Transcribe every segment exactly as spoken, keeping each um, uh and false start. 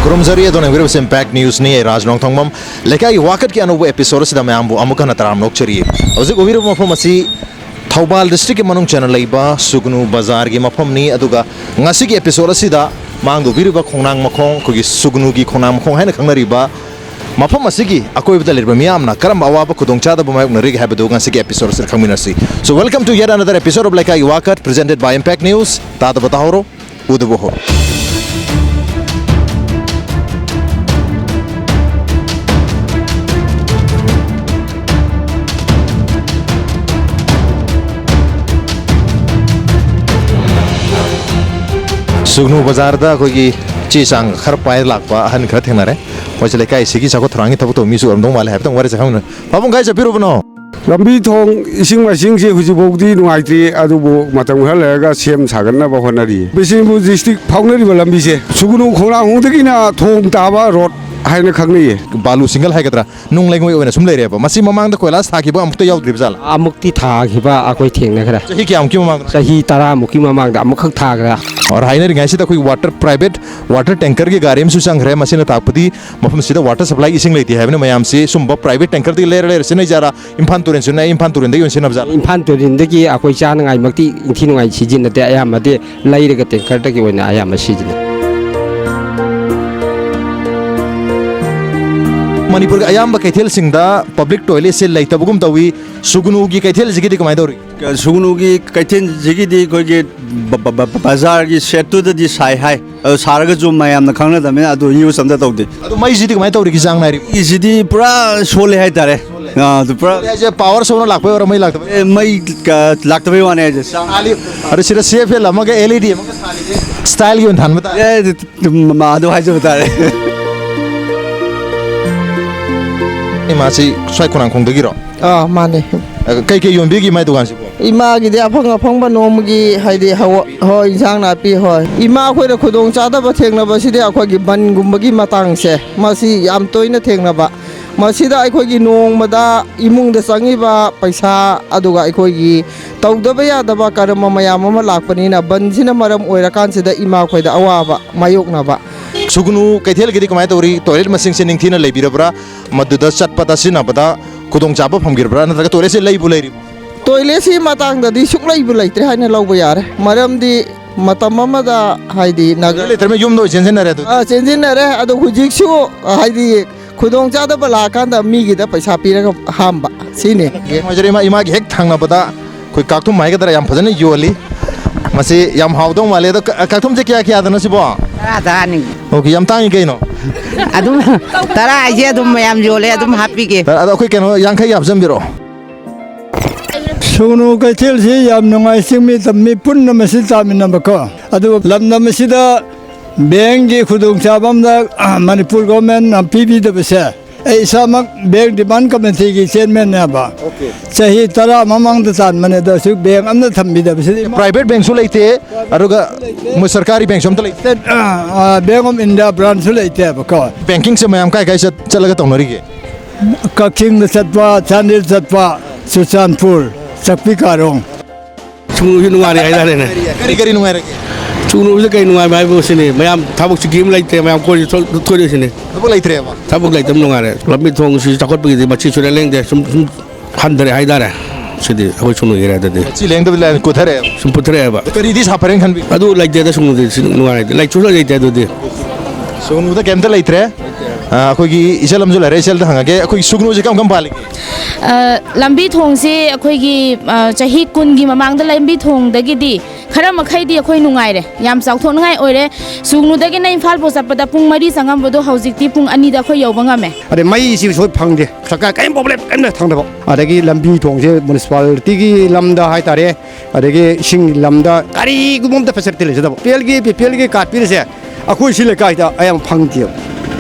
ꯈꯨꯔꯨꯝꯖꯔꯤ, ꯑꯗꯣꯝꯅ ꯌꯦꯡꯕꯤꯔꯤꯕꯁꯤ Impact Newsꯅꯤ꯫ ꯑꯩ ꯔꯥꯖ ꯅꯣꯡꯊꯣꯡꯕꯝ꯫ ꯂꯩꯀꯥꯏꯒꯤ ꯋꯥꯀꯠꯀꯤ ꯑꯅꯧꯕ episodeꯁꯤꯗ ꯃꯌꯥꯝꯕꯨ ꯑꯃꯨꯛ ꯍꯟꯅ ꯇꯔꯥꯝꯅ ꯑꯣꯛꯆꯔꯤ꯫ ꯍꯧꯖꯤꯛ ꯎꯕꯤꯔꯤꯕ ꯃꯐꯝ ꯑꯁꯤ ꯊꯧꯕꯥꯜ districtꯀꯤ ꯃꯅꯨꯡ ꯆꯟꯅ ꯂꯩꯕ ꯁꯨꯒꯅꯨ ꯕꯖꯥꯔꯒꯤ ꯃꯐꯝꯅꯤ꯫ ꯑꯗꯨꯒ ꯉꯁꯤꯒꯤ episode ꯑꯁꯤꯗ ꯃꯥꯡꯗ ꯎꯕꯤꯔꯤꯕ ꯈꯣꯡꯅꯥꯡ ꯃꯈꯣꯡ, ꯑꯩꯈꯣꯏꯒꯤ ꯁꯨꯒꯅꯨꯒꯤ ꯈꯣꯡꯅꯥꯡ ꯃꯈꯣꯡ ꯍꯥꯏꯅ ꯈꯪꯅꯔꯤꯕ ꯃꯐꯝ ꯑꯁꯤꯒꯤ ꯑꯀꯣꯏꯕꯗ ꯂꯩꯔꯤꯕ ꯃꯤꯌꯥꯝꯅ ꯀꯔꯝꯕ ꯑꯋꯥꯕ ꯈꯨꯗꯣꯡꯆꯥꯗꯕ ꯃꯥꯌꯣꯛꯅꯔꯤꯒꯦ ꯍꯥꯏꯕꯗꯨ ꯉꯁꯤꯒꯤ episode ꯑꯁꯤꯗ ꯈꯪꯃꯤꯟꯅꯁꯤ꯫ So, welcome to yet another episode of ꯂꯩꯀꯥꯏꯒꯤ ꯋꯥꯀꯠ, presented by Impact News꯫ ꯇꯥꯗꯕ ꯇꯥꯍꯧꯔꯣ, ꯎꯗꯕ ꯍꯧꯔꯣ꯫ ꯁꯨꯒꯅꯨ ꯕꯖꯥꯔꯗ ꯑꯩꯈꯣꯏꯒꯤ ꯆꯦ ꯆꯥꯡ ꯈꯔ ꯄꯥꯏꯔ ꯂꯥꯛꯄ ꯑꯍꯟ ꯈꯔ ꯊꯦꯡꯅꯔꯦ꯫ ꯃꯣꯏꯁꯦ ꯂꯩꯀꯥꯏꯁꯤꯒꯤ ꯆꯥꯎꯈꯠ ꯊꯧꯔꯥꯡꯒꯤ ꯊꯕꯛ ꯇꯧꯕ ꯃꯤꯁꯨ ꯑꯣꯏꯔꯝꯗꯧ ꯃꯥꯜꯂꯦ꯫ ꯍꯥꯏꯐꯦꯠꯇꯪ ꯋꯥꯔꯤ ꯁꯥꯈꯪ-, ꯄꯥꯕꯨꯡ, ꯀꯥꯏ ꯆꯠꯄꯤꯔꯨꯕꯅꯣ? ꯂꯝꯕꯤ ꯊꯣꯡ, ꯏꯁꯤꯡ ꯃꯥꯏꯁꯤꯡꯁꯦ ꯍꯧꯖꯤꯛꯐꯥꯎꯗꯤ ꯅꯨꯡꯉꯥꯏꯇ꯭ꯔꯤ, ꯑꯗꯨꯕꯨ ꯃꯇꯝ ꯈꯔ ꯂꯩꯔꯒ ꯁꯦꯝ ꯁꯥꯒꯠꯅꯕ ꯍꯣꯠꯅꯔꯤ꯫ ꯕꯤꯁꯦꯝꯄꯨꯔ district ꯐꯥꯎꯅꯔꯤꯕ ꯂꯝꯕꯤꯁꯦ ꯁꯨꯒꯅꯨ ꯈꯣꯡꯅꯥꯡꯈꯣꯡꯗꯒꯤꯅ ꯊꯣꯡ ꯇꯥꯕ road ꯍꯥꯏꯅ ꯈꯪꯅꯩꯌꯦ꯫ ꯕꯥꯂꯨ ꯁꯤꯡꯒꯜ ꯍꯥꯏꯒꯗ꯭ꯔꯥ, ꯅꯨꯡ ꯂꯩꯉꯣꯏ ꯑꯣꯏꯅ ꯁꯨꯝ ꯂꯩꯔꯦꯕ꯫ ꯃꯁꯤ ꯃꯃꯥꯡꯗ ꯀꯣꯏꯂꯥꯁ ꯊꯥꯈꯤꯕ ꯑꯃꯨꯛꯇ ꯌꯥꯎꯗ꯭ꯔꯤꯕ ꯖꯥꯠꯂꯥ? ꯑꯃꯨꯛꯇꯤ ꯊꯥꯈꯤꯕ ꯑꯩꯈꯣꯏ ꯊꯦꯡꯅꯈ꯭ꯔꯦ꯫ ꯆꯍꯤ ꯀꯌꯥꯃꯨꯛꯀꯤ ꯃꯃꯥꯡꯗ? ꯆꯍꯤ ꯇꯔꯥꯃꯨꯛꯀꯤ ꯃꯃꯥꯡꯗ ꯑꯃꯨꯛꯈꯛ ꯊꯥꯈ꯭ꯔꯦ꯫ ꯑꯣꯔ ꯍꯥꯏꯅꯔꯤꯉꯩꯁꯤꯗ ꯑꯩꯈꯣꯏꯒꯤ water, private water tankerꯒꯤ ꯒꯥꯔꯤ ꯑꯃꯁꯨ ꯆꯪꯈ꯭ꯔꯦ꯫ ꯃꯁꯤꯅ ꯇꯥꯛꯄꯗꯤ ꯃꯐꯝꯁꯤꯗ water supply, ꯏꯁꯤꯡ ꯂꯩꯇꯦ ꯍꯥꯏꯕꯅ ꯃꯌꯥꯝꯁꯤ ꯁꯨꯝꯕ private tankerꯗꯒꯤ ꯂꯩꯔ ꯂꯩꯔ ꯁꯤꯖꯤꯟꯅꯩ ꯖꯥꯠꯂꯥ? ꯏꯝꯐꯥꯜ ꯇꯨꯔꯦꯟꯁꯨ ꯅꯛꯑꯦ, ꯏꯝꯐꯥꯜ ꯇꯨꯔꯦꯟꯗꯒꯤ ꯑꯣꯏꯅ ꯁꯤꯖꯤꯟꯅꯕ ꯖꯥꯠꯂꯥ? ꯏꯝꯐꯥꯜ ꯇꯨꯔꯦꯟꯗꯒꯤ ꯑꯩꯈꯣꯏ ꯆꯥꯅꯉꯥꯏꯃꯛꯇꯤ ꯏꯟꯊꯤ ꯅꯨꯡꯉꯥꯏ ꯁꯤꯖꯤꯟꯅꯗꯦ, ꯑꯌꯥꯝꯕꯗꯤ ꯂꯩꯔꯒ tankerꯗꯒꯤ ꯑꯣꯏꯅ ꯑꯌꯥꯝꯕ ꯁꯤꯖꯤꯟꯅꯩ꯫ ꯃꯅꯤꯄꯨꯔꯒꯤ ꯑꯌꯥꯝꯕ ꯀꯩꯊꯦꯜꯁꯤꯡꯗ public toiletꯁꯦ ꯂꯩꯇꯕꯒꯨꯝ ꯇꯧꯏ꯫ ꯁꯨꯒꯅꯨꯒꯤ ꯀꯩꯊꯦꯜꯁꯤꯒꯤꯗꯤ ꯀꯃꯥꯏꯅ ꯇꯧꯔꯤ? ꯁꯨꯒꯅꯨꯒꯤ ꯀꯩꯊꯦꯜꯁꯤꯒꯤꯗꯤ ꯑꯩꯈꯣꯏꯒꯤ ꯕ-, ꯕ-, ꯕ-, ꯕꯖꯥꯔꯒꯤ shed-ꯇꯨꯗꯗꯤ ꯁꯥꯏ ꯍꯥꯏ꯫ ꯑꯗꯨ ꯁꯥꯔꯒꯁꯨ ꯃꯌꯥꯝꯅ ꯈꯪꯅꯗꯕꯅꯤꯅ ꯑꯗꯨ use ꯑꯝꯇ ꯇꯧꯗꯦ꯫ ꯑꯗꯣ ꯃꯩꯁꯤꯗꯤ ꯀꯃꯥꯏꯅ ꯇꯧꯔꯤꯒꯦ, ꯆꯥꯡ ꯅꯥꯏꯔꯤꯕ? ꯃꯩꯁꯤꯗꯤ ꯄꯨꯔꯥ ꯁꯣꯜꯂꯦ ꯍꯥꯏꯇꯥꯔꯦ꯫ ꯑꯥ, ꯑꯗꯨ ꯄꯨꯔꯥ ꯁꯣꯜꯂꯦ ꯍꯥꯏꯁꯦ power short-ꯅ ꯂꯥꯛꯄꯩ ꯑꯣꯏꯔꯣ, ꯃꯩ ꯂꯥꯛꯇꯕꯩ? ꯑꯦ, ꯃꯩ ꯀ-, ꯂꯥꯛꯇꯕꯩ ꯋꯥꯅꯦ ꯍꯥꯏꯁꯦ꯫ ꯆꯥꯡ ꯅꯥꯏꯔꯤ-, ꯑꯗꯣ ꯁꯤꯗ C F L ꯑꯃꯒ L E D ꯑꯃꯒ ꯁꯥꯔꯤꯁꯦ styleꯒꯤ ꯑꯣꯏꯅ ꯊꯥꯟꯕ ꯇꯥꯔꯦ꯫ ꯑꯦ, ꯑꯗꯨ, ꯑꯗꯨ, ꯃ-, ꯑꯗꯨ ꯍꯥꯏꯖꯕ ꯇꯥꯔꯦ꯫ ꯏꯃꯥꯁꯤ ꯁ꯭ꯋꯥꯏ ꯈꯣꯡꯅꯥꯡꯈꯣꯡꯗꯒꯤꯔꯣ? ꯑꯥ, ꯃꯥꯅꯦ꯫ ꯑ, ꯀꯩꯀꯩ ꯌꯣꯟꯕꯤꯒꯦ ꯃꯥꯏ ꯗꯨꯀꯥꯟꯁꯤꯕꯨ? ꯏꯃꯥꯒꯤꯗꯤ ꯑꯐꯪ ꯑꯐꯪꯕ ꯅꯣꯡꯃꯒꯤ, ꯍꯥꯏꯗꯤ, ꯍꯋ-, ꯍꯣꯏ, ꯏꯟꯁꯥꯡ ꯅꯥꯄꯤ, ꯍꯣꯏ꯫ ꯏꯃꯥ ꯑꯩꯈꯣꯏꯅ ꯈꯨꯗꯣꯡ ꯆꯥꯗꯕ ꯊꯦꯡꯅꯕꯁꯤꯗꯤ ꯑꯩꯈꯣꯏꯒꯤ ꯕꯟꯒꯨꯝꯕꯒꯤ ꯃꯇꯥꯡꯁꯦ, ꯃꯁꯤ ꯌꯥꯝ ꯇꯣꯏꯅ ꯊꯦꯡꯅꯕ꯫ ꯃꯁꯤꯗ ꯑꯩꯈꯣꯏꯒꯤ ꯅꯣꯡꯃꯗ ꯏꯃꯨꯡꯗ ꯆꯪꯉꯤꯕ ꯄꯩꯁꯥ, ꯑꯗꯨꯒ ꯑꯩꯈꯣꯏꯒꯤ ꯇꯧꯗꯕ ꯌꯥꯗꯕ ꯀꯔꯃ ꯃꯌꯥꯝ ꯑꯃ ꯂꯥꯛꯄꯅꯤꯅ, ꯕꯟꯁꯤꯅ ꯃꯔꯝ ꯑꯣꯏꯔꯀꯥꯟꯁꯤꯗ ꯏꯃꯥ ꯑꯩꯈꯣꯏꯗ ꯑꯋꯥꯕ ꯃꯥꯌꯣꯛꯅꯕ꯫ ꯁꯨꯒꯅꯨ ꯀꯩꯊꯦꯜꯒꯤꯗꯤ ꯀꯃꯥꯏꯅ ꯇꯧꯔꯤ? ꯇꯣꯏꯂꯦꯠ ꯃꯁꯤꯡꯁꯦ ꯅꯤꯡꯊꯤꯅ ꯂꯩꯕꯤꯔꯕ꯭ꯔꯥ? ꯃꯗꯨꯗ ꯆꯠꯄꯗ ꯁꯤꯖꯤꯟꯅꯕꯗ ꯈꯨꯗꯣꯡꯆꯥꯕ ꯐꯪꯈꯤꯕ꯭ꯔꯥ? ꯅꯠꯇ꯭ꯔꯒ ꯇꯣꯏꯂꯦꯠꯁꯦ ꯂꯩꯕꯨ ꯂꯩꯔꯤꯕ꯭ꯔꯥ? ꯇꯣꯏꯂꯦꯠꯁꯤ ꯃꯇꯥꯡꯗꯗꯤ ꯁꯨꯛꯂꯩꯕꯨ ꯂꯩꯇ꯭ꯔꯦ ꯍꯥꯏꯅ ꯂꯧꯕ ꯌꯥꯔꯦ꯫ ꯃꯔꯝꯗꯤ ꯃꯇꯝ ꯑꯃꯗ, ꯍꯥꯏꯗꯤ, ꯅꯒ- ꯂꯩꯇ꯭ꯔꯕꯅꯤꯅ ꯌꯨꯝꯗ ꯑꯣꯏ ꯆꯦꯟꯁꯤꯟꯅꯔꯦ ꯑꯗꯨꯗꯤ꯫ ꯑꯥ, ꯆꯦꯟꯁꯤꯟꯅꯔꯦ꯫ ꯑꯗꯣ ꯍꯧꯖꯤꯛꯁꯨ, ꯍꯥꯏꯗꯤ, ꯈꯨꯗꯣꯡꯆꯥꯗꯕ ꯂꯥꯛꯑꯀꯥꯟꯗ ꯃꯤꯒꯤꯗ ꯄꯩꯁꯥ ꯄꯤꯔꯒ ꯍꯥꯝꯕ, ꯁꯤꯅꯤ꯫ ꯅꯨꯡꯉꯥꯏꯖꯔꯦ, ꯏꯃꯥ, ꯏꯃꯥꯒꯤ ꯍꯦꯛ ꯊꯪꯅꯕꯗ ꯑꯩꯈꯣꯏ ꯀꯥꯛꯊꯨꯝ ꯍꯥꯏꯒꯗ꯭ꯔꯥ, ꯌꯥꯝ ꯐꯖꯅ ꯌꯣꯜꯂꯤ꯫ ꯃꯁꯤ ꯌꯥꯝ ꯍꯥꯎꯗꯧ ꯃꯥꯜꯂꯦ꯫ ꯑꯗꯣ ꯀ-, ꯀꯥꯛꯊꯨꯝꯁꯦ ꯀꯌꯥ ꯀꯌꯥꯗꯅꯣ ꯁꯤꯕꯣ? ꯇꯔꯥ, ꯇꯔꯥꯅꯤ꯫ ꯑꯣꯀꯦ, ꯌꯥꯝ ꯇꯥꯡꯉꯤ ꯀꯩꯅꯣ? ꯑꯗꯨꯝ ꯇꯔꯥ ꯍꯥꯏꯁꯦ ꯑꯗꯨꯝ ꯃꯌꯥꯝ ꯌꯣꯜꯂꯦ, ꯑꯗꯨꯝ ꯍꯥꯞꯄꯤꯒꯦ꯫ ꯑꯗꯣ ꯑꯩꯈꯣꯏ ꯀꯩꯅꯣ ꯌꯥꯡꯈꯩ ꯍꯥꯞꯆꯤꯟꯕꯤꯔꯣ꯫ ꯁꯨꯒꯅꯨ ꯀꯩꯊꯦꯜꯁꯤ ꯌꯥꯝ ꯅꯨꯡꯉꯥꯏ, ꯆꯤꯡꯃꯤ ꯇꯝꯃꯤ ꯄꯨꯟꯅ ꯃꯁꯤ ꯆꯥꯃꯤꯟꯅꯕꯀꯣ꯫ ꯑꯗꯨꯒ ꯂꯝꯗꯝ ꯑꯁꯤꯗ ꯕꯦꯡꯒꯤ ꯈꯨꯗꯣꯡꯆꯥꯕ ꯑꯃꯗ, ꯑ, ꯃꯅꯤꯄꯨꯔ ꯒꯣꯔꯃꯦꯟꯅ ꯄꯤꯕꯤꯗꯕꯁꯦ, ꯑꯩ ꯏꯁꯥꯃꯛ ꯕꯦꯡ ꯗꯤꯃꯥꯟ ꯀꯃꯤꯇꯤꯒꯤ ꯆꯤꯌꯔꯃꯦꯟꯅꯦꯕ꯫ ꯑꯣꯀꯦ꯫ ꯆꯍꯤ ꯇꯔꯥ ꯃꯃꯥꯡꯗ ꯇꯥꯟꯕꯅꯦ, ꯑꯗꯣ ꯍꯧꯖꯤꯛ ꯕꯦꯡ ꯑꯝꯇ ꯊꯝꯕꯤꯗꯕꯁꯤꯗꯤ ꯄ꯭ꯔꯥꯏꯚꯦꯠ ꯕꯦꯡꯁꯨ ꯂꯩꯇꯦ, ꯑꯗꯨꯒ ꯃꯣꯏ ꯁꯔꯀꯥꯔꯤ ꯕꯦꯡꯁꯨ ꯑꯝꯇ ꯂꯩꯇꯦ꯫ ꯁ꯭ꯇꯦꯠ, ꯑ, ꯑ, ꯕꯦꯡ ꯑꯣꯐ ꯏꯟꯗꯤꯌꯥ ꯕ꯭ꯔꯥꯟꯁꯁꯨ ꯂꯩꯇꯦꯕꯀꯣ꯫ ꯕꯦꯡꯀꯤꯡꯁꯦ ꯃꯌꯥꯝ ꯀꯥꯏ ꯀꯥꯏ ꯆꯠ-, ꯆꯠꯂꯒ ꯇꯧꯅꯔꯤꯒꯦ? ꯀꯛꯆꯤꯡꯗ ꯆꯠꯄ, ꯆꯥꯟꯗꯦꯜ ꯆꯠꯄ, ꯆꯨꯔꯆꯥꯟꯄꯨꯔ, ꯆꯥꯛꯄꯤ ꯀꯥꯔꯣꯡ꯫ ꯁꯨꯒꯅꯨꯁꯤ ꯅꯨꯡꯉꯥꯏꯔꯦ ꯍꯥꯏꯇꯥꯔꯦꯅꯦ꯫ ꯀꯔꯤ, ꯀꯔꯤ ꯅꯨꯡꯉꯥꯏꯔꯒꯦ? ꯁꯨꯒꯅꯨꯁꯤ ꯀꯔꯤ ꯅꯨꯡꯉꯥꯏꯕ ꯍꯥꯏꯕꯨ ꯁꯤꯅꯤ, ꯃꯌꯥꯝ ꯊꯕꯛ ꯁꯤꯀꯤ ꯑꯃ ꯂꯩꯇ꯭ꯔꯦ, ꯃꯌꯥꯝ ꯀꯣꯏ ꯆꯠ-, ꯊꯣꯛꯂꯛꯏꯁꯤꯅꯤ꯫ ꯊꯕꯛ ꯂꯩꯇ꯭ꯔꯦꯕ? ꯊꯕꯛ ꯂꯩꯇꯕ ꯅꯨꯡꯉꯥꯏꯔꯦ꯫ ꯂꯝꯕꯤ ꯊꯣꯡꯁꯤ ꯆꯥꯎꯈꯠꯄꯒꯤꯗꯤ ꯃꯆꯤ ꯁꯨꯔꯦ ꯂꯦꯡꯗꯦ, ꯁꯨꯝ, ꯁꯨꯝ ꯍꯟꯊꯔꯦ ꯍꯥꯏꯇꯥꯔꯦ꯫ ꯁꯤꯗꯤ ꯑꯩꯈꯣꯏ ꯁꯨꯒꯅꯨꯒꯤ ꯑꯦꯔꯤꯌꯥꯗꯗꯤ꯫ ꯃꯆꯤ ꯂꯦꯡꯗꯕ ꯂꯥꯏꯟ ꯀꯨꯊꯔꯛꯑꯦꯕ? ꯁꯨꯝ ꯄꯨꯊꯔꯛꯑꯦꯕ꯫ ꯀꯔꯤꯗꯤ ꯁꯥꯐꯔꯦꯅ ꯈꯟꯕꯤ? ꯑꯗꯨ ꯂꯩꯇꯦꯗ, ꯁꯨꯒꯅꯨꯗꯤ ꯁꯤ ꯅꯨꯡꯉꯥꯏꯔꯦ, ꯂꯩ-, ꯁꯨꯡꯂꯩ ꯂꯩꯇꯦ ꯑꯗꯨꯗꯤ꯫ ꯁꯨꯒꯅꯨꯗ ꯀꯩꯝꯇ ꯂꯩꯇ꯭ꯔꯦ꯫ ꯑ, ꯑꯩꯈꯣꯏꯒꯤ ꯏꯆꯜ ꯑꯃꯁꯨ ꯂꯩꯔꯦ, ꯏꯆꯜꯗ ꯍꯪꯉꯒꯦ, ꯑꯩꯈꯣꯏꯒꯤ ꯁꯨꯒꯅꯨꯁꯦ ꯀꯔꯝ ꯀꯔꯝ ꯄꯥꯜꯂꯤꯒꯦ? ꯑ, ꯂꯝꯕꯤ ꯊꯣꯡꯁꯦ ꯑꯩꯈꯣꯏꯒꯤ, ꯑ, ꯆꯍꯤ ꯀꯨꯟꯒꯤ ꯃꯃꯥꯡꯗ ꯂꯝꯕꯤ ꯊꯣꯡꯗꯒꯤꯗꯤ ꯈꯔ ꯃꯈꯩꯗꯤ ꯑꯩꯈꯣꯏ ꯅꯨꯡꯉꯥꯏꯔꯦ, ꯌꯥꯝ ꯆꯥꯎꯊꯣꯛꯅꯤꯡꯉꯥꯏ ꯑꯣꯏꯔꯦ꯫ ꯁꯨꯒꯅꯨꯗꯒꯤꯅ ꯏꯝꯐꯥꯜ ꯐꯥꯎ ꯆꯠꯄꯗ ꯄꯨꯡ ꯃꯔꯤ ꯆꯪꯉꯝꯕꯗꯣ ꯍꯧꯖꯤꯛꯇꯤ ꯄꯨꯡ ꯑꯅꯤꯗ ꯑꯩꯈꯣꯏ ꯌꯧꯕ ꯉꯝꯃꯦ꯫ ꯑꯗꯩ ꯃꯩꯁꯤꯁꯨ ꯐꯪꯗꯦ, ꯁꯔꯀꯥꯔ ꯀꯔꯤꯝ ꯄ꯭ꯔꯣꯕ꯭ꯂꯦꯝ ꯀꯔꯤꯝꯇ ꯊꯝꯗꯕ꯫ ꯑꯗꯒꯤ ꯂꯝꯕꯤ ꯊꯣꯡꯁꯦ ꯃ꯭ꯌꯨꯅꯤꯁꯤꯄꯥꯂꯤꯇꯤꯒꯤ ꯂꯝꯗ ꯍꯥꯏꯇꯥꯔꯦ, ꯑꯗꯒꯤ ꯏꯁꯤꯡ ꯂꯝꯗ ꯀꯔꯤꯒꯨꯝꯕ ꯑꯝꯇ ꯐꯦꯁꯤꯂꯤꯇꯤ ꯂꯩꯖꯗꯕ꯫ ꯄꯤ ꯑꯦꯜꯒꯤ, ꯕꯤ ꯄꯤ ꯑꯦꯜꯒꯤ ꯀꯥꯔꯗ ꯄꯤꯔꯤꯁꯦ ꯑꯩꯈꯣꯏ ꯁꯤ ꯂꯩꯀꯥꯏꯗ ꯑꯌꯥꯝꯕ ꯐꯪꯗꯦꯕ꯫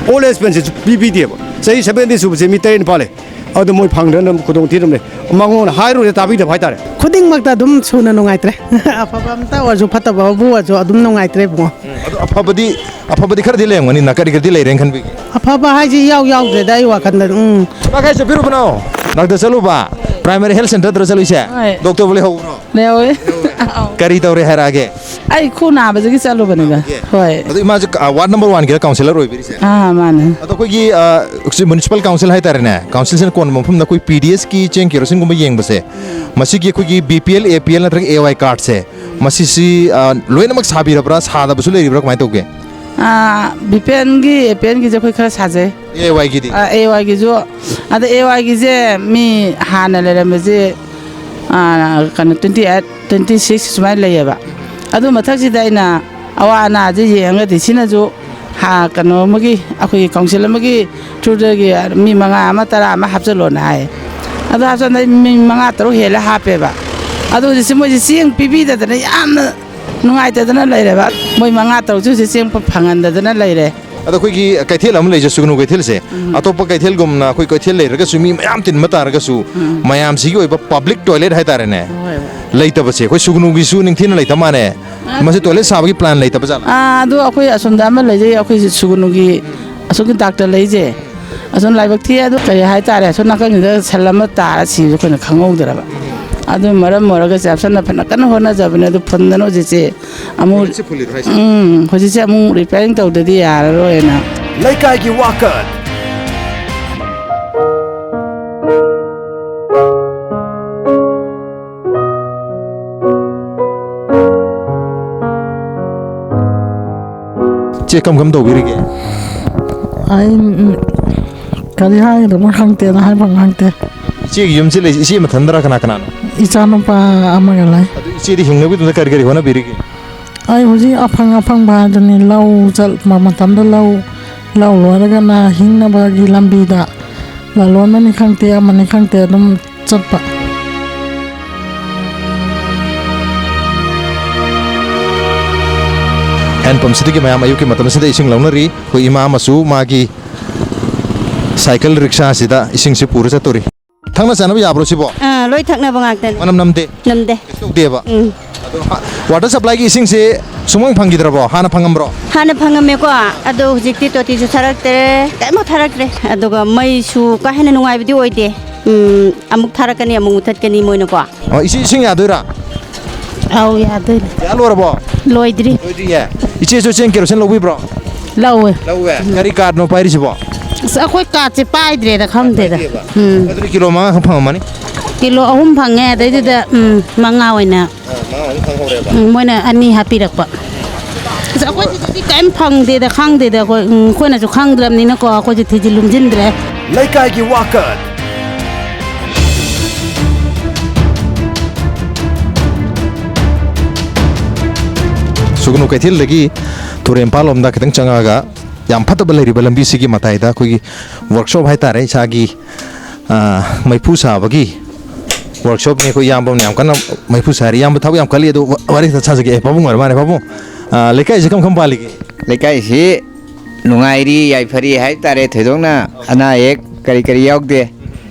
ꯑꯣꯜ ꯑꯦꯖ ꯄꯦꯟꯁꯤꯟꯁꯨ ꯄꯤꯕꯤꯗꯦꯕ꯫ ꯆꯍꯤ ꯁꯕꯦꯟꯇꯤ ꯁꯨꯕꯁꯦ ꯃꯤ ꯇꯔꯦꯠ ꯅꯤꯄꯥꯜ ꯂꯩ꯫ ꯑꯗꯨ ꯃꯣꯏ ꯐꯪꯗꯅ ꯈꯨꯗꯣꯡ ꯊꯤꯔꯝꯂꯦ꯫ ꯃꯉꯣꯟꯗ ꯍꯥꯏꯔꯨꯔꯦ ꯇꯥꯕꯤꯗꯕ ꯍꯥꯏꯇꯥꯔꯦ꯫ ꯈꯨꯗꯤꯡꯃꯛꯇ ꯑꯗꯨꯝ ꯁꯨꯅ ꯅꯨꯡꯉꯥꯏꯇ꯭ꯔꯦ꯫ ꯑꯐꯕ ꯑꯝꯇ ꯑꯣꯏꯔꯁꯨ ꯐꯠꯇꯕꯕꯨ ꯑꯣꯏꯔꯁꯨ ꯑꯗꯨꯝ ꯅꯨꯡꯉꯥꯏꯇ꯭ꯔꯦ ꯏꯕꯨꯡꯉꯣ꯫ ꯑꯗꯣ ꯑꯐꯕꯗꯤ, ꯑꯐꯕꯗꯤ ꯈꯔꯗꯤ ꯂꯩꯔꯝꯒꯅꯤꯅ, ꯀꯔꯤ ꯀꯔꯤꯗꯤ ꯂꯩꯔꯦꯅ ꯈꯟꯕꯤꯒꯦ? ꯑꯐꯕ ꯍꯥꯏꯁꯤ ꯏꯌꯥꯎ ꯌꯥꯎꯗ꯭ꯔꯦꯗ ꯑꯩ ꯋꯥꯈꯜꯗ꯫ ꯎꯝ꯫ ꯏꯃꯥ ꯀꯥꯏ ꯆꯠꯄꯤꯔꯨꯕꯅꯣ? ꯗꯥꯛꯇꯔ ꯆꯠꯂꯨꯕ? ꯄ꯭ꯔꯥꯏꯃꯥꯔꯤ ꯍꯦꯜꯊ ꯁꯦꯟꯇꯔꯗꯔ ꯆꯠꯂꯨꯏꯁꯦ? ꯍꯣꯏ꯫ ꯗꯣꯛꯇꯔꯕꯨ ꯂꯩꯍꯧꯕ꯭ꯔꯣ? ꯂꯩꯍꯧꯋꯦ꯫ ꯑꯧ꯫ ꯀꯔꯤ ꯇꯧꯔꯦ ꯍꯥꯏꯔꯛꯑꯒꯦ? ꯑꯩ ꯈꯨ ꯅꯥꯕꯗꯒꯤ ꯆꯠꯂꯨꯕꯅꯤꯗ꯫ ꯑꯣꯀꯦ꯫ ꯍꯣꯏ꯫ ꯑꯗꯣ ꯏꯃꯥꯁꯦ, ꯑ, ꯋꯥꯔꯗ ꯅꯝꯕꯔ ꯋꯥꯟꯒꯤꯗ ꯀꯥꯎꯟꯁꯤꯂꯔ ꯑꯣꯏꯕꯤꯔꯤꯁꯦ? ꯑꯥ, ꯃꯥꯅꯦ꯫ ꯑꯗꯣ ꯑꯩꯈꯣꯏꯒꯤ, ꯑ, ꯃ꯭ꯌꯨꯅꯤꯁꯤꯄꯥꯜ ꯀꯥꯎꯟꯁꯤꯜ ꯍꯥꯏꯇꯥꯔꯦꯅꯦ, ꯀꯥꯎꯟꯁꯤꯜꯁꯤꯅ ꯀꯣꯟꯕ ꯃꯐꯝꯗ ꯑꯩꯈꯣꯏ ꯄꯤ ꯗꯤ ꯑꯦꯁꯀꯤ ꯆꯦꯡ ꯀꯦꯔꯣꯁꯤꯟꯒꯨꯝꯕ ꯌꯦꯡꯕꯁꯦ, ꯃꯁꯤꯒꯤ ꯑꯩꯈꯣꯏꯒꯤ ꯕꯤ ꯄꯤ ꯑꯦꯜ, ꯑꯦ ꯄꯤ ꯑꯦꯜ ꯅꯠꯇ꯭ꯔꯒ ꯑꯦ ꯋꯥꯏ ꯀꯥꯔꯗꯁꯦ, ꯃꯁꯤꯁꯤ, ꯑ, ꯂꯣꯏꯅꯃꯛ ꯁꯥꯕꯤꯔꯕ꯭ꯔꯥ, ꯁꯥꯗꯕꯁꯨ ꯂꯩꯔꯤꯕ꯭ꯔꯥ, ꯀꯃꯥꯏꯅ ꯇꯧꯒꯦ? ꯑꯥ, ꯕꯤ ꯄꯤ ꯑꯦꯜꯒꯤ, ꯑꯦ ꯄꯤ ꯑꯦꯜꯒꯤꯁꯦ ꯑꯩꯈꯣꯏ ꯈꯔ ꯁꯥꯖꯩ꯫ ꯑꯦ ꯋꯥꯏꯒꯤꯗꯤ? ꯑꯥ, ꯑꯦ ꯋꯥꯏꯒꯤꯁꯨ, ꯑꯗ ꯑꯦ ꯋꯥꯏꯒꯤꯁꯦ ꯃꯤ ꯍꯥꯟꯅ ꯂꯩꯔꯝꯕꯁꯦ, ꯑꯥ, ꯀꯩꯅꯣ, ꯇ꯭ꯋꯦꯟꯇꯤ ꯑꯩꯠ, ꯇ꯭ꯋꯦꯟꯇꯤ ꯁꯤꯛꯁ ꯁꯨꯃꯥꯏꯅ ꯂꯩꯌꯦꯕ꯫ ꯑꯗꯨ ꯃꯊꯛꯁꯤꯗ ꯑꯩꯅ ꯑꯋꯥ ꯑꯅꯥꯁꯦ ꯌꯦꯡꯉꯒꯗꯤ ꯁꯤꯅꯁꯨ ꯍꯥ-, ꯀꯩꯅꯣ ꯑꯃꯒꯤ, ꯑꯩꯈꯣꯏꯒꯤ ꯀꯥꯎꯟꯁꯤꯜ ꯑꯃꯒꯤ ꯊ꯭ꯔꯨꯗꯒꯤ ꯃꯤ ꯃꯉꯥ ꯑꯃ, ꯇꯔꯥ ꯑꯃ ꯍꯥꯞꯆꯜꯂꯣꯅ ꯍꯥꯏ꯫ ꯑꯗꯣ ꯍꯥꯞꯆꯟꯗꯩ ꯃꯤ ꯃꯉꯥ ꯇꯔꯨꯛ ꯍꯦꯜꯂꯦ ꯍꯥꯞꯄꯦꯕ꯫ ꯑꯗꯣ ꯍꯧꯖꯤꯛꯁꯦ ꯃꯣꯏꯁꯦ ꯆꯦꯡ ꯄꯤꯕꯤꯗꯗꯅ ꯌꯥꯝꯅ ꯅꯨꯡꯉꯥꯏꯇꯗꯅ ꯂꯩꯔꯦꯕ꯫ ꯃꯣꯏ ꯃꯉꯥ ꯇꯔꯨꯛꯁꯦ ꯍꯧꯖꯤꯛ ꯆꯦꯡ ꯐꯪꯍꯟꯗꯗꯅ ꯂꯩꯔꯦ꯫ ꯑꯗꯣ ꯑꯩꯈꯣꯏꯒꯤ ꯀꯩꯊꯦꯜ ꯑꯃ ꯂꯩꯖꯩ, ꯁꯨꯒꯅꯨ ꯀꯩꯊꯦꯜꯁꯦ꯫ ꯎꯝ꯫ ꯑꯇꯣꯞꯄ ꯀꯩꯊꯦꯜꯒꯨꯝꯅ ꯑꯩꯈꯣꯏ ꯀꯩꯊꯦꯜ ꯂꯩꯔꯒꯁꯨ ꯃꯤ ꯃꯌꯥꯝ ꯇꯤꯟꯕ ꯇꯥꯔꯒꯁꯨ, ꯎꯝ꯫ ꯃꯌꯥꯝꯁꯤꯒꯤ ꯑꯣꯏꯕ ꯄꯕ꯭ꯂꯤꯛ ꯇꯣꯏꯂꯦꯠ ꯍꯥꯏꯇꯥꯔꯦꯅꯦ, ꯍꯣꯏ, ꯍꯣꯏ꯫ ꯂꯩꯇꯕꯁꯦ ꯑꯩꯈꯣꯏ ꯁꯨꯒꯅꯨꯒꯤꯁꯨ ꯅꯤꯡꯊꯤꯅ ꯂꯩꯇ ꯃꯥꯜꯂꯦ꯫ ꯑ- ꯃꯁꯤ ꯇꯣꯏꯂꯦꯠ ꯁꯥꯕꯒꯤ ꯄ꯭ꯂꯥꯟ ꯂꯩꯇꯕ ꯖꯥꯠꯂꯥ? ꯑꯥ, ꯑꯗꯨ ꯑꯩꯈꯣꯏ ꯑꯁꯣꯝꯗ ꯑꯃ ꯂꯩꯖꯩ, ꯑꯩꯈꯣꯏ ꯁꯨꯒꯅꯨꯒꯤ ꯑꯁꯣꯝꯒꯤ ꯗꯥꯛꯇꯔ ꯂꯩꯖꯦ꯫ ꯑꯁꯣꯝ ꯂꯥꯏꯕꯛ ꯊꯤ, ꯑꯗꯨ ꯀꯔꯤ ꯍꯥꯏꯇꯥꯔꯦ, ꯑꯁꯣꯝ ꯅꯥꯀꯟꯒꯤꯗ ꯁꯟ ꯑꯃ ꯇꯥꯔ ꯁꯤꯕꯁꯨ ꯑꯩꯈꯣꯏꯅ ꯈꯪꯍꯧꯗ꯭ꯔꯕ꯫ ꯑꯗꯨꯅ ꯃꯔꯝ ꯑꯣꯏꯔꯒ ꯆꯦ ꯍꯥꯞꯁꯟꯅ ꯐꯅ ꯀꯟꯅ ꯍꯣꯠꯅꯖꯕꯅꯦ, ꯑꯗꯨ ꯐꯨꯟꯗꯅ ꯍꯧꯖꯤꯛꯁꯦ ꯑꯃꯨꯛ, ꯇꯣꯏꯂꯦꯠꯁꯦ ꯐꯨꯜꯂꯤꯔꯣ ꯍꯥꯏꯁꯦ? ꯎꯝ, ꯍꯧꯖꯤꯛꯁꯦ ꯑꯃꯨꯛ ꯔꯤꯄꯦꯌꯔꯤꯡ ꯇꯧꯗꯗꯤ ꯌꯥꯔꯔꯣꯏꯅ꯫ ꯂꯩꯀꯥꯏꯒꯤ ꯋꯥꯀꯠ꯫ ꯏꯆꯦ, ꯀꯝ ꯀꯝ ꯇꯧꯕꯤꯔꯤꯒꯦ? ꯑꯩ, ꯎꯝ, ꯀꯔꯤ ꯍꯥꯏꯒꯗꯕꯅꯣ ꯈꯪꯗꯦꯗ, ꯍꯥꯏꯐꯝ ꯈꯪꯗꯦ꯫ ꯏꯆꯦꯒꯤ ꯌꯨꯝꯁꯤ ꯂꯩ, ꯏꯆꯦ ꯃꯊꯟꯗꯔ, ꯀꯅꯥ ꯀꯅꯥꯅꯣ? ꯏꯆꯥꯅꯨꯄꯥ ꯑꯃꯒ ꯂꯩ꯫ ꯑꯗꯨ ꯏꯆꯦꯗꯤ ꯍꯤꯡꯅꯕꯒꯤꯗꯃꯛꯇ ꯀꯔꯤ ꯀꯔꯤ ꯍꯣꯠꯅꯕꯤꯔꯤꯒꯦ? ꯑꯩ ꯍꯧꯖꯤꯛ ꯑꯐꯪ ꯑꯐꯪꯕ ꯍꯥꯏꯗꯨꯅꯤ, ꯂꯧ ꯆꯠꯄ ꯃꯇꯝꯗ ꯂꯧ, ꯂꯧ ꯂꯣꯏꯔꯒꯅ ꯍꯤꯡꯅꯕꯒꯤ ꯂꯝꯕꯤꯗ ꯂꯂꯣꯟꯕꯅꯤ ꯈꯪꯗꯦ, ꯑꯃꯅꯤ ꯈꯪꯗꯦ, ꯑꯗꯨꯝ ꯆꯠꯄ꯫ ꯍꯦꯟ ꯄꯝꯁꯤꯗꯒꯤ ꯃꯌꯥꯝ ꯑꯌꯨꯛꯀꯤ ꯃꯇꯝꯁꯤꯗ ꯏꯁꯤꯡ ꯂꯧꯅꯔꯤ꯫ ꯑꯩꯈꯣꯏ ꯏꯃꯥ ꯑꯃꯁꯨ ꯃꯥꯒꯤ ꯁꯥꯏꯀꯜ ꯔꯤꯛꯁꯥꯁꯤꯗ ꯏꯁꯤꯡꯁꯤ ꯄꯨꯔ ꯆꯠꯇꯣꯔꯤ꯫ ꯊꯛꯅ ꯆꯥꯅꯕ ꯌꯥꯕ꯭ꯔꯣ ꯁꯤꯕꯣ? ꯑꯥ, ꯂꯣꯏ ꯊꯛꯅꯕ ꯉꯥꯛꯇꯅꯤ꯫ ꯃꯅꯝ ꯅꯝꯗꯦ? ꯅꯝꯗꯦ꯫ ꯀꯩꯁꯨ ꯇꯧꯗꯦꯕ? ꯎꯝ꯫ ꯑꯗꯣ ꯍꯥ-, ꯋꯥꯇꯔ ꯁꯄ꯭ꯂꯥꯏꯒꯤ ꯏꯁꯤꯡꯁꯦ ꯁꯨꯡꯐꯪ ꯐꯪꯈꯤꯗ꯭ꯔꯕꯣ? ꯍꯥꯟꯅ ꯐꯪꯉꯝꯕ꯭ꯔꯣ? ꯍꯥꯟꯅ ꯐꯪꯉꯝꯃꯦꯀꯣ, ꯑꯗꯣ ꯍꯧꯖꯤꯛꯇꯤ ꯇꯣꯇꯤꯁꯨ ꯊꯥꯔꯛꯇ꯭ꯔꯦ, ꯀꯔꯤꯝꯐꯥꯎ ꯊꯥꯔꯛꯇ꯭ꯔꯦ꯫ ꯑꯗꯨꯒ ꯃꯩꯁꯨ ꯀꯥ ꯍꯦꯟꯅ ꯅꯨꯡꯉꯥꯏꯕꯗꯤ ꯑꯣꯏꯗꯦ꯫ ꯎꯝ, ꯑꯃꯨꯛ ꯊꯥꯔꯛꯀꯅꯤ, ꯑꯃꯨꯛ ꯃꯨꯊꯠꯀꯅꯤ ꯃꯣꯏꯅꯀꯣ꯫ ꯑꯣ, ꯏꯁꯤꯡ, ꯏꯁꯤꯡ ꯌꯥꯗꯣꯏꯔꯥ? ꯑꯧ, ꯌꯥꯗꯣꯏꯅꯦ꯫ ꯌꯥ ꯂꯣꯏꯔꯕꯣ? ꯂꯣꯏꯗ꯭ꯔꯤ꯫ ꯂꯣꯏꯗ꯭ꯔꯤꯌꯦ? ꯏꯆꯦꯁꯨ ꯆꯦꯡ ꯀꯦꯔꯣꯁꯤꯟ ꯂꯧꯕꯤꯕ꯭ꯔꯣ? ꯂꯧꯋꯦ꯫ ꯂꯧꯋꯦ? ꯎꯝ꯫ ꯀꯔꯤ ꯀꯥꯔꯗꯅꯣ ꯄꯥꯏꯔꯤꯁꯤꯕꯣ? ꯑꯁ, ꯑꯩꯈꯣꯏ ꯀꯥꯔꯗꯁꯦ ꯄꯥꯏꯗ꯭ꯔꯦꯗ, ꯈꯪꯗꯦꯗ꯫ ꯄꯥꯏꯗꯦꯕ? ꯎꯝ꯫ ꯑꯗꯨꯗꯤ ꯀꯤꯂꯣ ꯃꯉꯥ ꯈꯛ ꯐꯪꯉꯝꯃꯅꯤ? ꯀꯤꯂꯣ ꯑꯍꯨꯝ ꯐꯪꯉꯦ, ꯑꯗꯩꯗꯨꯗ, ꯎꯝ, ꯃꯉꯥ ꯑꯣꯏꯅ, ꯑꯥ, ꯃꯉꯥ ꯑꯣꯏꯅ ꯐꯪꯍꯧꯔꯦꯕ? ꯎꯝ, ꯃꯣꯏꯅ ꯑꯅꯤ ꯍꯥꯞꯄꯤꯔꯛꯄ꯫ ꯑꯁ, ꯑꯩꯈꯣꯏ ꯁꯤꯗꯗꯤ ꯀꯔꯤꯝ ꯐꯪꯗꯦꯗ, ꯈꯪꯗꯦꯗ꯫ ꯑꯩꯈꯣꯏ, ꯎꯝ, ꯑꯩꯈꯣꯏꯅꯁꯨ ꯈꯪꯗ꯭ꯔꯕꯅꯤꯅꯀꯣ, ꯑꯩꯈꯣꯏꯁꯨ ꯊꯤꯖꯤꯜ ꯂꯨꯝꯁꯤꯟꯗ꯭ꯔꯦ꯫ ꯂꯩꯀꯥꯏꯒꯤ ꯋꯥꯀꯠ꯫ ꯁꯨꯒꯅꯨ ꯀꯩꯊꯦꯜꯗꯒꯤ ꯇꯨꯔꯦꯟ ꯄꯥꯂꯣꯝꯗ ꯈꯤꯇꯪ ꯆꯪꯉꯛꯑꯒ ꯌꯥꯝ ꯐꯠꯇꯕ ꯂꯩꯔꯤꯕ ꯂꯝꯕꯤꯁꯤꯒꯤ ꯃꯇꯥꯏꯗ ꯑꯩꯈꯣꯏꯒꯤ workshop ꯍꯥꯏꯇꯥꯔꯦ, ꯏꯁꯥꯒꯤ, ꯑ, ꯃꯩꯐꯨ ꯁꯥꯕꯒꯤ workshopꯅꯤ꯫ ꯑꯩꯈꯣꯏ ꯏꯌꯥꯝꯕ ꯑꯃꯅ ꯌꯥꯝ ꯀꯟꯅ ꯃꯩꯐꯨ ꯁꯥꯔꯤ꯫ ꯏꯌꯥꯝꯕ ꯊꯕꯛ ꯌꯥꯝ ꯀꯜꯂꯤ, ꯑꯗꯣ ꯋꯥ-, ꯋꯥꯔꯤ ꯈꯤꯇꯪ ꯁꯥꯖꯒꯦ꯫ ꯑꯦ, ꯄꯥꯕꯨꯡ ꯑꯣꯏꯔ ꯃꯥꯜꯂꯦ꯫ ꯄꯥꯕꯨꯡ, ꯑ, ꯂꯩꯀꯥꯏꯁꯤ ꯀꯔꯝ ꯀꯔꯝ ꯄꯥꯜꯂꯤꯒꯦ? ꯂꯩꯀꯥꯏꯁꯤ ꯅꯨꯡꯉꯥꯏꯔꯤ, ꯌꯥꯏꯐꯔꯤ ꯍꯥꯏꯕ ꯇꯥꯔꯦ꯫ ꯊꯣꯏꯗꯣꯛꯅ ꯑꯅꯥ ꯑꯌꯦꯛ ꯀꯔꯤ ꯀꯔꯤ ꯌꯥꯎꯗꯦ꯫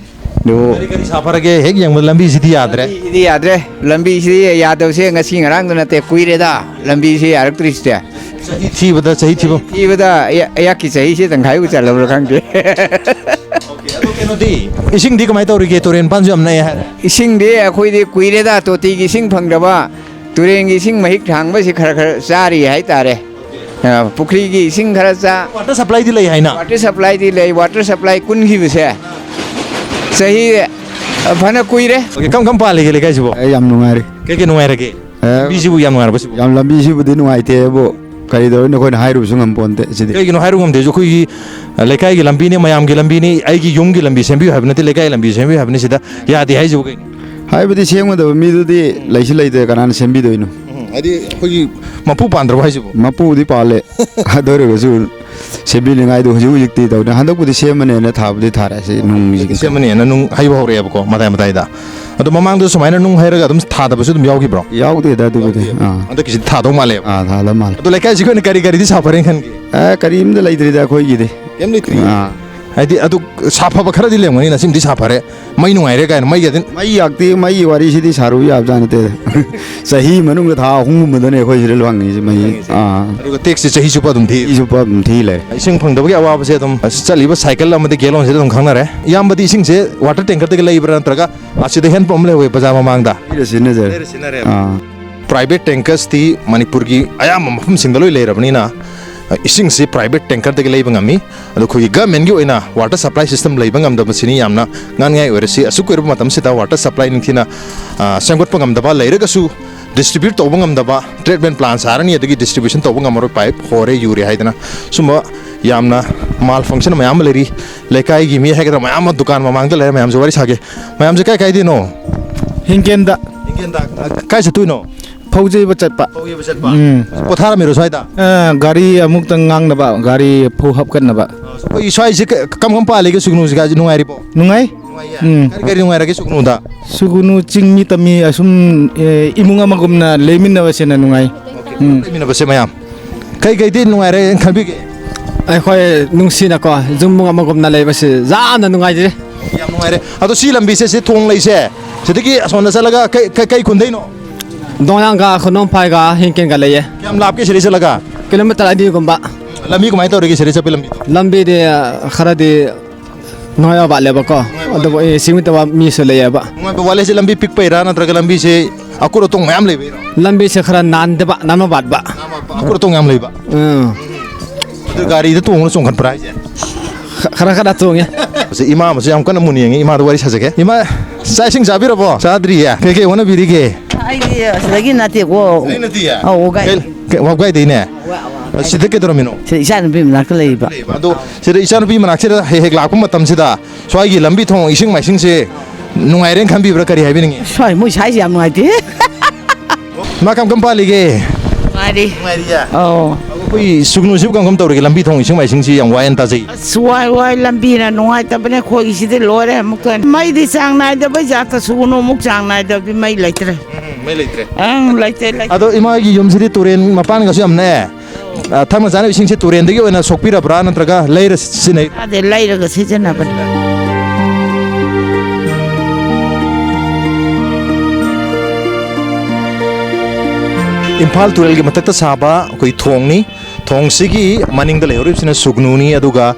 ꯑꯗꯨ ꯀꯔꯤ ꯀꯔꯤ ꯁꯥꯐꯔꯒꯦ? ꯍꯦꯛ ꯌꯦꯡꯕꯗ ꯂꯝꯕꯤꯁꯤꯗꯤ ꯌꯥꯗ꯭ꯔꯦ꯫ ꯂꯝꯕꯤꯁꯤꯗꯤ ꯌꯥꯗ꯭ꯔꯦ꯫ ꯂꯝꯕꯤꯁꯤꯗꯤ ꯌꯥꯗꯕꯁꯦ ꯉꯁꯤ ꯉꯔꯥꯡꯗ ꯅꯠꯇꯦ, ꯀꯨꯏꯔꯦꯗ ꯂꯝꯕꯤꯁꯤ ꯌꯥꯔꯛꯇ꯭ꯔꯤꯁꯦ꯫ ꯆꯍꯤ ꯊꯤꯕꯗ, ꯆꯍꯤ ꯊꯤꯕ꯫ ꯊꯤꯕꯗ ꯑꯩ-, ꯑꯩꯍꯥꯛꯀꯤ ꯆꯍꯤꯁꯦ ꯇꯪꯈꯥꯏꯕꯨ ꯆꯜꯂꯕ꯭ꯔꯥ ꯈꯪꯗꯦ꯫ ꯑꯗꯣ ꯀꯩꯅꯣꯗꯤ, ꯏꯁꯤꯡꯗꯤ ꯀꯃꯥꯏꯅ ꯇꯧꯔꯤꯒꯦ? ꯇꯨꯔꯦꯟ ꯃꯄꯥꯟꯁꯨ ꯌꯥꯝ ꯅꯛꯑꯦ ꯍꯥꯏ꯫ ꯏꯁꯤꯡꯗꯤ ꯑꯩꯈꯣꯏꯗꯤ ꯀꯨꯏꯔꯦꯗ ꯇꯣꯇꯤꯒꯤ ꯏꯁꯤꯡ ꯐꯪꯗꯕ, ꯇꯨꯔꯦꯟꯒꯤ ꯏꯁꯤꯡ ꯃꯍꯤꯛ ꯊꯥꯡꯕꯁꯤ ꯈꯔ ꯈꯔ ꯆꯥꯔꯤ ꯍꯥꯏꯇꯥꯔꯦ꯫ ꯑ, ꯄꯨꯈ꯭ꯔꯤꯒꯤ ꯏꯁꯤꯡ ꯈꯔ ꯆꯥ꯫ Water supplyꯗꯤ ꯂꯩ ꯍꯥꯏꯅ? Water supplyꯗꯤ ꯂꯩ꯫ Water supply ꯀꯨꯟꯈꯤꯕꯁꯦ ꯆꯍꯤ, ꯑ, ꯐꯅ ꯀꯨꯏꯔꯦ꯫ ꯑꯣꯀꯦ, ꯀꯔꯝ ꯀꯔꯝ ꯄꯥꯜꯂꯤꯒꯦ ꯂꯩꯀꯥꯏꯁꯤꯕꯣ? ꯑꯩ ꯌꯥꯝ ꯅꯨꯡꯉꯥꯏꯔꯤ꯫ ꯀꯩ ꯀꯩ ꯅꯨꯡꯉꯥꯏꯔꯒꯦ? ꯑꯦ, ꯂꯝꯕꯤꯁꯤꯕꯨ ꯌꯥꯝ ꯅꯨꯡꯉꯥꯏꯔꯕꯣ ꯁꯤꯕꯨ? ꯌꯥꯝ, ꯂꯝꯕꯤꯁꯤꯕꯨꯗꯤ ꯅꯨꯡꯉꯥꯏꯇꯦꯕꯨ, ꯀꯔꯤ ꯇꯧꯔꯤꯅꯣ ꯑꯩꯈꯣꯏꯅ ꯍꯥꯏꯔꯨꯕꯁꯨ ꯉꯝꯄꯣꯟꯇꯦ ꯁꯤꯗꯤ꯫ ꯀꯩꯒꯤꯅꯣ ꯍꯥꯏꯔꯨ ꯉꯝꯗꯦꯁꯨ, ꯑꯩꯈꯣꯏꯒꯤ, ꯑ, ꯂꯩꯀꯥꯏꯒꯤ ꯂꯝꯕꯤꯅꯤ, ꯃꯌꯥꯝꯒꯤ ꯂꯝꯕꯤꯅꯤ, ꯑꯩꯒꯤ ꯌꯨꯝꯒꯤ ꯂꯝꯕꯤ ꯁꯦꯝꯕꯤꯌꯨ ꯍꯥꯏꯕ ꯅꯠꯇꯦ, ꯂꯩꯀꯥꯏꯒꯤ ꯂꯝꯕꯤ ꯁꯦꯝꯕꯤꯌꯨ ꯍꯥꯏꯕꯅꯤ꯫ ꯁꯤꯗ ꯌꯥꯗꯦ ꯍꯥꯏꯁꯤꯕꯨ ꯀꯩꯅꯣ? ꯍꯥꯏꯕꯗꯤ ꯁꯦꯝꯒꯗꯕ ꯃꯤꯗꯨꯗꯤ ꯂꯩꯁꯨ ꯂꯩꯇꯦ, ꯀꯅꯥꯅ ꯁꯦꯝꯕꯤꯗꯣꯏꯅꯣ? ꯎꯝ, ꯍꯥꯏꯗꯤ ꯑꯩꯈꯣꯏꯒꯤ ꯃꯄꯨ ꯄꯥꯟꯗ꯭ꯔꯕꯣ ꯍꯥꯏꯁꯤꯕꯨ? ꯃꯄꯨꯗꯤ ꯄꯥꯜꯂꯦ꯫ ꯑꯗꯨ ꯑꯣꯏꯔꯒꯁꯨ ꯁꯦꯝꯕꯤꯅꯤꯡꯉꯥꯏꯗꯣ ꯍꯧꯖꯤꯛ ꯍꯧꯖꯤꯛꯇꯤ ꯇꯧꯗꯦ꯫ ꯍꯟꯗꯛꯄꯨꯗꯤ ꯁꯦꯝꯃꯅꯦꯅ ꯊꯥꯕꯨꯗꯤ ꯊꯥꯔꯦ, ꯁꯤ ꯅꯨꯡꯁꯤꯒꯤ ꯁꯦꯝꯃꯅꯦꯅ ꯅꯨꯡ ꯍꯩꯕ ꯍꯧꯔꯛꯑꯦꯕꯀꯣ, ꯃꯇꯥꯏ ꯃꯇꯥꯏꯗ꯫ ꯑꯗꯣ ꯃꯃꯥꯡꯗ ꯁꯨꯃꯥꯏꯅ ꯅꯨꯡ ꯍꯩꯔꯒ ꯑꯗꯨꯝ ꯊꯥꯗꯕꯁꯨ ꯑꯗꯨꯝ ꯌꯥꯎꯈꯤꯕ꯭ꯔꯣ? ꯌꯥꯎꯗꯦꯗ ꯑꯗꯨꯕꯨꯗꯤ꯫ ꯌꯥꯎꯗꯦꯕ꯫ ꯑꯥ꯫ ꯍꯟꯗꯛꯀꯤꯁꯤꯗꯤ ꯊꯥꯗꯧ ꯃꯥꯜꯂꯦꯕ꯫ ꯑꯥ, ꯊꯥꯗꯧ ꯃꯥꯜꯂꯦ꯫ ꯑꯗꯣ ꯂꯩꯀꯥꯏꯁꯤꯒꯤ ꯑꯣꯏꯅ ꯀꯔꯤ ꯀꯔꯤꯗꯤ ꯁꯥꯐꯔꯦꯅ ꯈꯟꯒꯦ? ꯑꯦ, ꯀꯔꯤꯝꯇ ꯂꯩꯇ꯭ꯔꯤꯗ ꯑꯩꯈꯣꯏꯒꯤꯗꯤ꯫ ꯀꯩꯝ ꯂꯩꯇ꯭ꯔꯤ? ꯑꯥ꯫ ꯍꯥꯏꯗꯤ ꯑꯗꯨ ꯁꯥꯐꯕ ꯈꯔꯗꯤ ꯂꯩꯔꯝꯒꯅꯤꯅ, ꯁꯤꯃꯗꯤ ꯁꯥꯐꯔꯦ, ꯃꯩ ꯅꯨꯡꯉꯥꯏꯔꯦ ꯀꯥꯏꯅ, ꯃꯩꯒꯗꯤ? ꯃꯩ ꯌꯥꯛꯇꯤ, ꯃꯩꯒꯤ ꯋꯥꯔꯤꯁꯤꯗꯤ ꯁꯥꯔꯨ ꯌꯥꯕꯖꯥꯠ ꯅꯠꯇꯦꯗ꯫ ꯆꯍꯤ ꯃꯅꯨꯡꯗ ꯊꯥ ꯑꯍꯨꯝꯒꯨꯝꯕꯗꯅꯦ ꯑꯩꯈꯣꯏ ꯁꯤꯗ ꯐꯪꯉꯤꯁꯦ ꯃꯩ꯫ ꯐꯪꯉꯤꯁꯦ꯫ ꯑꯥ꯫ ꯑꯗꯨꯒ ꯇꯦꯛꯁꯁꯦ ꯆꯍꯤ ꯆꯨꯞꯄ ꯑꯗꯨꯝ ꯊꯤ? ꯆꯍꯤ ꯆꯨꯞꯄ ꯑꯗꯨꯝ ꯊꯤ ꯂꯩꯔꯦ꯫ ꯏꯁꯤꯡ ꯐꯪꯗꯕꯒꯤ ꯑꯋꯥꯕꯁꯦ ꯑꯗꯨꯝ ꯆꯠꯂꯤꯕ ꯁꯥꯏꯀꯜ ꯑꯃꯗꯤ ꯒꯦꯂꯣꯟꯁꯤꯗ ꯑꯗꯨꯝ ꯈꯪꯅꯔꯦ꯫ ꯏꯌꯥꯝꯕꯗꯤ ꯏꯁꯤꯡꯁꯦ water tankerꯗꯒꯤ ꯂꯩꯕ꯭ꯔꯥ, ꯅꯠꯇ꯭ꯔꯒ ꯑꯁꯤꯗ hand pump ꯑꯃ ꯂꯩꯍꯧꯋꯦ ꯕꯖꯥꯔ ꯃꯃꯥꯡꯗ? ꯂꯩꯔ ꯁꯤꯖꯤꯟꯅꯖꯔꯦ꯫ ꯂꯩꯔ ꯁꯤꯖꯤꯟꯅꯔꯦꯕ꯫ ꯑꯥ꯫ ꯄ꯭ꯔꯥꯏꯚꯦꯠ ꯇꯦꯡꯀꯔꯁꯇꯤ ꯃꯅꯤꯄꯨꯔꯒꯤ ꯑꯌꯥꯝꯕ ꯃꯐꯝꯁꯤꯡꯗ ꯂꯣꯏ ꯂꯩꯔꯕꯅꯤꯅ, ꯑ, ꯏꯁꯤꯡꯁꯤ ꯄ꯭ꯔꯥꯏꯚꯦꯠ ꯇꯦꯡꯀꯔꯗꯒꯤ ꯂꯩꯕ ꯉꯝꯃꯤ꯫ ꯑꯗꯣ ꯑꯩꯈꯣꯏꯒꯤ ꯒꯃꯦꯟꯒꯤ ꯑꯣꯏꯅ ꯋꯥꯇꯔ ꯁꯄ꯭ꯂꯥꯏ ꯁꯤꯁꯇꯦꯝ ꯂꯩꯕ ꯉꯝꯗꯕꯁꯤꯅꯤ ꯌꯥꯝꯅ ꯉꯥꯡꯅꯤꯡꯉꯥꯏ ꯑꯣꯏꯔꯤꯁꯤ꯫ ꯑꯁꯨꯛ ꯀꯨꯏꯔꯕ ꯃꯇꯝꯁꯤꯗ ꯋꯥꯇꯔ ꯁꯄ꯭ꯂꯥꯏ ꯅꯤꯡꯊꯤꯅ, ꯑ, ꯁꯦꯝꯒꯠꯄ ꯉꯝꯗꯕ ꯂꯩꯔꯒꯁꯨ, ꯗꯤꯁꯇ꯭ꯔꯤꯕ꯭ꯌꯨꯠ ꯇꯧꯕ ꯉꯝꯗꯕ, ꯇ꯭ꯔꯤꯠꯃꯦꯟ ꯄ꯭ꯂꯥꯟ ꯁꯥꯔꯅꯤ, ꯑꯗꯒꯤ ꯗꯤꯁꯇ꯭ꯔꯤꯕ꯭ꯌꯨꯁꯟ ꯇꯧꯕ ꯉꯝꯃꯔꯣꯏ, ꯄꯥꯏꯞ ꯍꯣꯔꯦ, ꯌꯨꯔꯦ ꯍꯥꯏꯗꯅ ꯁꯨꯝꯕ ꯌꯥꯝꯅ ꯃꯥꯜ ꯐꯪꯁꯟ ꯃꯌꯥꯝ ꯑꯃ ꯂꯩꯔꯤ꯫ ꯂꯩꯀꯥꯏꯒꯤ ꯃꯤ ꯍꯥꯏꯒꯗ꯭ꯔꯥ, ꯃꯌꯥꯝ ꯑꯃ ꯗꯨꯀꯥꯟ ꯃꯃꯥꯡꯗ ꯂꯩꯔꯦ꯫ ꯃꯌꯥꯝꯁꯦ ꯋꯥꯔꯤ ꯁꯥꯒꯦ꯫ ꯃꯌꯥꯝꯁꯦ ꯀꯥꯏ ꯀꯥꯏꯗꯩꯅꯣ? ꯍꯤꯡꯒꯦꯟꯗ꯫ ꯍꯤꯡꯒꯦꯟꯗ꯫ ꯀꯥꯏ ꯆꯠꯇꯣꯏꯅꯣ? ꯐꯧ ꯌꯩꯕ ꯆꯠꯄ꯫ ꯐꯧ ꯌꯩꯕ ꯆꯠꯄ? ꯎꯝ꯫ ꯄꯣꯊꯥꯔꯝꯃꯤꯔꯣ ꯁ꯭ꯋꯥꯏꯗ? ꯑ, ꯒꯥꯔꯤ ꯑꯃꯨꯛꯇꯪ ꯉꯥꯡꯅꯕ, ꯒꯥꯔꯤ ꯐꯧ ꯍꯥꯞꯀꯠꯅꯕ꯫ ꯑꯩꯈꯣꯏ ꯁ꯭ꯋꯥꯏꯁꯦ ꯀ-, ꯀꯔꯝ ꯀꯔꯝ ꯄꯥꯜꯂꯤꯒꯦ ꯁꯨꯒꯅꯨꯁꯤꯒ? ꯅꯨꯡꯉꯥꯏꯔꯤꯕꯣ? ꯅꯨꯡꯉꯥꯏ꯫ ꯅꯨꯡꯉꯥꯏꯌꯦ? ꯎꯝ꯫ ꯀꯔꯤ ꯀꯔꯤ ꯅꯨꯡꯉꯥꯏꯔꯒꯦ ꯁꯨꯒꯅꯨꯗ? ꯁꯨꯒꯅꯨ ꯆꯤꯡ ꯃꯤ ꯇꯝꯃꯤ ꯑꯁꯨꯝ, ꯑꯦ, ꯏꯃꯨꯡ ꯑꯃꯒꯨꯝꯅ ꯂꯩꯃꯤꯟꯅꯕꯁꯤꯅ ꯅꯨꯡꯉꯥꯏ꯫ ꯎꯝ꯫ ꯂꯩꯃꯤꯟꯅꯕꯁꯦ ꯃꯌꯥꯝ ꯀꯩ ꯀꯩꯗꯤ ꯅꯨꯡꯉꯥꯏꯔꯦ ꯈꯟꯕꯤꯒꯦ? ꯑꯩꯈꯣꯏ ꯅꯨꯡꯁꯤꯅꯀꯣ ꯌꯨꯝꯕꯨꯡ ꯑꯃꯒꯨꯝꯅ ꯂꯩꯕꯁꯤ ꯌꯥꯝꯅ ꯅꯨꯡꯉꯥꯏꯖꯔꯦ꯫ ꯌꯥꯝ ꯅꯨꯡꯉꯥꯏꯔꯦ꯫ ꯑꯗꯣ ꯁꯤ ꯂꯝꯕꯤꯁꯦ, ꯁꯤ ꯊꯣꯡ ꯂꯩꯁꯦ, ꯁꯤꯗꯒꯤ ꯑꯁꯣꯝꯗ ꯆꯠꯂꯒ ꯀꯩ, ꯀꯩ, ꯀꯩ ꯈꯨꯟꯗꯩꯅꯣ? ꯗꯣꯡꯌꯥꯡꯒ ꯈꯨꯅꯣꯡꯐꯥꯏꯒ ꯍꯤꯡꯀꯦꯟꯒ ꯂꯩꯌꯦ꯫ ꯀꯌꯥꯝ ꯂꯥꯞꯀꯦ ꯁꯤꯗꯩ ꯆꯠꯂꯒ? ꯀꯤꯂꯣꯃꯤꯇꯔ ꯑꯅꯤꯒꯨꯝꯕ꯫ ꯂꯝꯕꯤ ꯀꯃꯥꯏꯅ ꯇꯧꯔꯤꯒꯦ ꯁꯤꯗꯩ ꯆꯠꯄꯒꯤ ꯂꯝꯕꯤꯗꯣ? ꯂꯝꯕꯤꯗꯤ ꯈꯔꯗꯤ ꯅꯨꯡꯉꯥꯏꯕ ꯋꯥꯠꯂꯦꯕꯀꯣ꯫ ꯑꯗꯨꯕꯨ, ꯑꯦ, ꯁꯤꯃꯤꯠ ꯇꯧꯕ ꯃꯤꯁꯨ ꯂꯩꯌꯦꯕ꯫ ꯅꯨꯡꯉꯥꯏꯕ ꯋꯥꯠꯂꯦ ꯍꯥꯏꯁꯦ ꯂꯝꯕꯤ ꯄꯤꯛꯄꯩꯔꯥ ꯅꯠꯇ꯭ꯔꯒ ꯂꯝꯕꯤꯁꯦ ꯑꯀꯨꯠ ꯑꯇꯣꯡ ꯃꯌꯥꯝ ꯂꯩꯕꯩꯔꯣ? ꯂꯝꯕꯤꯁꯦ ꯈꯔ ꯅꯥꯟꯗꯕ, ꯅꯥꯟꯕ ꯋꯥꯠꯄ꯫ ꯑꯀꯨꯠ ꯑꯇꯣꯡ ꯌꯥꯝ ꯂꯩꯕ꯫ ꯎꯝ꯫ ꯑꯗꯨ ꯒꯥꯔꯤꯗ ꯇꯣꯡꯉꯒ ꯆꯣꯡꯈꯠꯄ꯭ꯔꯥ ꯍꯥꯏꯁꯦ? ꯈ-, ꯈꯔ ꯈꯔ ꯇꯣꯡꯉꯦ꯫ ꯑꯁ, ꯏꯃꯥ ꯑꯃꯁꯨ ꯌꯥꯝ ꯀꯟꯅ ꯃꯨꯟꯅ ꯌꯦꯡꯉꯤ꯫ ꯏꯃꯥꯗ ꯋꯥꯔꯤ ꯁꯥꯖꯒꯦ꯫ ꯏꯃꯥ, ꯆꯥꯛ ꯏꯁꯤꯡ ꯆꯥꯕꯤꯔꯕꯣ? ꯆꯥꯗ꯭ꯔꯤꯌꯦ꯫ ꯀꯩꯀꯩ ꯍꯣꯠꯅꯕꯤꯔꯤꯒꯦ? ꯑꯩꯗꯤ ꯑꯁꯤꯗꯒꯤ ꯅꯠꯇꯦꯀꯣ꯫ ꯑꯩ ꯅꯠꯇꯦꯌꯦ? ꯑꯧ, ꯋꯥꯕꯒꯥꯏ꯫ ꯀꯩ, ꯀꯩ, ꯋꯥꯕꯒꯥꯏꯗꯩꯅꯦ? ꯋꯥ-, ꯋꯥ-, ꯁꯤꯗ ꯀꯩꯗꯧꯔꯝꯃꯤꯅꯣ? ꯁꯤꯗ ꯏꯆꯥ ꯅꯨꯄꯤ ꯃꯅꯥꯛꯇ ꯂꯩꯔꯤꯕ꯫ ꯂꯩꯕ꯫ ꯑꯗꯣ ꯁꯤꯗ ꯏꯆꯥ ꯅꯨꯄꯤ ꯃꯅꯥꯛꯁꯤꯗ ꯍꯦꯛ ꯍꯦꯛ ꯂꯥꯛꯄ ꯃꯇꯝꯁꯤꯗ ꯁ꯭ꯋꯥꯏꯒꯤ ꯂꯝꯕꯤ ꯊꯣꯡ ꯏꯁꯤꯡ ꯃꯥꯏꯁꯤꯡꯁꯦ ꯅꯨꯡꯉꯥꯏꯔꯦꯅ ꯈꯟꯕꯤꯕ꯭ꯔꯥ? ꯀꯔꯤ ꯍꯥꯏꯕꯤꯅꯤꯡꯉꯤ? ꯁ꯭ꯋꯥꯏ ꯃꯣꯏ ꯁ꯭ꯋꯥꯏꯁꯦ ꯌꯥꯝ ꯅꯨꯡꯉꯥꯏꯇꯦ꯫ ꯃꯥ ꯀꯝ ꯀꯝ ꯄꯥꯜꯂꯤꯒꯦ? ꯅꯨꯡꯉꯥꯏꯔꯤ꯫ ꯅꯨꯡꯉꯥꯏꯔꯤꯌꯦ? ꯑꯧ꯫ ꯑꯩꯈꯣꯏ ꯁꯨꯒꯅꯨꯁꯤꯕꯨ ꯀꯝ ꯀꯝ ꯇꯧꯔꯤꯒꯦ? ꯂꯝꯕꯤ ꯊꯣꯡ ꯏꯁꯤꯡ ꯃꯥꯏꯁꯤꯡꯁꯤ ꯌꯥꯝ ꯋꯥꯏꯅ ꯇꯥꯖꯩ꯫ ꯑꯁ, ꯋꯥꯏ, ꯋꯥꯏ, ꯂꯝꯕꯤꯅ ꯅꯨꯡꯉꯥꯏꯇꯕꯅꯦ ꯑꯩꯈꯣꯏꯒꯤꯁꯤꯗꯤ ꯂꯣꯏꯔꯦ ꯑꯃꯨꯛꯇ꯫ ꯃꯩꯗꯤ ꯆꯥꯡ ꯅꯥꯏꯗꯕꯩ ꯖꯥꯠꯇ ꯁꯨꯒꯅꯨ ꯑꯃꯨꯛ ꯆꯥꯡ ꯅꯥꯏꯗꯕꯗꯤ ꯃꯩ ꯂꯩꯇ꯭ꯔꯦ꯫ ꯎꯝ, ꯃꯩ ꯂꯩꯇ꯭ꯔꯦ꯫ ꯑꯪ, ꯂꯩꯇ꯭ꯔꯦ, ꯂꯩꯇ꯭ꯔꯦ꯫ ꯑꯗꯣ ꯏꯃꯥꯒꯤ ꯌꯨꯝꯁꯤꯗꯤ ꯇꯨꯔꯦꯟ ꯃꯄꯥꯟꯒꯁꯨ ꯌꯥꯝ ꯅꯛꯑꯦ꯫ ꯑ, ꯊꯛꯅ ꯆꯥꯅꯕ ꯏꯁꯤꯡꯁꯦ ꯇꯨꯔꯦꯟꯗꯒꯤ ꯑꯣꯏꯅ ꯁꯣꯛꯄꯤꯔꯕ꯭ꯔꯥ ꯅꯠꯇ꯭ꯔꯒ ꯂꯩꯔ ꯁꯤꯖꯤꯟꯅꯩ? ꯑꯗꯩ ꯂꯩꯔꯒ ꯁꯤꯖꯤꯟꯅꯕꯅꯤ꯫ ꯏꯝꯐꯥꯜ ꯇꯨꯔꯦꯜꯒꯤ ꯃꯊꯛꯇ ꯁꯥꯕ ꯑꯩꯈꯣꯏ ꯊꯣꯡꯅꯤ꯫ ꯊꯣꯡꯁꯤꯒꯤ ꯃꯅꯤꯡꯗ ꯂꯩꯍꯧꯔꯤꯕꯁꯤꯅ ꯁꯨꯒꯅꯨꯅꯤ, ꯑꯗꯨꯒ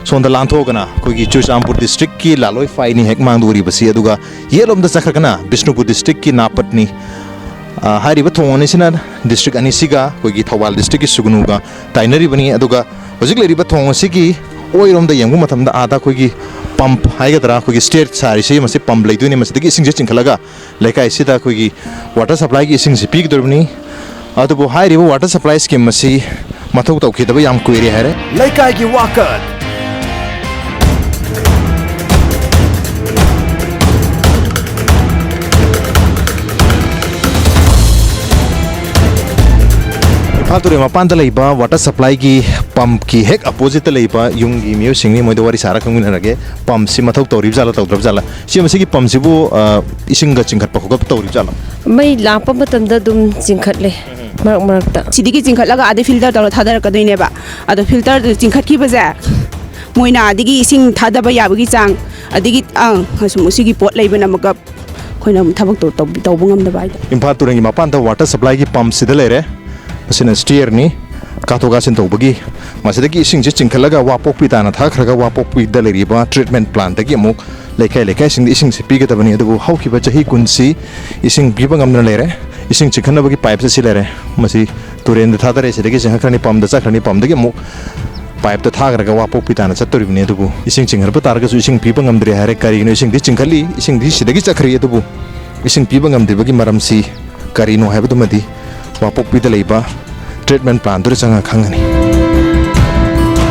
ꯁꯣꯝꯗ ꯂꯥꯟꯊꯣꯛꯑꯒꯅ ꯑꯩꯈꯣꯏꯒꯤ ꯆꯨꯔꯆꯥꯟꯄꯨꯔ ꯗꯤꯁꯇ꯭ꯔꯤꯛꯀꯤ ꯂꯥꯂꯣꯏ ꯐꯥꯏꯅꯤ ꯍꯦꯛ ꯃꯥꯡꯗ ꯎꯔꯤꯕꯁꯤ, ꯑꯗꯨꯒ ꯌꯦꯠꯂꯣꯝꯗ ꯆꯠꯈ꯭ꯔꯒꯅ ꯕꯤꯁꯅꯨꯄꯨꯔ ꯗꯤꯁꯇ꯭ꯔꯤꯛꯀꯤ ꯅꯥꯄꯠꯅꯤ꯫ ꯑ, ꯍꯥꯏꯔꯤꯕ ꯊꯣꯡ ꯑꯅꯤꯁꯤꯅ ꯗꯤꯁꯇ꯭ꯔꯤꯛ ꯑꯅꯤꯁꯤꯒ ꯑꯩꯈꯣꯏꯒꯤ ꯊꯧꯕꯥꯜ ꯗꯤꯁꯇ꯭ꯔꯤꯛꯀꯤ ꯁꯨꯒꯅꯨꯒ ꯇꯥꯏꯅꯔꯤꯕꯅꯤ꯫ ꯑꯗꯨꯒ ꯍꯧꯖꯤꯛ ꯂꯩꯔꯤꯕ ꯊꯣꯡ ꯑꯁꯤꯒꯤ ꯑꯣꯏꯔꯣꯝꯗ ꯌꯦꯡꯕ ꯃꯇꯝꯗ ꯑꯥꯗ ꯑꯩꯈꯣꯏꯒꯤ ꯄꯝꯞ ꯍꯥꯏꯒꯗ꯭ꯔꯥ, ꯑꯩꯈꯣꯏꯒꯤ ꯁ꯭ꯇꯦꯌꯔ ꯁꯥꯔꯤꯁꯤ, ꯃꯁꯤ ꯄꯝꯞ ꯂꯩꯗꯣꯏꯅꯤ꯫ ꯃꯁꯤꯗꯒꯤ ꯏꯁꯤꯡꯁꯦ ꯆꯤꯡꯈꯠꯂꯒ ꯂꯩꯀꯥꯏꯁꯤꯗ ꯑꯩꯈꯣꯏꯒꯤ ꯋꯥꯇꯔ ꯁꯄ꯭ꯂꯥꯏꯒꯤ ꯏꯁꯤꯡꯁꯤ ꯄꯤꯒꯗꯧꯔꯤꯕꯅꯤ꯫ ꯑꯗꯨꯕꯨ ꯍꯥꯏꯔꯤꯕ ꯋꯥꯇꯔ ꯁꯄ꯭ꯂꯥꯏ ꯁ꯭ꯀꯤꯝ ꯑꯁꯤ ꯃꯊꯧ ꯇꯧꯈꯤꯗꯕ ꯌꯥꯝ ꯀꯨꯏꯔꯦ ꯍꯥꯏꯔꯦ꯫ ꯂꯩꯀꯥꯏꯒꯤ ꯋꯥꯀꯠ꯫ ꯏꯝꯐꯥꯜ ꯇꯨꯔꯦꯜ ꯃꯄꯥꯟꯗ ꯂꯩꯕ ꯋꯥꯇꯔ ꯁꯄ꯭ꯂꯥꯏꯒꯤ ꯄꯝꯞꯀꯤ ꯍꯦꯛ ꯑꯄꯣꯖꯤꯠꯇ ꯂꯩꯕ ꯌꯨꯝꯒꯤ ꯃꯤꯑꯣꯏꯁꯤꯡꯅꯤ꯫ ꯃꯣꯏꯗ ꯋꯥꯔꯤ ꯁꯥꯔ ꯈꯪꯃꯤꯟꯅꯔꯒꯦ꯫ ꯄꯝꯞꯁꯤ ꯃꯊꯧ ꯇꯧꯔꯤꯕ ꯖꯥꯠꯂꯥ, ꯇꯧꯗ꯭ꯔꯕ ꯖꯥꯠꯂꯥ? ꯁꯤ ꯃꯁꯤꯒꯤ ꯄꯝꯞꯁꯤꯕꯨ, ꯑ, ꯏꯁꯤꯡꯒ ꯆꯤꯡꯈꯠꯄ ꯈꯣꯠꯀꯠꯄ ꯇꯧꯔꯤꯕ ꯖꯥꯠꯂꯥ? ꯃꯩ ꯂꯥꯛꯄ ꯃꯇꯝꯗ ꯑꯗꯨꯝ ꯆꯤꯡꯈꯠꯂꯦ, ꯃꯔꯛ ꯃꯔꯛꯇ꯫ ꯁꯤꯗꯒꯤ ꯆꯤꯡꯈꯠꯂꯒ ꯑꯥꯗꯩ ꯐꯤꯜꯇꯔ ꯇꯧꯔ ꯊꯥꯗꯔꯛꯀꯗꯣꯏꯅꯦꯕ꯫ ꯑꯗꯣ ꯐꯤꯜꯇꯔꯗꯨ ꯆꯤꯡꯈꯠꯈꯤꯕꯁꯦ, ꯃꯣꯏꯅ ꯑꯗꯒꯤ ꯏꯁꯤꯡ ꯊꯥꯗꯕ ꯌꯥꯕꯒꯤ ꯆꯥꯡ, ꯑꯗꯒꯤ, ꯑꯪ, ꯑꯁꯨꯝ ꯁꯤꯒꯤ ꯄꯣꯠ ꯂꯩꯕꯅ ꯑꯃꯨꯛꯀ ꯑꯩꯈꯣꯏꯅ ꯑꯃꯨꯛ ꯊꯕꯛꯇꯣ ꯇꯧ-, ꯇꯧꯕ ꯉꯝꯗꯕ ꯍꯥꯏꯇꯥꯔꯦ꯫ ꯏꯝꯐꯥꯜ ꯇꯨꯔꯦꯜꯒꯤ ꯃꯄꯥꯟꯗ ꯋꯥꯇꯔ ꯁꯄ꯭ꯂꯥꯏꯒꯤ ꯄꯝꯞꯁꯤꯗ ꯂꯩꯔꯦ꯫ ꯃꯁꯤꯅ ꯁ꯭ꯇꯤꯌꯔꯅꯤ, ꯀꯥꯊꯣꯛ ꯀꯥꯁꯤꯟ ꯇꯧꯕꯒꯤ꯫ ꯃꯁꯤꯗꯒꯤ ꯏꯁꯤꯡꯁꯤ ꯆꯤꯡꯈꯠꯂꯒ ꯋꯥꯄꯣꯛꯄꯤ ꯇꯥꯅ ꯊꯥꯈ꯭ꯔꯒ ꯋꯥꯄꯣꯛꯄꯤꯗ ꯂꯩꯔꯤꯕ ꯇ꯭ꯔꯤꯠꯃꯦꯟ ꯄ꯭ꯂꯥꯟꯠꯇꯒꯤ ꯑꯃꯨꯛ ꯂꯩꯀꯥꯏ ꯂꯩꯀꯥꯏꯁꯤꯡꯗ ꯏꯁꯤꯡꯁꯤ ꯄꯤꯒꯗꯕꯅꯤ꯫ ꯑꯗꯨꯕꯨ ꯍꯧꯈꯤꯕ ꯆꯍꯤ ꯀꯨꯟꯁꯤ ꯏꯁꯤꯡ ꯄꯤꯕ ꯉꯝꯗꯅ ꯂꯩꯔꯦ꯫ ꯏꯁꯤꯡ ꯆꯤꯡꯈꯠꯅꯕꯒꯤ ꯄꯥꯏꯞꯁꯦ ꯁꯤ ꯂꯩꯔꯦ꯫ ꯃꯁꯤ ꯇꯨꯔꯦꯟꯗ ꯊꯥꯗꯔꯦ, ꯁꯤꯗꯒꯤ ꯆꯤꯡꯈꯠꯈ꯭ꯔꯅꯤ, ꯄꯝꯗ ꯆꯠꯈ꯭ꯔꯅꯤ, ꯄꯝꯗꯒꯤ ꯑꯃꯨꯛ ꯄꯥꯏꯞꯇ ꯊꯥꯈ꯭ꯔꯒ ꯋꯥꯄꯣꯛꯄꯤ ꯇꯥꯅ ꯆꯠꯇꯣꯔꯤꯕꯅꯤ꯫ ꯑꯗꯨꯕꯨ ꯏꯁꯤꯡ ꯆꯤꯡꯈꯠꯄ ꯇꯥꯔꯒꯁꯨ ꯏꯁꯤꯡ ꯄꯤꯕ ꯉꯝꯗ꯭ꯔꯦ ꯍꯥꯏꯔꯦ꯫ ꯀꯔꯤꯒꯤꯅꯣ? ꯏꯁꯤꯡꯗꯤ ꯆꯤꯡꯈꯠꯂꯤ, ꯏꯁꯤꯡꯗꯤ ꯁꯤꯗꯒꯤ ꯆꯠꯈ꯭ꯔꯤ, ꯑꯗꯨꯕꯨ ꯏꯁꯤꯡ ꯄꯤꯕ ꯉꯝꯗ꯭ꯔꯤꯕꯒꯤ ꯃꯔꯝꯁꯤ ꯀꯔꯤꯅꯣ ꯍꯥꯏꯕꯗꯨꯃꯗꯤ ꯋꯥꯄꯣꯛꯄꯤꯗ ꯂꯩꯕ ꯇ꯭ꯔꯤꯠꯃꯦꯟ ꯄ꯭ꯂꯥꯟꯠꯇꯨꯗ ꯆꯪꯉꯒ ꯈꯪꯒꯅꯤ꯫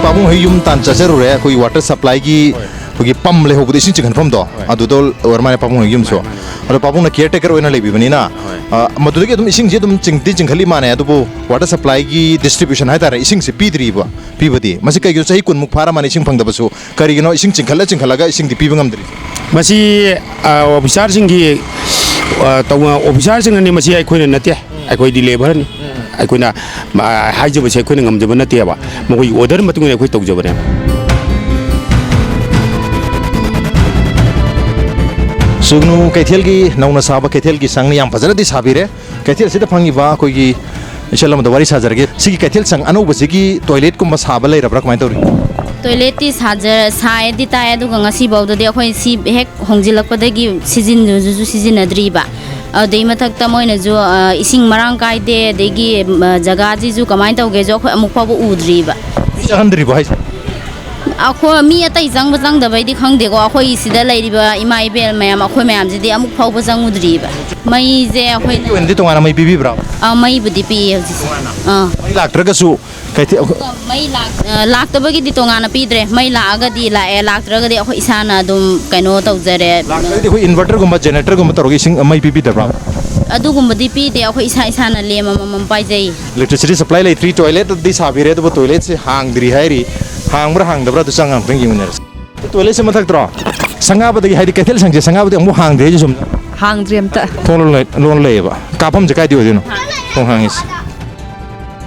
ꯄꯥꯕꯨꯡ ꯍꯣꯏ ꯌꯨꯝ ꯇꯥꯟ ꯆꯠꯆꯔꯨꯔꯦ, ꯑꯩꯈꯣꯏꯒꯤ ꯋꯥꯇꯔ ꯁꯄ꯭ꯂꯥꯏꯒꯤ, ꯍꯣꯏ, ꯑꯩꯈꯣꯏꯒꯤ ꯄꯝ ꯂꯩꯍꯧꯕꯗꯣ, ꯏꯁꯤꯡ ꯆꯤꯡꯈꯠꯐꯝꯗꯣ, ꯍꯣꯏ, ꯑꯗꯨꯗ ꯑꯣꯏꯔ ꯃꯥꯜꯂꯦ ꯄꯥꯕꯨꯡ ꯍꯣꯏ ꯌꯨꯝꯁꯨ꯫ ꯃꯥꯅꯦ, ꯃꯥꯅꯦ, ꯃꯥꯅꯦ꯫ ꯑꯗꯣ ꯄꯥꯕꯨꯡꯅ ꯀꯤꯌꯔ ꯇꯦꯀꯔ ꯑꯣꯏꯅ ꯂꯩꯕꯤꯕꯅꯤꯅ, ꯍꯣꯏ, ꯑ, ꯃꯗꯨꯗꯒꯤ ꯑꯗꯨꯝ ꯏꯁꯤꯡꯁꯤ ꯑꯗꯨꯝ ꯆꯤꯡꯗꯤ ꯆꯤꯡꯈꯠꯂꯤ ꯃꯥꯜꯂꯦ, ꯑꯗꯨꯕꯨ ꯋꯥꯇꯔ ꯁꯄ꯭ꯂꯥꯏꯒꯤ ꯗꯤꯁꯇ꯭ꯔꯤꯕ꯭ꯌꯨꯁꯟ ꯍꯥꯏꯇꯥꯔꯦ, ꯏꯁꯤꯡꯁꯤ ꯄꯤꯗ꯭ꯔꯤꯕ? ꯄꯤꯕꯗꯤ ꯃꯁꯤ ꯀꯩꯒꯤꯅꯣ? ꯆꯍꯤ ꯀꯨꯟꯃꯨꯛ ꯐꯥꯔ ꯃꯥꯜꯂꯦ ꯏꯁꯤꯡ ꯐꯪꯗꯕꯁꯨ꯫ ꯀꯔꯤꯒꯤꯅꯣ ꯏꯁꯤꯡ ꯆꯤꯡꯈꯠꯂ ꯆꯤꯡꯈꯠꯂꯒ ꯏꯁꯤꯡꯗꯤ ꯄꯤꯕ ꯉꯝꯗ꯭ꯔꯤꯁꯦ? ꯃꯁꯤ, ꯑ, ꯑꯣꯐꯤꯁꯥꯔꯁꯤꯡꯒꯤ, ꯑ, ꯇꯧꯕ, ꯑꯣꯐꯤꯁꯥꯔꯁꯤꯡꯅꯅꯤ, ꯃꯁꯤ ꯑꯩꯈꯣꯏꯅ ꯅꯠꯇꯦ꯫ ꯑꯩꯈꯣꯏꯗꯤ ꯂꯦꯕꯔꯅꯤ꯫ ꯑꯩꯈꯣꯏꯅ, ꯑ, ꯍꯥꯏꯖꯕꯁꯦ ꯑꯩꯈꯣꯏꯅ ꯉꯝꯖꯕ ꯅꯠꯇꯦꯕ꯫ ꯃꯈꯣꯏꯒꯤ ꯑꯣꯔꯗꯔ ꯃꯇꯨꯡ ꯏꯟꯅ ꯑꯩꯈꯣꯏ ꯇꯧꯖꯕꯅꯦ꯫ ꯁꯨꯒꯅꯨ ꯀꯩꯊꯦꯜꯒꯤ ꯅꯧꯅ ꯁꯥꯕ ꯀꯩꯊꯦꯜꯒꯤ ꯁꯪꯅꯤ, ꯌꯥꯝ ꯐꯖꯅꯗꯤ ꯁꯥꯕꯤꯔꯦ꯫ ꯀꯩꯊꯦꯜꯁꯤꯗ ꯐꯪꯉꯤꯕ ꯑꯩꯈꯣꯏꯒꯤ ꯏꯆꯜ ꯑꯃꯗ ꯋꯥꯔꯤ ꯁꯥꯖꯔꯒꯦ꯫ ꯁꯤꯒꯤ ꯀꯩꯊꯦꯜ ꯁꯪ ꯑꯅꯧꯕꯁꯤꯒꯤ ꯇꯣꯏꯂꯦꯠꯀꯨꯝꯕ ꯁꯥꯕ ꯂꯩꯔꯕ꯭ꯔꯥ, ꯀꯃꯥꯏꯅ ꯇꯧꯔꯤ? ꯇꯣꯏꯂꯦꯠꯇꯤ ꯁꯥꯖ-, ꯁꯥꯏꯗꯤ ꯇꯥꯏ, ꯑꯗꯨꯒ ꯉꯁꯤꯐꯥꯎꯗꯗꯤ ꯑꯩꯈꯣꯏ ꯁꯤ ꯍꯦꯛ ꯍꯣꯡꯖꯤꯜꯂꯛꯄꯗꯒꯤ ꯁꯤꯖꯤꯟꯅꯁꯨ ꯁꯤꯖꯤꯟꯅꯗ꯭ꯔꯤꯕ꯫ ꯑꯗꯨꯗꯩ ꯃꯊꯛꯇ ꯃꯣꯏꯅꯁꯨ, ꯑ, ꯏꯁꯤꯡ ꯃꯔꯥꯡ ꯀꯥꯏꯗꯦ, ꯑꯗꯒꯤ, ꯎꯝ, ꯑ, ꯖꯒꯥꯁꯤꯁꯨ ꯀꯃꯥꯏꯅ ꯇꯧꯒꯦꯁꯨ ꯑꯩꯈꯣꯏ ꯑꯃꯨꯛ ꯐꯥꯎꯕ ꯎꯗ꯭ꯔꯤꯕ꯫ ꯃꯤ ꯆꯪꯍꯟꯗ꯭ꯔꯤꯕꯣ ꯍꯥꯏꯁꯦ? ꯑꯩꯈꯣꯏ ꯃꯤ ꯑꯇꯩ ꯆꯪꯕ ꯆꯪꯗꯕꯩꯗꯤ ꯈꯪꯗꯦꯀꯣ, ꯑꯩꯈꯣꯏ ꯁꯤꯗ ꯂꯩꯔꯤꯕ ꯏꯃꯥ ꯏꯕꯦꯜ ꯃꯌꯥꯝ, ꯑꯩꯈꯣꯏ ꯃꯌꯥꯝꯁꯤꯗꯤ ꯑꯃꯨꯛ ꯐꯥꯎꯕ ꯆꯪꯉꯨꯗ꯭ꯔꯤꯕ꯫ ꯃꯩꯁꯦ ꯑꯩꯈꯣꯏ ꯑꯩꯒꯤ ꯑꯣꯏꯅꯗꯤ ꯇꯣꯉꯥꯟꯅ ꯃꯩ ꯄꯤꯕꯤꯕ꯭ꯔꯥ? ꯑ, ꯃꯩꯕꯨꯗꯤ ꯄꯤꯌꯦ ꯍꯧꯖꯤꯛꯁꯦ꯫ ꯑꯥ꯫ ꯃꯩ ꯂꯥꯛꯇ꯭ꯔꯒꯁꯨ ꯀꯩꯊꯦꯜ ꯃꯩ ꯂꯥꯛ-, ꯑ, ꯂꯥꯛꯇꯕꯒꯤꯗꯤ ꯇꯣꯉꯥꯟꯅ ꯄꯤꯗ꯭ꯔꯦ꯫ ꯃꯩ ꯂꯥꯛꯑꯒꯗꯤ ꯂꯥꯛꯑꯦ, ꯂꯥꯛꯇ꯭ꯔꯒꯗꯤ ꯑꯩꯈꯣꯏ ꯏꯁꯥꯅ ꯑꯗꯨꯝ ꯀꯩꯅꯣ ꯇꯧꯖꯔꯦ꯫ ꯂꯥꯛꯇ꯭ꯔꯒꯗꯤ ꯑꯩꯈꯣꯏ inverterꯒꯨꯝꯕ, generatorꯒꯨꯝꯕ ꯇꯧꯔꯒ ꯏꯁꯤꯡ ꯃꯩ ꯄꯤꯕꯤꯗꯕ꯭ꯔꯥ? ꯑꯗꯨꯒꯨꯝꯕꯗꯤ ꯄꯤꯗꯦ, ꯑꯩꯈꯣꯏ ꯏꯁꯥ ꯏꯁꯥꯅ ꯂꯦꯝ ꯑꯃꯃꯝ ꯄꯥꯏꯖꯩ꯫ Electricity supply ꯂꯩꯇ꯭ꯔꯤ, toiletꯇꯗꯤ ꯁꯥꯕꯤꯔꯦ, ꯑꯗꯨꯕꯨ toiletꯁꯦ ꯍꯥꯡꯗ꯭ꯔꯤ ꯍꯥꯏꯔꯤ꯫ ꯍꯥꯡꯕ꯭ꯔꯥ ꯍꯥꯡꯗꯕ꯭ꯔꯥ ꯑꯗꯨ ꯆꯪꯉꯒ ꯑꯝꯇꯪ ꯌꯦꯡꯃꯤꯟꯅꯔꯁꯤ꯫ Toiletꯁꯦ ꯃꯊꯛꯇ꯭ꯔꯣ? ꯁꯪꯒꯥꯕꯗꯒꯤ, ꯍꯥꯏꯗꯤ ꯀꯩꯊꯦꯜ ꯁꯪꯁꯦ ꯁꯪꯒꯥꯕꯗꯒꯤ ꯑꯃꯨꯛ ꯍꯥꯡꯗ꯭ꯔꯤ ꯍꯥꯏꯁꯦ ꯆꯨꯝꯕ꯭ꯔꯥ? ꯍꯥꯡꯗ꯭ꯔꯤ ꯑꯝꯇ꯫ ꯊꯣꯡ ꯂꯣꯟ ꯂꯩ-, ꯂꯣꯟ ꯂꯩꯌꯦꯕ꯫ ꯀꯥꯐꯝꯁꯦ ꯀꯥꯏꯗ ꯑꯣꯏꯗꯣꯏꯅꯣ? ꯊꯣꯡ ꯍꯥꯡꯉꯤꯁꯦ꯫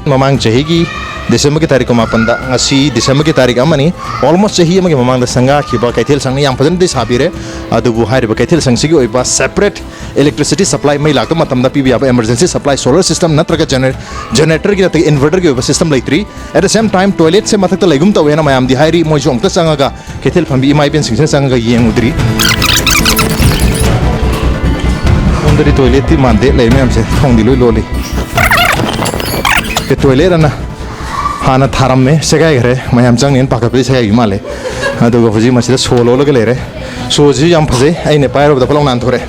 ꯃꯃꯥꯡ ꯆꯍꯤꯒꯤ Decemberꯒꯤ ꯇꯥꯔꯤꯛ ꯀꯨꯟꯃꯥꯄꯟꯗ, ꯉꯁꯤ Decemberꯒꯤ ꯇꯥꯔꯤꯛ ꯑꯃꯅꯤ, almost ꯆꯍꯤ ꯑꯃꯒꯤ ꯃꯃꯥꯡꯗ ꯁꯪꯒꯥꯈꯤꯕ ꯀꯩꯊꯦꯜ ꯁꯪꯅ ꯌꯥꯝ ꯐꯖꯅꯗꯤ ꯁꯥꯕꯤꯔꯦ꯫ ꯑꯗꯨꯕꯨ ꯍꯥꯏꯔꯤꯕ ꯀꯩꯊꯦꯜ ꯁꯪꯁꯤꯒꯤ ꯑꯣꯏꯕ separate electricity supply, ꯃꯩ ꯂꯥꯛꯇꯕ ꯃꯇꯝꯗ ꯄꯤꯕ ꯌꯥꯕ emergency supply, solar system ꯅꯠꯇ꯭ꯔꯒ gener-, generatorꯒꯤ ꯅꯠꯇ꯭ꯔꯒ inverterꯒꯤ ꯑꯣꯏꯕ system ꯂꯩꯇ꯭ꯔꯤ꯫ At the same time, toiletꯁꯦ ꯃꯊꯛꯇ ꯂꯩꯒꯨꯝ ꯇꯧꯋꯦꯅ ꯃꯌꯥꯝꯗꯤ ꯍꯥꯏꯔꯤ꯫ ꯃꯣꯏꯁꯨ ꯑꯃꯨꯛꯇ ꯆꯪꯉꯒ ꯀꯩꯊꯦꯜ ꯐꯝꯕꯤ ꯏꯃꯥ ꯏꯕꯦꯟꯁꯤꯡꯁꯤꯅ ꯆꯪꯉꯒ ꯌꯦꯡꯉꯨꯗ꯭ꯔꯤ꯫ ꯁꯣꯝꯗꯗꯤ toiletꯇꯤ ꯃꯥꯟꯗꯦ, ꯂꯩ ꯃꯌꯥꯝꯁꯦ ꯊꯣꯡꯗꯤ ꯂꯣꯏ ꯂꯣꯜꯂꯤ꯫ ꯑꯦ, toilet ꯑꯅ ꯍꯥꯟꯅ ꯊꯥꯔꯝꯃꯦ, ꯁꯦꯒꯥꯏꯈ꯭ꯔꯦ, ꯃꯌꯥꯝ ꯆꯪꯅꯤꯅ ꯄꯥꯈꯠꯄꯗꯤ ꯁꯦꯒꯥꯏꯈꯤ ꯃꯥꯜꯂꯦ꯫ ꯑꯗꯨꯒ ꯍꯧꯖꯤꯛ ꯃꯁꯤꯗ ꯁꯣ ꯂꯣꯜꯂꯒ ꯂꯩꯔꯦ꯫ ꯁꯣꯁꯤꯁꯨ ꯌꯥꯝ ꯐꯖꯩ, ꯑꯩꯅ ꯄꯥꯏꯔꯨꯕꯗ ꯐꯠ ꯂꯥꯎ ꯅꯥꯟꯊꯣꯔꯛꯑꯦ꯫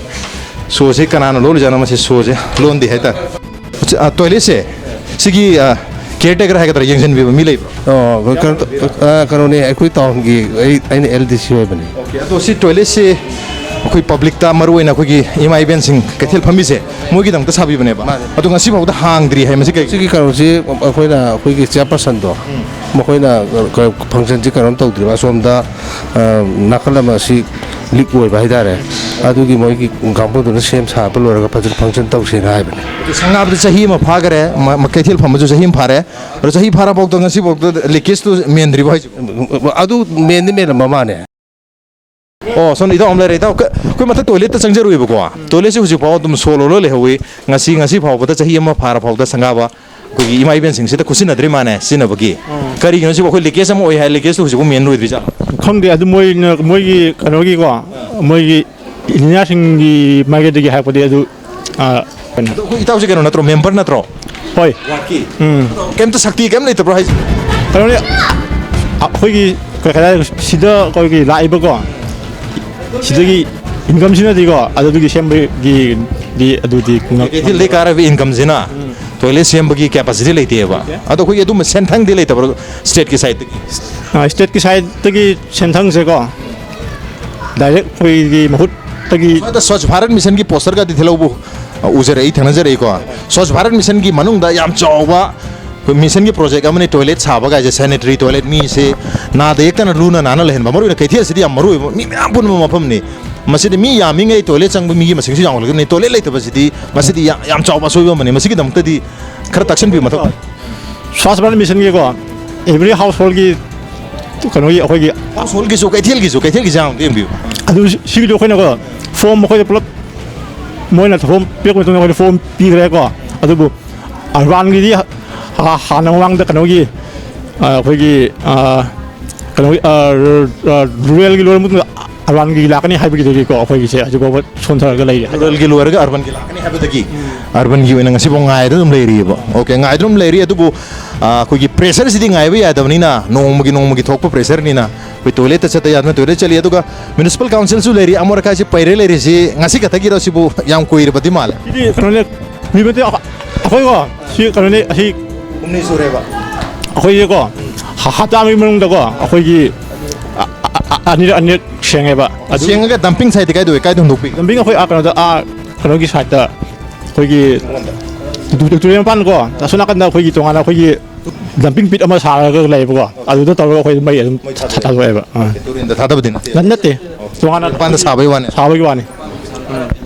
ꯁꯣꯁꯤ ꯀꯅꯥꯅ ꯂꯣꯜꯂꯤꯖꯥꯠꯅꯣ? ꯃꯁꯤ ꯁꯣꯁꯦ ꯂꯣꯟꯗꯦ ꯍꯥꯏꯇꯥꯔꯦ꯫ ꯑ, toiletꯁꯦ, ꯁꯤꯒꯤ, ꯑ, caretaker ꯍꯥꯏꯒꯗ꯭ꯔꯥ, ꯌꯦꯡꯁꯤꯟꯕꯤꯕ ꯃꯤ ꯂꯩꯕ꯭ꯔꯣ? ꯑꯣ, ꯀꯩꯅꯣ, ꯑ, ꯀꯩꯅꯣꯅꯦ, ꯑꯩꯈꯣꯏ townꯒꯤ, ꯑꯩ, ꯑꯩꯅ L D C ꯑꯣꯏꯕꯅꯦ꯫ Okay, ꯑꯗꯣ ꯁꯤ toiletꯁꯦ ꯑꯩꯈꯣꯏ publicꯇ, ꯃꯔꯨꯑꯣꯏꯅ ꯑꯩꯈꯣꯏꯒꯤ ꯏꯃꯥ ꯏꯕꯦꯟꯁꯤꯡ ꯀꯩꯊꯦꯜ ꯐꯝꯃꯤꯁꯦ, ꯃꯣꯏꯒꯤꯗꯃꯛꯇ ꯁꯥꯕꯤꯕꯅꯦꯕ꯫ ꯃꯥꯅꯦ꯫ ꯑꯗꯣ ꯉꯁꯤ ꯐꯥꯎꯗ ꯍꯥꯡꯗ꯭ꯔꯤ ꯍꯥꯏ, ꯃꯁꯤ ꯀꯩꯒꯤꯅꯣ? ꯁꯤꯒꯤ ꯀꯩꯅꯣꯁꯤ ꯑꯩꯈꯣꯏꯅ, ꯑꯩꯈꯣꯏꯒꯤ chairpersonꯗꯣ, ꯎꯝ꯫ ꯃꯈꯣꯏꯅ, ꯑ, functionꯁꯤ ꯀꯩꯅꯣꯝ ꯇꯧꯗ꯭ꯔꯤꯕ, ꯑꯁꯣꯝꯗ, ꯑ, ꯅꯥꯀꯜ ꯑꯃ ꯁꯤ leak ꯑꯣꯏꯕ ꯍꯥꯏꯇꯥꯔꯦ꯫ ꯑꯗꯨꯒꯤ ꯃꯣꯏꯒꯤ ꯀꯥꯡꯕꯨꯗꯨꯅ ꯁꯦꯝ ꯁꯥꯕ ꯂꯣꯏꯔꯒ ꯐꯖꯅ function ꯇꯧꯁꯦꯅ ꯍꯥꯏꯕꯅꯦ꯫ ꯑꯗꯨ ꯁꯪꯒꯥꯕꯗ ꯆꯍꯤ ꯑꯃ ꯐꯥꯈꯔꯦ, ꯃ-, ꯃ-, ꯀꯩꯊꯦꯜ ꯐꯝꯕꯁꯨ ꯆꯍꯤ ꯑꯃ ꯐꯥꯔꯦ꯫ ꯑꯗꯣ ꯆꯍꯤ ꯐꯥꯔꯐꯥꯎꯗ ꯉꯁꯤꯐꯥꯎꯗ leakageꯇꯨ ꯃꯦꯟꯗ꯭ꯔꯤꯕꯣ ꯍꯥꯏꯁꯤꯕꯣ? ꯑꯗꯨ ꯃꯦꯟꯗꯤ ꯃꯦꯜꯂꯝꯕ ꯃꯥꯅꯦ꯫ ꯑꯣ, ꯁꯣꯝꯗ ꯏꯇꯥꯎ ꯑꯃ ꯂꯩꯔꯦ꯫ ꯏꯇꯥꯎ, ꯀ-, ꯑꯩꯈꯣꯏ ꯃꯊꯛ toiletꯇ ꯆꯪꯖꯔꯨꯏꯕꯀꯣ꯫ Toiletꯁꯦ ꯍꯧꯖꯤꯛ ꯐꯥꯎ ꯑꯗꯨꯝ ꯁꯣ ꯂꯣꯜꯂ ꯂꯩꯍꯧꯋꯤ꯫ ꯉꯁꯤ, ꯉꯁꯤ ꯐꯥꯎꯕꯗ, ꯆꯍꯤ ꯑꯃ ꯐꯥꯔ ꯐꯥꯎꯕꯗ ꯁꯪꯒꯥꯕ ꯑꯩꯈꯣꯏꯒꯤ ꯏꯃꯥ ꯏꯕꯦꯟꯁꯤꯡꯁꯤꯗ ꯈꯨꯠꯁꯤꯟꯅꯗ꯭ꯔꯤ ꯃꯥꯅꯦ ꯁꯤꯖꯤꯟꯅꯕꯒꯤ꯫ ꯎꯝ꯫ ꯀꯔꯤꯒꯤꯅꯣ ꯁꯤꯕꯨ? ꯑꯩꯈꯣꯏ leakage ꯑꯃ ꯑꯣꯏ ꯍꯥꯏ, leakageꯇꯨ ꯍꯧꯖꯤꯛꯐꯥꯎ ꯃꯦꯟ ꯂꯣꯏꯗ꯭ꯔꯤꯖꯥꯠꯂꯣ? ꯈꯪꯗꯦ, ꯑꯗꯨ ꯃꯣꯏꯅ, ꯃꯣꯏꯒꯤ ꯀꯩꯅꯣꯒꯤꯀꯣ, ꯃꯣꯏꯒꯤ engineerꯁꯤꯡꯒꯤ ꯃꯥꯏꯀꯩꯗꯒꯤ ꯍꯥꯏꯔꯛꯄꯗꯤ ꯑꯗꯨ ꯑꯥ, ꯑꯗꯣ ꯑꯩꯈꯣꯏ ꯏꯇꯥꯎꯁꯦ ꯀꯩꯅꯣ ꯅꯠꯇ꯭ꯔꯣ, ꯃꯦꯝꯕꯔ ꯅꯠꯇ꯭ꯔꯣ? ꯍꯣꯏ꯫ ꯎꯝ꯫ ꯀꯩꯝꯇ ꯁꯛꯇꯤ ꯀꯩꯝ ꯂꯩꯇꯕ꯭ꯔꯣ ꯍꯥꯏꯁꯦ? ꯀꯩꯅꯣꯅꯦ, ꯑꯩꯈꯣꯏꯒꯤ ꯀꯩ ꯍꯥꯏꯇꯥꯔꯦ, ꯁꯤꯗ ꯑꯩꯈꯣꯏꯒꯤ ꯂꯥꯛꯏꯕꯀꯣ, ꯁꯤꯗꯒꯤ ꯏꯟꯀꯝꯁꯤꯅꯗꯤꯀꯣ, ꯑꯗꯨꯗꯒꯤ ꯁꯦꯝꯕꯒꯤꯗꯤ ꯑꯗꯨꯗꯤ ꯉꯝ- ꯀꯩꯊꯦꯜꯗꯒꯤ ꯀꯥꯔꯕ ꯏꯟꯀꯝꯁꯤꯅ ꯇꯣꯏꯂꯦꯠ ꯁꯦꯝꯕꯒꯤ ꯀꯦꯄꯥꯁꯤꯇꯤ ꯂꯩꯇꯦꯕ꯫ ꯑꯗꯣ ꯑꯩꯈꯣꯏꯒꯤ ꯑꯗꯨꯝꯕ ꯁꯦꯟꯊꯪꯗꯤ ꯂꯩꯇꯕ꯭ꯔꯣ ꯁ꯭ꯇꯦꯠꯀꯤ ꯁꯥꯏꯠꯇꯒꯤ? ꯑꯥ, ꯁ꯭ꯇꯦꯠꯀꯤ ꯁꯥꯏꯠꯇꯒꯤ ꯁꯦꯟꯊꯪꯁꯦꯀꯣ, ꯗꯥꯏꯔꯦꯛ ꯑꯩꯈꯣꯏꯒꯤ ꯃꯍꯨꯠꯇꯒꯤ ꯁ꯭ꯋꯥꯏꯗ ꯁ꯭ꯋꯥꯆ ꯚꯥꯔꯠ ꯃꯤꯁꯟꯒꯤ ꯄꯣꯁꯇꯔꯒꯗꯤ ꯊꯤꯜꯍꯧꯕ, ꯑ, ꯎꯖꯔꯛꯏ, ꯊꯦꯡꯅꯖꯔꯛꯏꯀꯣ꯫ ꯁ꯭ꯋꯥꯆ ꯚꯥꯔꯠ ꯃꯤꯁꯟꯒꯤ ꯃꯅꯨꯡꯗ ꯌꯥꯝ ꯆꯥꯎꯕ ꯑꯩꯈꯣꯏ ꯃꯤꯁꯟꯒꯤ ꯄ꯭ꯔꯣꯖꯦꯛ ꯑꯃꯅꯤ ꯇꯣꯏꯂꯦꯠ ꯁꯥꯕ ꯀꯥꯏꯁꯦ, ꯁꯦꯅꯤꯇꯔꯤ ꯇꯣꯏꯂꯦꯠ, ꯃꯤꯁꯦ ꯅꯥꯗ ꯌꯦꯛꯇꯅ ꯂꯨꯅ ꯅꯥꯟꯅ ꯂꯩꯍꯟꯕ, ꯃꯔꯨꯑꯣꯏꯅ ꯀꯩꯊꯦꯜꯁꯤꯗꯤ ꯌꯥꯝ ꯃꯔꯨꯑꯣꯏꯕ, ꯃꯤ ꯃꯌꯥꯝ ꯄꯨꯟꯕ ꯃꯐꯝꯅꯤ꯫ ꯃꯁꯤꯗꯤ ꯃꯤ ꯌꯥꯝꯃꯤꯉꯩ ꯇꯣꯏꯂꯦꯠ ꯆꯪꯕ ꯃꯤꯒꯤ ꯃꯁꯤꯡꯁꯨ ꯌꯥꯝꯈꯠꯂꯛꯀꯅꯤ꯫ ꯇꯣꯏꯂꯦꯠ ꯂꯩꯇꯕꯁꯤꯗꯤ, ꯃꯁꯤꯗꯤ ꯌꯥꯝ, ꯌꯥꯝ ꯆꯥꯎꯕ ꯑꯁꯣꯏꯕ ꯑꯃꯅꯤ꯫ ꯃꯁꯤꯒꯤꯗꯃꯛꯇꯗꯤ ꯈꯔ ꯇꯥꯛꯁꯟꯕꯤꯌꯨ ꯃꯊꯧ ꯇꯥꯏ꯫ ꯁ꯭ꯋꯥꯆ ꯚꯥꯔꯠ ꯃꯤꯁꯟꯒꯤꯀꯣ, ꯑꯦꯚ꯭ꯔꯤ ꯍꯥꯎꯁ ꯍꯣꯜꯒꯤ ꯀꯩꯅꯣꯒꯤ ꯑꯩꯈꯣꯏꯒꯤ ꯍꯥꯎꯁ ꯍꯣꯜꯒꯤꯁꯨ, ꯀꯩꯊꯦꯜꯒꯤꯁꯨ, ꯀꯩꯊꯦꯜꯒꯤꯁꯨ ꯌꯥꯝ ꯑꯝꯇ ꯌꯦꯡꯕꯤꯌꯨ꯫ ꯑꯗꯨ ꯁꯤꯒꯤꯗꯤ ꯑꯩꯈꯣꯏꯅꯀꯣ, ꯐꯣꯝ ꯑꯩꯈꯣꯏꯗ ꯄꯨꯂꯞ ꯃꯣꯏꯅ ꯐꯣꯝ ꯄꯤꯔꯛꯄ ꯃꯇꯨꯡꯗ ꯑꯩꯈꯣꯏꯗ ꯐꯣꯝ ꯄꯤꯈ꯭ꯔꯦꯀꯣ꯫ ꯑꯗꯨꯕꯨ ꯑꯔꯕꯥꯟꯒꯤꯗꯤ ꯍꯥ-, ꯍꯥꯟꯅ ꯃꯃꯥꯡꯗ ꯀꯩꯅꯣꯒꯤ, ꯑ, ꯑꯩꯈꯣꯏꯒꯤ, ꯑ, ꯀꯩꯅꯣꯒꯤ, ꯑ, ꯔ-, ꯑ, ꯔꯨꯔꯦꯜꯒꯤ ꯂꯣꯏꯔ ꯃꯇꯨꯡꯗ ꯑꯔꯕꯥꯟꯒꯤ ꯂꯥꯛꯀꯅꯤ ꯍꯥꯏꯕꯒꯤꯗꯒꯤꯀꯣ ꯑꯩꯈꯣꯏꯒꯤꯁꯦ ꯍꯧꯖꯤꯛ ꯐꯥꯎꯕ ꯁꯣꯟꯊꯔꯒ ꯂꯩꯔꯤ ꯍꯥꯏꯇꯥꯔꯦ꯫ ꯔꯨꯔꯦꯜꯒꯤ ꯂꯣꯏꯔꯒ ꯑꯔꯕꯥꯟꯒꯤ ꯂꯥꯛꯀꯅꯤ ꯍꯥꯏꯕꯗꯒꯤ ꯑꯔꯕꯥꯟꯒꯤ ꯑꯣꯏꯅ ꯉꯁꯤꯐꯥꯎ ꯉꯥꯏꯗꯨꯅ ꯑꯗꯨꯝ ꯂꯩꯔꯤꯑꯕ꯫ ꯑꯣꯀꯦ, ꯉꯥꯏꯗꯨꯅ ꯑꯗꯨꯝ ꯂꯩꯔꯤ꯫ ꯑꯗꯨꯕꯨ, ꯑ, ꯑꯩꯈꯣꯏꯒꯤ ꯄ꯭ꯔꯦꯁꯔꯁꯤꯗꯤ ꯉꯥꯏꯕ ꯌꯥꯗꯕꯅꯤꯅ, ꯅꯣꯡꯃꯒꯤ ꯅꯣꯡꯃꯒꯤ ꯊꯣꯛꯄ ꯄ꯭ꯔꯦꯁꯔꯅꯤꯅ ꯑꯩꯈꯣꯏ ꯇꯣꯏꯂꯦꯠꯇ ꯆꯠꯇ ꯌꯥꯗꯅ ꯇꯣꯏꯂꯦꯠ ꯆꯠꯂꯤ꯫ ꯑꯗꯨꯒ ꯃ꯭ꯌꯨꯅꯤꯁꯤꯄꯥꯜ ꯀꯥꯎꯟꯁꯤꯜꯁꯨ ꯂꯩꯔꯤ, ꯑꯃꯣꯠ ꯑꯀꯥꯏꯁꯤ ꯄꯩꯔ ꯂꯩꯔꯤꯁꯤ ꯉꯁꯤ ꯈꯛꯇꯒꯤꯔꯣ, ꯁꯤꯕꯨ ꯌꯥꯝ ꯀꯨꯏꯔꯕꯗꯤ ꯃꯥꯜꯂꯦ꯫ ꯁꯤꯗꯤ ꯀꯩꯅꯣꯅꯦ, ꯀꯨꯏꯕꯗꯤ ꯑꯩꯈꯣꯏ-, ꯑꯩꯈꯣꯏꯀꯣ, ꯁꯤ ꯀꯩꯅꯣꯅꯦ, ꯑꯁꯤ ꯍꯨꯝꯅꯤ ꯁꯨꯔꯦꯕ꯫ ꯑꯩꯈꯣꯏꯁꯦꯀꯣ, ꯍ-, ꯍꯞꯇꯥ ꯑꯃꯒꯤ ꯃꯅꯨꯡꯗꯀꯣ, ꯑꯩꯈꯣꯏꯒꯤ ꯑ-, ꯑ-, ꯑ-, ꯑꯅꯤꯔꯛ, ꯑꯅꯤꯔꯛ ꯁꯦꯡꯉꯦꯕ꯫ ꯑꯗꯨ ꯁꯦꯡꯉꯒ ꯗꯝꯄꯤꯡ ꯁꯥꯏꯠꯇꯤ ꯀꯥꯏꯗ ꯑꯣꯏ? ꯀꯥꯏꯗ ꯍꯨꯟꯗꯣꯛꯄꯤ? ꯗꯝꯄꯤꯡ ꯑꯩꯈꯣꯏ, ꯑ, ꯀꯩꯅꯣꯗ, ꯑ, ꯀꯩꯅꯣꯒꯤ ꯁꯥꯏꯠꯇ, ꯑꯩꯈꯣꯏꯒꯤ ꯇꯨ-, ꯇꯨꯔꯦꯜ ꯃꯄꯥꯟꯀꯣ, ꯑꯁꯣꯝ ꯅꯥꯀꯟꯗ ꯑꯩꯈꯣꯏꯒꯤ ꯇꯣꯉꯥꯟꯅ ꯑꯩꯈꯣꯏꯒꯤ ꯗꯝꯄꯤꯡ ꯄꯤꯠ ꯑꯃ ꯁꯥꯔꯒ ꯂꯩꯌꯦꯕꯀꯣ, ꯑꯗꯨꯗ ꯇꯧꯔꯒ ꯑꯩꯈꯣꯏ ꯃꯩ ꯑꯗꯨꯝ ꯃꯩ ꯊꯥ-, ꯊꯥꯗꯣꯛꯑꯦ꯫ ꯊꯥꯗꯣꯛꯑꯦꯕ꯫ ꯑꯥ꯫ ꯇꯨꯔꯦꯟꯗ ꯊꯥꯗꯕꯗꯤ ꯅꯠꯇꯦ? ꯅꯠ-, ꯅꯠꯇꯦ꯫ ꯇꯣꯉꯥꯟꯅ ꯃꯄꯥꯟꯗ ꯁꯥꯕꯒꯤ ꯋꯥꯅꯤ? ꯁꯥꯕꯒꯤ ꯋꯥꯅꯤ꯫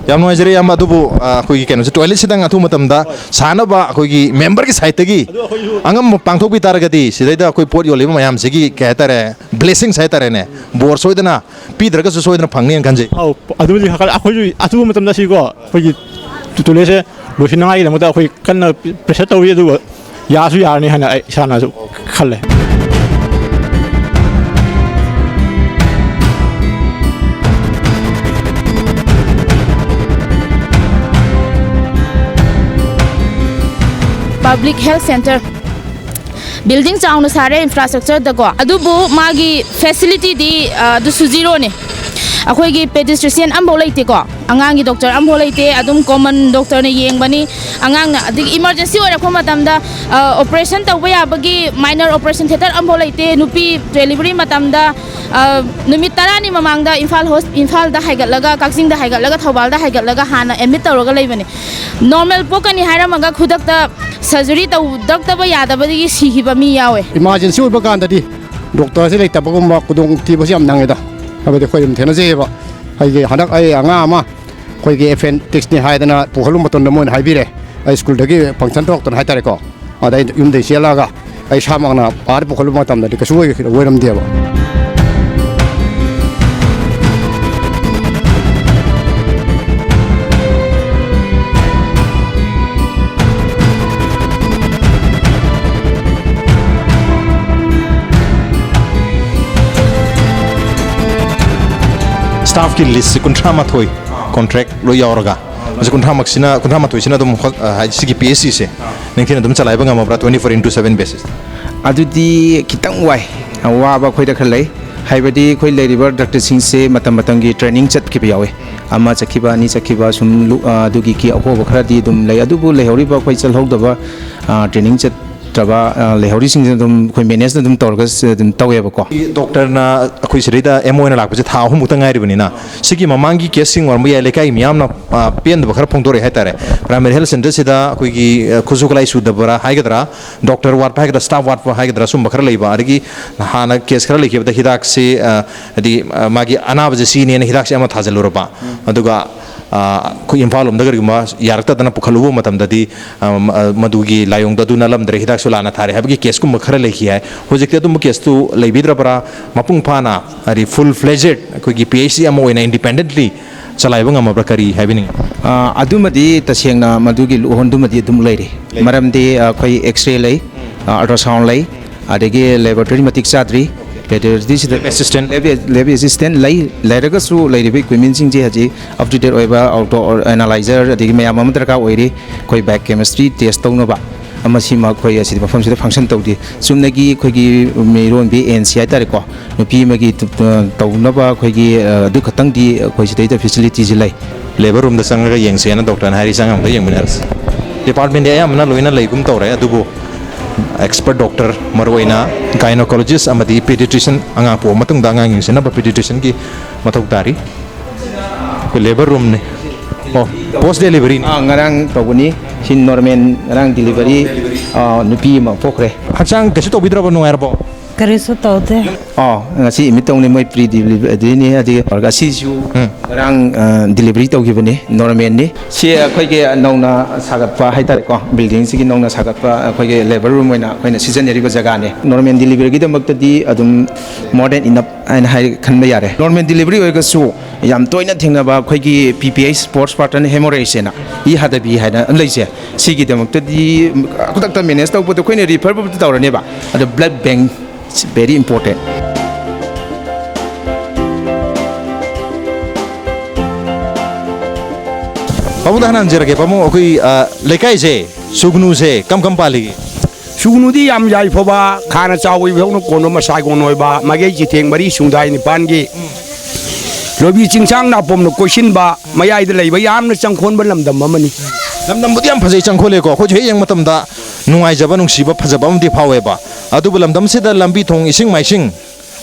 ꯌꯥꯝ ꯅꯨꯡꯉꯥꯏꯖꯔꯦ, ꯏꯌꯥꯝꯕ꯫ ꯑꯗꯨꯕꯨ, ꯑ, ꯑꯩꯈꯣꯏꯒꯤ ꯀꯩꯅꯣꯁꯦ, ꯇꯣꯏꯂꯦꯠꯁꯤꯗꯪ ꯑꯊꯨꯕ ꯃꯇꯝꯗ ꯁꯥꯅꯕ ꯑꯩꯈꯣꯏꯒꯤ ꯃꯦꯝꯕꯔꯒꯤ ꯁꯥꯏꯠꯇꯒꯤ ꯑꯗꯨ ꯑꯩꯈꯣꯏꯁꯨ ꯑꯉꯝꯕ ꯄꯥꯡꯊꯣꯛꯄꯤ ꯇꯥꯔꯒꯗꯤ, ꯁꯤꯗꯩꯗ ꯑꯩꯈꯣꯏ ꯄꯣꯠ ꯌꯣꯜꯂꯤꯕ ꯃꯌꯥꯝꯁꯤꯒꯤ, ꯀꯩ ꯍꯥꯏꯇꯥꯔꯦ, ꯕ꯭ꯂꯦꯁꯤꯡꯁ ꯍꯥꯏꯇꯥꯔꯦꯅꯦ, ꯕꯣꯔ ꯁꯣꯏꯗꯅ ꯄꯤꯗ꯭ꯔꯒꯁꯨ ꯁꯣꯏꯗꯅ ꯐꯪꯅꯤꯅ ꯈꯟꯖꯩ꯫ ꯑꯧ, ꯑꯗꯨꯕꯨꯗꯤ ꯈꯔ ꯈꯜꯂꯦ꯫ ꯑꯩꯈꯣꯏꯁꯨ ꯑꯊꯨꯕ ꯃꯇꯝꯗ ꯁꯤꯀꯣ, ꯑꯩꯈꯣꯏꯒꯤ ꯇꯣꯏꯂꯦꯠꯁꯦ ꯂꯣꯏꯁꯤꯟꯅꯉꯥꯏꯒꯤꯗꯃꯛꯇ ꯑꯩꯈꯣꯏ ꯀꯟꯅ ꯄ꯭ꯔꯦꯁꯔ ꯇꯧꯔꯤ, ꯑꯗꯨꯒ ꯌꯥꯁꯨ ꯌꯥꯔꯅꯤ ꯍꯥꯏꯅ ꯑꯩ ꯏꯁꯥꯅꯁꯨ ꯈꯜꯂꯦ꯫ Public Health Center building ꯆꯥꯎꯅ ꯁꯥꯔꯦ, ꯏꯟꯐ꯭ꯔꯥꯁ꯭ꯇ꯭ꯔꯛꯆꯔꯗꯀꯣ, ꯑꯗꯨꯕꯨ ꯃꯥꯒꯤ ꯐꯦꯁꯤꯂꯤꯇꯤꯗꯤ, ꯑ, ꯑꯗꯨꯁꯨ ꯖꯤꯔꯣꯅꯦ꯫ ꯑꯩꯈꯣꯏꯒꯤ ꯄꯦꯗꯤꯁꯇ꯭ꯔꯤꯁꯤꯌꯟ ꯑꯃꯐꯥꯎ ꯂꯩꯇꯦꯀꯣ, ꯑꯉꯥꯡꯒꯤ ꯗꯣꯛꯇꯔ ꯑꯃꯐꯥꯎ ꯂꯩꯇꯦ, ꯑꯗꯨꯝ ꯀꯣꯃꯟ ꯗꯣꯛꯇꯔꯅ ꯌꯦꯡꯕꯅꯤ꯫ ꯑꯉꯥꯡꯅ, ꯑꯗꯒꯤ ꯏꯃꯔꯖꯦꯟꯁꯤ ꯑꯣꯏꯔꯛꯄ ꯃꯇꯝꯗ, ꯑ, ꯑꯣꯄꯔꯦꯁꯟ ꯇꯧꯕ ꯌꯥꯕꯒꯤ ꯃꯥꯏꯅꯔ ꯑꯣꯄꯔꯦꯁꯟ ꯊꯤꯌꯦꯇꯔ ꯑꯃꯐꯥꯎ ꯂꯩꯇꯦ꯫ ꯅꯨꯄꯤ ꯗꯦꯂꯤꯚꯔꯤ ꯃꯇꯝꯗ, ꯑ, ꯅꯨꯃꯤꯠ ꯇꯔꯥꯅꯤ ꯃꯃꯥꯡꯗ ꯏꯝꯐꯥꯜ ꯍꯣꯁ-, ꯏꯝꯐꯥꯜꯗ ꯍꯥꯏꯒꯠꯂꯒ, ꯀꯛꯆꯤꯡꯗ ꯍꯥꯏꯒꯠꯂꯒ, ꯊꯧꯕꯥꯜꯗ ꯍꯥꯏꯒꯠꯂꯒ ꯍꯥꯟꯅ ꯑꯦꯗꯃꯤꯠ ꯇꯧꯔꯒ ꯂꯩꯕꯅꯦ꯫ ꯅꯣꯔꯃꯦꯜ ꯄꯣꯛꯀꯅꯤ ꯍꯥꯏꯔꯝꯃꯒ ꯈꯨꯗꯛꯇ ꯁꯔꯖꯔꯤ ꯇꯧꯗꯛꯇꯕ ꯌꯥꯗꯕꯗꯒꯤ ꯁꯤꯈꯤꯕ ꯃꯤ ꯌꯥꯎꯋꯦ꯫ ꯏꯃꯥꯔꯖꯦꯟꯁꯤ ꯑꯣꯏꯕ ꯀꯥꯟꯗꯗꯤ ꯗꯣꯛꯇꯔꯁꯦ ꯂꯩꯇꯕꯒꯨꯝꯕ ꯈꯨꯗꯣꯡꯊꯤꯕꯁꯦ ꯌꯥꯝ ꯅꯪꯉꯦꯗ꯫ ꯍꯥꯏꯕꯗꯤ ꯑꯩꯈꯣꯏ ꯑꯗꯨꯝ ꯊꯦꯡꯅꯖꯩꯌꯦꯕ꯫ ꯑꯩꯒꯤ ꯍꯟꯗꯛ ꯑꯩ ꯑꯉꯥꯡ ꯑꯃ ꯑꯩꯈꯣꯏꯒꯤ ꯑꯦꯄꯦꯟꯗꯤꯛꯁꯅꯤ ꯍꯥꯏꯗꯅ ꯄꯨꯈꯠꯂꯨꯕ ꯃꯇꯝꯗ ꯃꯣꯏꯅ ꯍꯥꯏꯕꯤꯔꯦ, ꯑꯩ ꯁ꯭ꯀꯨꯜꯗꯒꯤ ꯐꯪꯁꯟ ꯇꯧꯔꯛꯇꯅ ꯍꯥꯏꯇꯥꯔꯦꯀꯣ꯫ ꯑꯗ ꯑꯩ ꯌꯨꯝꯗꯒꯤ ꯆꯦꯜꯂꯛꯑꯒ ꯑꯩ ꯏꯁꯥꯃꯛꯅ ꯑꯥꯗ ꯄꯨꯈꯠꯂꯨꯕ ꯃꯇꯝꯗꯗꯤ ꯀꯩꯁꯨ ꯑꯣꯏ-, ꯑꯣꯏꯔꯝꯗꯦꯕ꯫ ꯁ꯭ꯇꯥꯐꯀꯤ ꯂꯤꯁꯁꯦ ꯀꯨꯟꯊ꯭ꯔꯥ ꯃꯥꯊꯣꯏ, ꯀꯣꯟꯇ꯭ꯔꯦꯛ ꯂꯣꯏ ꯌꯥꯎꯔꯒ꯫ ꯃꯁꯤ ꯀꯨꯟꯊ꯭ꯔꯥꯃꯛꯁꯤꯅ, ꯀꯨꯟꯊ꯭ꯔꯥ ꯃꯥꯊꯣꯏꯁꯤꯅ ꯑꯗꯨꯝ ꯍꯣ-, ꯑ, ꯍꯥꯏꯗꯤ ꯁꯤꯒꯤ ꯄꯤ ꯑꯩꯆ ꯁꯤꯁꯦ ꯅꯤꯡꯊꯤꯅ ꯑꯗꯨꯝ ꯆꯂꯥꯏꯕ ꯉꯝꯃꯕ꯭ꯔꯥ, twenty four into seven basis? ꯑꯗꯨꯗꯤ ꯈꯤꯇꯪ ꯋꯥꯏ꯫ ꯑꯋꯥꯕ ꯑꯩꯈꯣꯏꯗ ꯈꯔ ꯂꯩ꯫ ꯍꯥꯏꯕꯗꯤ ꯑꯩꯈꯣꯏ ꯂꯩꯔꯤꯕ ꯗꯥꯛꯇꯔꯁꯤꯡꯁꯦ ꯃꯇꯝ ꯃꯇꯝꯒꯤ ꯇ꯭ꯔꯦꯅꯤꯡ ꯆꯠꯈꯤꯕ ꯌꯥꯎꯋꯤ꯫ ꯑꯃ ꯆꯠꯈꯤꯕ, ꯑꯅꯤ ꯆꯠꯈꯤꯕ, ꯁꯨꯝ ꯂꯨ-, ꯑ, ꯑꯗꯨꯒꯤ ꯀꯤ ꯑꯍꯣꯕ ꯈꯔꯗꯤ ꯑꯗꯨꯝ ꯂꯩ꯫ ꯑꯗꯨꯕꯨ ꯂꯩꯍꯧꯔꯤꯕ ꯑꯩꯈꯣꯏ ꯆꯠꯍꯧꯗꯕ, ꯑ, ꯇ꯭ꯔꯦꯅꯤꯡ ꯆꯠꯇ꯭ꯔꯕ, ꯑ, ꯂꯩꯍꯧꯔꯤꯁꯤꯡꯁꯤꯅ ꯑꯗꯨꯝ ꯑꯩꯈꯣꯏ ꯃꯦꯅꯦꯖꯅ ꯑꯗꯨꯝ ꯇꯧꯔꯒ ꯁ-, ꯑꯗꯨꯝ ꯇꯧꯋꯦꯕꯀꯣ꯫ ꯗꯣꯛꯇꯔꯅ ꯑꯩꯈꯣꯏ ꯁꯤꯗꯩꯗ ꯑꯦꯝ ꯑꯣ ꯑꯣꯏꯅ ꯂꯥꯛꯄꯁꯦ ꯊꯥ ꯑꯍꯨꯝꯃꯨꯛꯇ ꯉꯥꯏꯔꯤꯕꯅꯤꯅ, ꯁꯤꯒꯤ ꯃꯃꯥꯡꯒꯤ ꯀꯦꯁꯁꯤꯡ ꯑꯣꯏꯔꯝꯕ ꯌꯥꯏ, ꯂꯩꯀꯥꯏ ꯃꯤꯌꯥꯝꯅ, ꯑ, ꯄꯦꯟꯗꯕ ꯈꯔ ꯐꯣꯡꯗꯣꯔꯛꯑꯦ ꯍꯥꯏꯇꯥꯔꯦ꯫ ꯄ꯭ꯔꯥꯏꯃꯥꯔꯤ ꯍꯦꯜꯊ ꯁꯦꯟꯇꯔꯁꯤꯗ ꯑꯩꯈꯣꯏꯒꯤ, ꯑ, ꯈꯨꯠꯁꯨ ꯈꯨꯠꯂꯥꯏ ꯁꯨꯗꯕ꯭ꯔꯥ ꯍꯥꯏꯒꯗ꯭ꯔꯥ, ꯗꯣꯛꯇꯔ ꯋꯥꯠꯄ ꯍꯥꯏꯒꯗ꯭ꯔꯥ, ꯁ꯭ꯇꯥꯐ ꯋꯥꯠꯄ ꯍꯥꯏꯒꯗ꯭ꯔꯥ, ꯁꯨꯝꯕ ꯈꯔ ꯂꯩꯕ, ꯑꯗꯒꯤ ꯍꯥꯟꯅ ꯀꯦꯁ ꯈꯔ ꯂꯩꯈꯤꯕꯗ ꯍꯤꯗꯥꯛꯁꯤ, ꯑ, ꯍꯥꯏꯗꯤ, ꯑ, ꯃꯥꯒꯤ ꯑꯅꯥꯕꯁꯦ ꯁꯤꯅꯦꯅ ꯍꯤꯗꯥꯛꯁꯦ ꯑꯃ ꯊꯥꯖꯤꯜꯂꯨꯔꯕ, ꯑꯗꯨꯒ, ꯑ, ꯑꯩꯈꯣꯏ ꯏꯝꯐꯥꯜ ꯂꯣꯝꯗ ꯀꯔꯤꯒꯨꯝꯕ ꯌꯥꯔꯛꯇꯗꯅ ꯄꯨꯈꯠꯂꯨꯕ ꯃꯇꯝꯗꯗꯤ, ꯑ, ꯃ-, ꯑ, ꯃꯗꯨꯒꯤ ꯂꯥꯏꯑꯣꯡꯗꯣ ꯑꯗꯨ ꯅꯠꯂꯝꯗ꯭ꯔꯦ, ꯍꯤꯗꯥꯛꯁꯨ ꯂꯥꯟꯅ ꯊꯥꯔꯦ ꯍꯥꯏꯕꯒꯤ ꯀꯦꯁꯀꯨꯝꯕ ꯈꯔ ꯂꯩꯈꯤ ꯍꯥꯏ꯫ ꯍꯧꯖꯤꯛꯇꯤ ꯑꯗꯨꯝꯕ ꯀꯦꯁꯇꯨ ꯂꯩꯕꯤꯗ꯭ꯔꯕ꯭ꯔꯥ? ꯃꯄꯨꯡ ꯐꯥꯅ, ꯍꯥꯏꯗꯤ, ꯐꯨꯜ ꯐ꯭ꯂꯦꯖꯦꯗ ꯑꯩꯈꯣꯏꯒꯤ ꯄꯤ ꯑꯩꯆ ꯁꯤ ꯑꯃ ꯑꯣꯏꯅ ꯏꯟꯗꯤꯄꯦꯟꯗꯦꯟꯠꯂꯤ ꯆꯂꯥꯏꯕ ꯉꯝꯃꯕ꯭ꯔꯥ, ꯀꯔꯤ ꯍꯥꯏꯕꯤꯅꯤꯡꯉꯤ? ꯑ, ꯑꯗꯨꯃꯗꯤ ꯇꯁꯦꯡꯅ ꯃꯗꯨꯒꯤ ꯂꯨꯍꯣꯟꯗꯨꯃꯗꯤ ꯑꯗꯨꯝ ꯂꯩꯔꯤ꯫ ꯂꯩ꯫ ꯃꯔꯝꯗꯤ, ꯑ, ꯑꯩꯈꯣꯏ ꯑꯦꯛꯁꯔꯦ ꯂꯩ, ꯑ, ꯑꯜꯇ꯭ꯔꯥꯁꯥꯎꯟ ꯂꯩ, ꯑꯗꯒꯤ ꯂꯦꯕꯣꯔꯦꯇꯔꯤ ꯃꯇꯤꯛ ꯆꯥꯗ꯭ꯔꯤ, ꯂꯦꯕꯣꯔꯦꯇꯔꯤꯁꯤꯗ ꯂꯦꯕ ꯑꯦꯁꯤꯁꯇꯦꯟ꯫ ꯂꯦꯕ, ꯂꯦꯕ ꯑꯦꯁꯤꯁꯇꯦꯟ ꯂꯩ꯫ ꯂꯩꯔꯒꯁꯨ ꯂꯩꯔꯤꯕ ꯏꯀ꯭ꯋꯤꯞꯃꯦꯟꯁꯤꯡꯁꯦ ꯍꯧꯖꯤꯛ ꯑꯞ ꯇꯨ ꯗꯦꯠ ꯑꯣꯏꯕ ꯑꯣꯇꯣ ꯑꯦꯅꯥꯂꯥꯏꯖꯔ, ꯑꯗꯒꯤ ꯃꯌꯥꯝ ꯑꯃ ꯗꯔꯀꯥꯔ ꯑꯣꯏꯔꯤ꯫ ꯑꯩꯈꯣꯏ ꯕꯥꯏꯑꯣ ꯀꯦꯃꯤꯁꯇ꯭ꯔꯤ ꯇꯦꯁ ꯇꯧꯅꯕ꯫ ꯑꯃꯁꯤꯃ ꯑꯩꯈꯣꯏ ꯑꯁꯤꯗ ꯃꯐꯝꯁꯤꯗ function ꯇꯧꯗꯦ꯫ ꯆꯨꯝꯅꯒꯤ ꯑꯩꯈꯣꯏꯒꯤ ꯃꯤꯔꯣꯟꯕꯤ ꯑꯦꯟ ꯁꯤ ꯍꯥꯏꯇꯥꯔꯦꯀꯣ, ꯅꯨꯄꯤ ꯑꯃꯒꯤ ꯇ-, ꯇ-, ꯇꯧꯅꯕ ꯑꯩꯈꯣꯏꯒꯤ, ꯑ, ꯑꯗꯨ ꯈꯛꯇꯪꯗꯤ ꯑꯩꯈꯣꯏ ꯁꯤꯗꯩꯗ facilityꯁꯤ ꯂꯩ꯫ Labour roomꯗ ꯆꯪꯉꯒ ꯌꯦꯡꯁꯦꯅ doctorꯅ ꯍꯥꯏꯔꯤ, ꯆꯪꯉꯒ ꯑꯝꯇ ꯌꯦꯡꯃꯤꯟꯅꯔꯁꯤ꯫ Departmentꯗꯤ ꯑꯌꯥꯝꯕꯅ ꯂꯣꯏꯅ ꯂꯩꯒꯨꯝ ꯇꯧꯔꯦ, ꯑꯗꯨꯕꯨ expert doctor, ꯃꯔꯨꯑꯣꯏꯅ gynecologist ꯑꯃꯗꯤ pediatrician, ꯑꯉꯥꯡ ꯄꯣꯛꯑ ꯃꯇꯨꯡꯗ ꯑꯉꯥꯡ ꯌꯦꯡꯁꯤꯟꯅꯕ pediatricianꯒꯤ ꯃꯊꯧ ꯇꯥꯔꯤ꯫ ꯑꯩꯈꯣꯏ labour roomꯅꯤ꯫ ꯑꯣ, post deliveryꯅꯤ꯫ ꯑꯥ, ꯉꯔꯥꯡ ꯇꯧꯕꯅꯤ꯫ ꯁꯤ normal, ꯉꯔꯥꯡ delivery, ꯑꯥ, ꯅꯨꯄꯤ ꯑꯃ ꯄꯣꯛꯈ꯭ꯔꯦ꯫ ꯍꯛꯆꯥꯡ ꯀꯩꯁꯨ ꯇꯧꯕꯤꯗ꯭ꯔꯕꯣ, ꯅꯨꯡꯉꯥꯏꯔꯕꯣ? ꯀꯔꯤꯁꯨ ꯇꯧꯗꯦ꯫ ꯑꯥ, ꯉꯁꯤ admit ꯇꯧꯅꯤ, ꯃꯣꯏ pre deliveryꯅꯤ꯫ ꯑꯗꯒꯤ ꯑꯁꯤꯁꯨ ꯎꯝ꯫ ꯉꯔꯥꯡ, ꯑꯥ, delivery ꯇꯧꯈꯤꯕꯅꯤ, normalꯅꯤ꯫ ꯁꯤ ꯑꯩꯈꯣꯏꯒꯤ ꯅꯧꯅ ꯁꯥꯒꯠꯄ ꯍꯥꯏꯇꯥꯔꯦꯀꯣ, buildingꯁꯤꯒꯤ ꯅꯧꯅ ꯁꯥꯒꯠꯄ ꯑꯩꯈꯣꯏꯒꯤ labour room ꯑꯣꯏꯅ ꯑꯩꯈꯣꯏꯅ ꯁꯤꯖꯤꯟꯅꯔꯤꯕ ꯖꯒꯥꯅꯤ꯫ Normal deliveryꯒꯤꯗꯃꯛꯇꯗꯤ ꯑꯗꯨꯝ more than enough ꯍꯥꯏꯅ ꯍꯥꯏ, ꯈꯟꯕ ꯌꯥꯔꯦ꯫ Normal delivery ꯑꯣꯏꯔꯒꯁꯨ ꯌꯥꯝ ꯇꯣꯏꯅ ꯊꯦꯡꯅꯕ ꯑꯩꯈꯣꯏꯒꯤ P P H, postpartum hemorrhage ꯍꯥꯏꯅ, ꯏ ꯍꯥꯊꯕꯤ ꯍꯥꯏꯅ ꯑꯃ ꯂꯩꯁꯦ, ꯁꯤꯒꯤꯗꯃꯛꯇꯗꯤ ꯈꯨꯗꯛꯇ manage ꯇꯧꯕꯗ ꯑꯩꯈꯣꯏꯅ refer ꯐꯥꯎꯗꯤ ꯇꯧꯔꯅꯦꯕ, ꯑꯗꯣ blood bank is very important꯫ ꯄꯥꯕꯨꯡꯗ ꯍꯥꯟꯅ ꯍꯪꯖꯔꯒꯦ꯫ ꯄꯥꯕꯨꯡ, ꯑꯩꯈꯣꯏ, ꯑ, ꯂꯩꯀꯥꯏꯁꯦ, ꯁꯨꯒꯅꯨꯁꯦ ꯀꯝ ꯀꯝ ꯄꯥꯜꯂꯤꯒꯦ? ꯁꯨꯒꯅꯨꯗꯤ ꯌꯥꯝ ꯌꯥꯏꯐꯕ, ꯈꯥꯅ ꯆꯥꯎꯕ ꯏꯕꯨꯙꯧꯅ ꯀꯣꯟꯕ ꯃꯁꯥꯏꯒꯣꯟ ꯑꯣꯏꯕ, ꯃꯥꯏꯀꯩ ꯆꯤꯊꯦꯡ ꯃꯔꯤ ꯁꯨꯡꯗꯥꯏ ꯅꯤꯄꯥꯟꯒꯤ ꯂꯣꯏꯕꯤ ꯆꯤꯡꯁꯥꯡ ꯅꯥꯄꯣꯝꯅ ꯀꯣꯏꯁꯤꯟꯕ, ꯃꯌꯥꯏꯗ ꯂꯩꯕ ꯌꯥꯝꯅ ꯆꯪꯈꯣꯟꯕ ꯂꯝꯗꯝ ꯑꯃꯅꯤ꯫ ꯂꯝꯗꯝꯕꯨꯗꯤ ꯌꯥꯝ ꯐꯖꯩ, ꯆꯪꯈꯣꯜꯂꯦꯀꯣ꯫ ꯑꯩꯈꯣꯏꯁꯨ ꯍꯦꯛ ꯌꯦꯡꯕ ꯃꯇꯝꯗ ꯅꯨꯡꯉꯥꯏꯖꯕ, ꯅꯨꯡꯁꯤꯕ, ꯐꯖꯕ ꯑꯃꯗꯤ ꯐꯥꯎꯋꯦꯕ꯫ ꯑꯗꯨꯕꯨ ꯂꯝꯗꯝꯁꯤꯗ ꯂꯝꯕꯤ ꯊꯣꯡ, ꯏꯁꯤꯡ ꯃꯥꯏꯁꯤꯡ,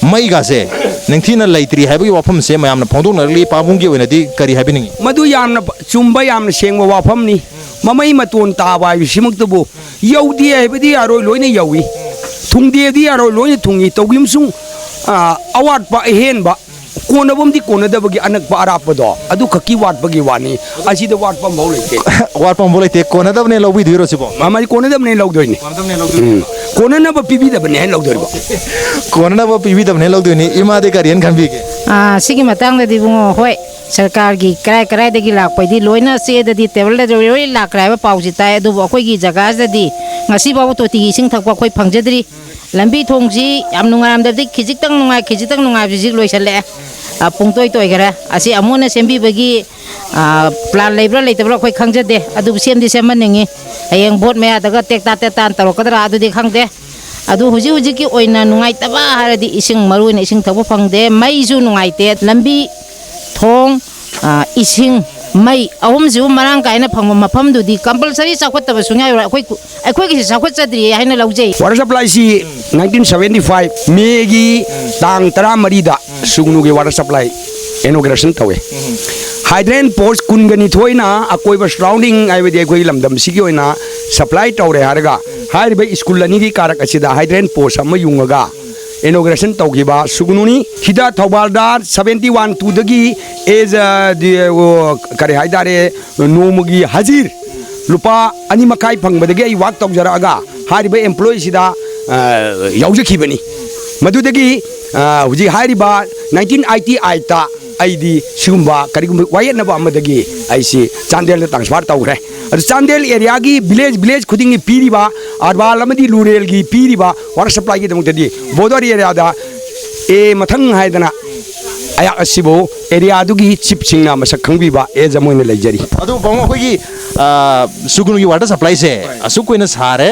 ꯃꯩꯒꯥꯁꯦ ꯅꯤꯡꯊꯤꯅ ꯂꯩꯇ꯭ꯔꯤ ꯍꯥꯏꯕꯒꯤ ꯋꯥꯐꯝꯁꯦ ꯃꯌꯥꯝꯅ ꯐꯣꯡꯗꯣꯛꯅꯔꯛꯂꯤ꯫ ꯄꯥꯕꯨꯡꯒꯤ ꯑꯣꯏꯅꯗꯤ ꯀꯔꯤ ꯍꯥꯏꯕꯤꯅꯤꯡꯉꯤ? ꯃꯗꯨ ꯌꯥꯝꯅ ꯐ-, ꯆꯨꯝꯕ, ꯌꯥꯝꯅ ꯁꯦꯡꯕ ꯋꯥꯐꯝꯅꯤ꯫ ꯃꯃꯩ ꯃꯇꯣꯟ ꯇꯥꯕ ꯍꯥꯏꯕꯁꯤꯃꯛꯇꯕꯨ ꯌꯧꯗꯦ ꯍꯥꯏꯕꯗꯤ ꯌꯥꯔꯣꯏ, ꯂꯣꯏꯅ ꯌꯧꯏ꯫ ꯊꯨꯡꯗꯦꯗꯤ ꯌꯥꯔꯣꯏ, ꯂꯣꯏꯅ ꯊꯨꯡꯏ꯫ ꯇꯧꯈꯤꯕꯁꯨ, ꯑ, ꯑꯋꯥꯠꯄ ꯑꯍꯦꯟꯕ, ꯀꯣꯟꯅꯕꯝꯗꯤ ꯀꯣꯟꯅꯗꯕꯒꯤ ꯑꯅꯛꯄ ꯑꯔꯥꯞꯄꯗꯣ, ꯑꯗꯨ ꯈꯛꯀꯤ ꯋꯥꯠꯄꯒꯤ ꯋꯥꯅꯤ꯫ ꯑꯁꯤꯗ ꯋꯥꯠꯄ ꯑꯃꯐꯥꯎ ꯂꯩꯇꯦ꯫ ꯋꯥꯠꯄ ꯑꯃꯐꯥꯎ ꯂꯩꯇꯦ꯫ ꯀꯣꯟꯅꯗꯕꯅꯦ ꯂꯧꯕꯤꯗꯣꯏꯔꯣ ꯁꯤꯕꯣ? ꯃꯃꯜ ꯀꯣꯟꯅꯗꯕꯅꯦ ꯂꯧꯗꯣꯏꯅꯤ꯫ ꯀꯣꯟꯅꯗꯕꯅꯦ ꯂꯧꯗꯣꯏꯅꯤ꯫ ꯎꯝ꯫ ꯀꯣꯟꯅꯅꯕ ꯄꯤꯕꯤꯗꯕꯅꯦ ꯍꯥꯏꯅ ꯂꯧꯗꯣꯏꯕ꯫ ꯀꯣꯟꯅꯅꯕ ꯄꯤꯕꯤꯗꯕꯅꯦ ꯂꯧꯗꯣꯏꯅꯤ꯫ ꯏꯃꯥꯗꯤ ꯀꯔꯤ ꯍꯥꯏꯅ ꯈꯟꯕꯤꯒꯦ? ꯑꯥ, ꯁꯤꯒꯤ ꯃꯇꯥꯡꯗꯗꯤ ꯏꯕꯨꯡꯉꯣ, ꯍꯣꯏ, ꯁꯔꯀꯥꯔꯒꯤ ꯀꯔꯥꯏ ꯀꯔꯥꯏꯗꯒꯤ ꯂꯥꯛꯄꯩꯗꯤ ꯂꯣꯏꯅ ꯆꯦꯗꯗꯤ ꯇꯦꯕꯜꯗ ꯂꯣꯏ ꯂꯥꯛꯈ꯭ꯔꯦ ꯍꯥꯏꯕ ꯄꯥꯎꯁꯤ ꯇꯥꯏ, ꯑꯗꯨꯕꯨ ꯑꯩꯈꯣꯏꯒꯤ ꯖꯒꯥꯁꯤꯗꯗꯤ ꯉꯁꯤ ꯐꯥꯎꯕ ꯇꯣꯇꯤꯒꯤ ꯏꯁꯤꯡ ꯊꯛꯄ ꯑꯩꯈꯣꯏ ꯐꯪꯖꯗ꯭ꯔꯤ꯫ ꯂꯝꯕꯤ ꯊꯣꯡꯁꯤ ꯌꯥꯝ ꯅꯨꯡꯉꯥꯏꯔꯝꯗꯕꯗꯤ ꯈꯤꯖꯤꯛꯇꯪ ꯅꯨꯡꯉꯥꯏ, ꯈꯤꯖꯤꯛꯇꯪ ꯅꯨꯡꯉꯥꯏꯕꯁꯤ ꯂꯣꯏꯁꯤꯜꯂꯛꯑꯦ꯫ ꯑ, ꯄꯨꯡꯇꯣꯏ ꯇꯣꯏꯈꯔꯦ꯫ ꯑꯁꯤ ꯑꯃꯨꯛ ꯍꯟꯅ ꯁꯦꯝꯕꯤꯕꯒꯤ ꯄ꯭ꯂꯥꯟ ꯂꯩꯕ꯭ꯔꯥ ꯂꯩꯇꯕ꯭ꯔꯥ ꯑꯩꯈꯣꯏ ꯈꯪꯖꯗꯦ, ꯑꯗꯨꯕꯨ ꯁꯦꯝꯗꯤ ꯁꯦꯝꯍꯟꯅꯤꯡꯉꯤ꯫ ꯍꯌꯦꯡ ꯚꯣꯠ ꯃꯌꯥꯗꯒ ꯇꯦꯛꯇꯥ ꯇꯦꯛꯇꯥꯅ ꯇꯧꯔꯛꯀꯗ꯭ꯔꯥ ꯑꯗꯨꯗꯤ ꯈꯪꯗꯦ꯫ ꯑꯗꯨ ꯍꯧꯖꯤꯛ ꯍꯧꯖꯤꯛꯀꯤ ꯑꯣꯏꯅ ꯅꯨꯡꯉꯥꯏꯇꯕ ꯍꯥꯏꯔꯗꯤ ꯏꯁꯤꯡ, ꯃꯔꯨ ꯑꯣꯏꯅ ꯏꯁꯤꯡ ꯊꯛꯄ ꯐꯪꯗꯦ, ꯃꯩꯁꯨ ꯅꯨꯡꯉꯥꯏꯇꯦ, ꯂꯝꯕꯤ, ꯊꯣꯡ, ꯑ, ꯏꯁꯤꯡ, ꯃꯩ ꯑꯍꯨꯝꯁꯤꯕꯨ ꯃꯔꯥꯡ ꯀꯥꯏꯅ ꯐꯪꯕ ꯃꯐꯝꯗꯨꯗꯤ compulsory ꯆꯥꯎꯈꯠꯇꯕ ꯁꯨꯡꯌꯥ ꯌꯥꯔꯣꯏ꯫ ꯑꯩꯈꯣꯏ ꯀꯨ-, ꯑꯩꯈꯣꯏꯒꯤꯁꯤ ꯆꯥꯎꯈꯠꯆꯗ꯭ꯔꯤꯌꯦ ꯍꯥꯏꯅ ꯂꯧꯖꯩ꯫ Water supply ꯁꯤ nineteen seventy five May ꯒꯤ ꯇꯥꯡ ꯇꯔꯥꯃꯔꯤꯗ ꯁꯨꯒꯅꯨꯒꯤ water supply inauguration ꯇꯧꯋꯦ꯫ Hydrant post ꯀꯨꯟꯒ ꯅꯤꯊꯣꯏꯅ ꯑꯀꯣꯏꯕ surrounding, ꯍꯥꯏꯕꯗꯤ ꯑꯩꯈꯣꯏꯒꯤ ꯂꯝꯗꯝꯁꯤꯒꯤ ꯑꯣꯏꯅ supply ꯇꯧꯔꯦ ꯍꯥꯏꯔꯒ, ꯍꯥꯏꯔꯤꯕ ꯁ꯭ꯀꯨꯜ ꯑꯅꯤꯒꯤ ꯀꯥꯔꯛ ꯑꯁꯤꯗ hydrant post ꯑꯃ ꯌꯨꯡꯉꯒ inauguration ꯇꯧꯈꯤꯕ ꯁꯨꯒꯅꯨꯅꯤ꯫ ꯁꯤꯗ ꯊꯧꯕꯥꯜꯗ seventy one two ꯗꯒꯤ as a, the, ꯑꯣ, ꯀꯔꯤ ꯍꯥꯏꯇꯥꯔꯦ, ꯅꯣꯡꯃꯒꯤ ꯍꯖꯤꯔ ꯂꯨꯄꯥ ꯑꯅꯤ ꯃꯈꯥꯏ ꯐꯪꯕꯗꯒꯤ ꯑꯩ work ꯇꯧꯖꯔꯛꯑꯒ ꯍꯥꯏꯔꯤꯕ employee ꯁꯤꯗ, ꯑ, ꯌꯥꯎꯖꯈꯤꯕꯅꯤ꯫ ꯃꯗꯨꯗꯒꯤ, ꯑ, ꯍꯧꯖꯤꯛ ꯍꯥꯏꯔꯤꯕ nineteen eighty eight ꯇ ꯑꯩꯗꯤ ꯁꯤꯒꯨꯝꯕ ꯀꯔꯤꯒꯨꯝꯕ ꯋꯥꯌꯦꯠꯅꯕ ꯑꯃꯗꯒꯤ ꯑꯩꯁꯤ ꯆꯥꯟꯗꯦꯜꯗ transfer ꯇꯧꯈ꯭ꯔꯦ꯫ ꯑꯗꯨ ꯆꯥꯟꯗꯦꯜ area ꯒꯤ village, village ꯈꯨꯗꯤꯡꯒꯤ ꯄꯤꯔꯤꯕ, urban ꯑꯃꯗꯤ rural ꯒꯤ ꯄꯤꯔꯤꯕ water supply ꯒꯤꯗꯃꯛꯇꯗꯤ border area the A ꯃꯊꯪ ꯍꯥꯏꯗꯅ ꯑꯩꯍꯥꯛ ꯑꯁꯤꯕꯨ area ꯗꯨꯒꯤ chief ꯁꯤꯡꯅ ꯃꯁꯛ ꯈꯪꯕꯤꯕ as ꯑꯃ ꯑꯣꯏꯅ ꯂꯩꯖꯔꯤ꯫ ꯑꯗꯨ ꯄꯥꯕꯨꯡ, ꯑꯩꯈꯣꯏꯒꯤ, ꯑ, ꯁꯨꯒꯅꯨꯒꯤ water supply ꯁꯦ ꯑꯁꯨꯛ ꯀꯨꯏꯅ ꯁꯥꯔꯦ,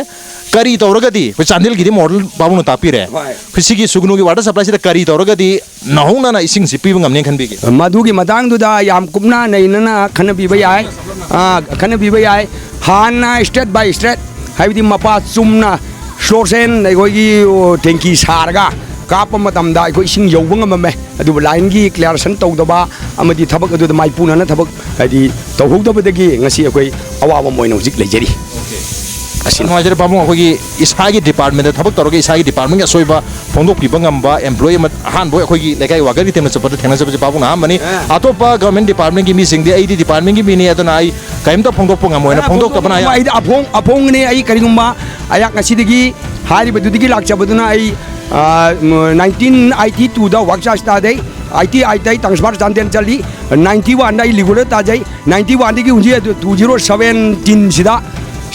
ꯀꯔꯤ ꯇꯧꯔꯒꯗꯤ, ꯑꯩꯈꯣꯏ ꯆꯥꯟꯗꯦꯜꯒꯤꯗꯤ model ꯄꯥꯕꯨꯡꯅ ꯇꯥꯛꯄꯤꯔꯦ, ꯍꯣꯏ꯫ ꯑꯩꯈꯣꯏ ꯁꯤꯒꯤ ꯁꯨꯒꯅꯨꯒꯤ water supply ꯁꯤꯗ ꯀꯔꯤ ꯇꯧꯔꯒꯗꯤ ꯅꯧꯍꯧꯅꯅ ꯏꯁꯤꯡꯁꯤ ꯄꯤꯕ ꯉꯝꯅꯤ ꯈꯟꯕꯤꯒꯦ? ꯃꯗꯨꯒꯤ ꯃꯇꯥꯡꯗꯨꯗ ꯌꯥꯝ ꯀꯨꯞꯅ ꯅꯩꯅꯅ ꯈꯟꯅꯕꯤꯕ ꯌꯥꯏ꯫ ꯑꯥ, ꯈꯟꯅꯕꯤꯕ ꯌꯥꯏ꯫ ꯍꯥꯟꯅ state by state, ꯍꯥꯏꯕꯗꯤ ꯃꯄꯥ ꯆꯨꯝꯅ ꯁ꯭ꯂꯣꯁꯦꯟ ꯑꯩꯈꯣꯏꯒꯤ, ꯑꯣ, ꯇꯦꯡꯀꯤ ꯁꯥꯔꯒ ꯀꯥꯞꯄ ꯃꯇꯝꯗ ꯑꯩꯈꯣꯏ ꯏꯁꯤꯡ ꯌꯧꯕ ꯉꯝꯃꯝꯃꯦ꯫ ꯑꯗꯨꯕꯨ line ꯒꯤ clearation ꯇꯧꯗꯕ ꯑꯃꯗꯤ ꯊꯕꯛ ꯑꯗꯨꯗ ꯃꯥꯏꯄꯨꯅꯅ ꯊꯕꯛ, ꯍꯥꯏꯗꯤ, ꯇꯧꯍꯧꯗꯕꯗꯒꯤ ꯉꯁꯤ ꯑꯩꯈꯣꯏ ꯑꯋꯥꯕ ꯑꯃ ꯑꯣꯏꯅ ꯍꯧꯖꯤꯛ ꯂꯩꯖꯔꯤ꯫ ꯑꯁꯤꯅꯤ꯫ ꯅꯨꯡꯉꯥꯏꯖꯔꯦ ꯄꯥꯕꯨꯡ, ꯑꯩꯈꯣꯏꯒꯤ ꯏꯁꯥꯒꯤ department ꯇ ꯊꯕꯛ ꯇꯧꯔꯒ ꯏꯁꯥꯒꯤ department ꯀꯤ ꯑꯁꯣꯏꯕ ꯐꯣꯡꯗꯣꯛꯄꯤꯕ ꯉꯝꯕ employee ꯑꯃ, ꯑꯍꯥꯟꯕ ꯑꯩꯈꯣꯏꯒꯤ ꯂꯩꯀꯥꯏ worker ꯒꯤ ꯇꯦꯝꯅ ꯆꯠꯄꯗ ꯊꯦꯡꯅꯖꯕꯁꯦ ꯄꯥꯕꯨꯡꯅ ꯑꯍꯥꯟꯕꯅꯤ꯫ ꯑ꯫ ꯑꯇꯣꯞꯄ government department ꯀꯤ ꯃꯤꯁꯤꯡꯗꯤ ꯑꯩꯗꯤ department ꯀꯤ ꯃꯤꯅꯤ, ꯑꯗꯨꯅ ꯑꯩ ꯀꯔꯤꯝꯇ ꯐꯣꯡꯗꯣꯛꯄ ꯉꯝꯃꯣꯏꯅ ꯑ, ꯐꯣꯡꯗꯣꯛꯇꯕꯅ ꯐꯣꯡꯗꯣꯛꯄ ꯑꯌꯥꯝꯕ꯫ ꯑꯩꯗꯤ ꯑꯐꯣꯡ-, ꯑꯐꯣꯡꯕꯅꯤ꯫ ꯑꯩ ꯀꯔꯤꯒꯨꯝꯕ ꯑꯩꯍꯥꯛ ꯉꯁꯤꯗꯒꯤ ꯍꯥꯏꯔꯤꯕꯗꯨꯗꯒꯤ ꯂꯥꯛꯆꯕꯗꯨꯅ ꯑꯩ, ꯑ, ꯎꯝ, nineteen eighty two ꯗ work charge ꯇꯥꯖꯩ, eighty eight ꯇ ꯑꯩ transfer ꯆꯥꯟꯗꯦꯜ ꯆꯠꯂꯤ, ninety one ꯗ ꯑꯩ regular ꯇꯥꯖꯩ, ninety one ꯗꯒꯤ ꯍꯧꯖꯤꯛ ꯑꯗꯨ two zero seventeen ꯁꯤꯗ,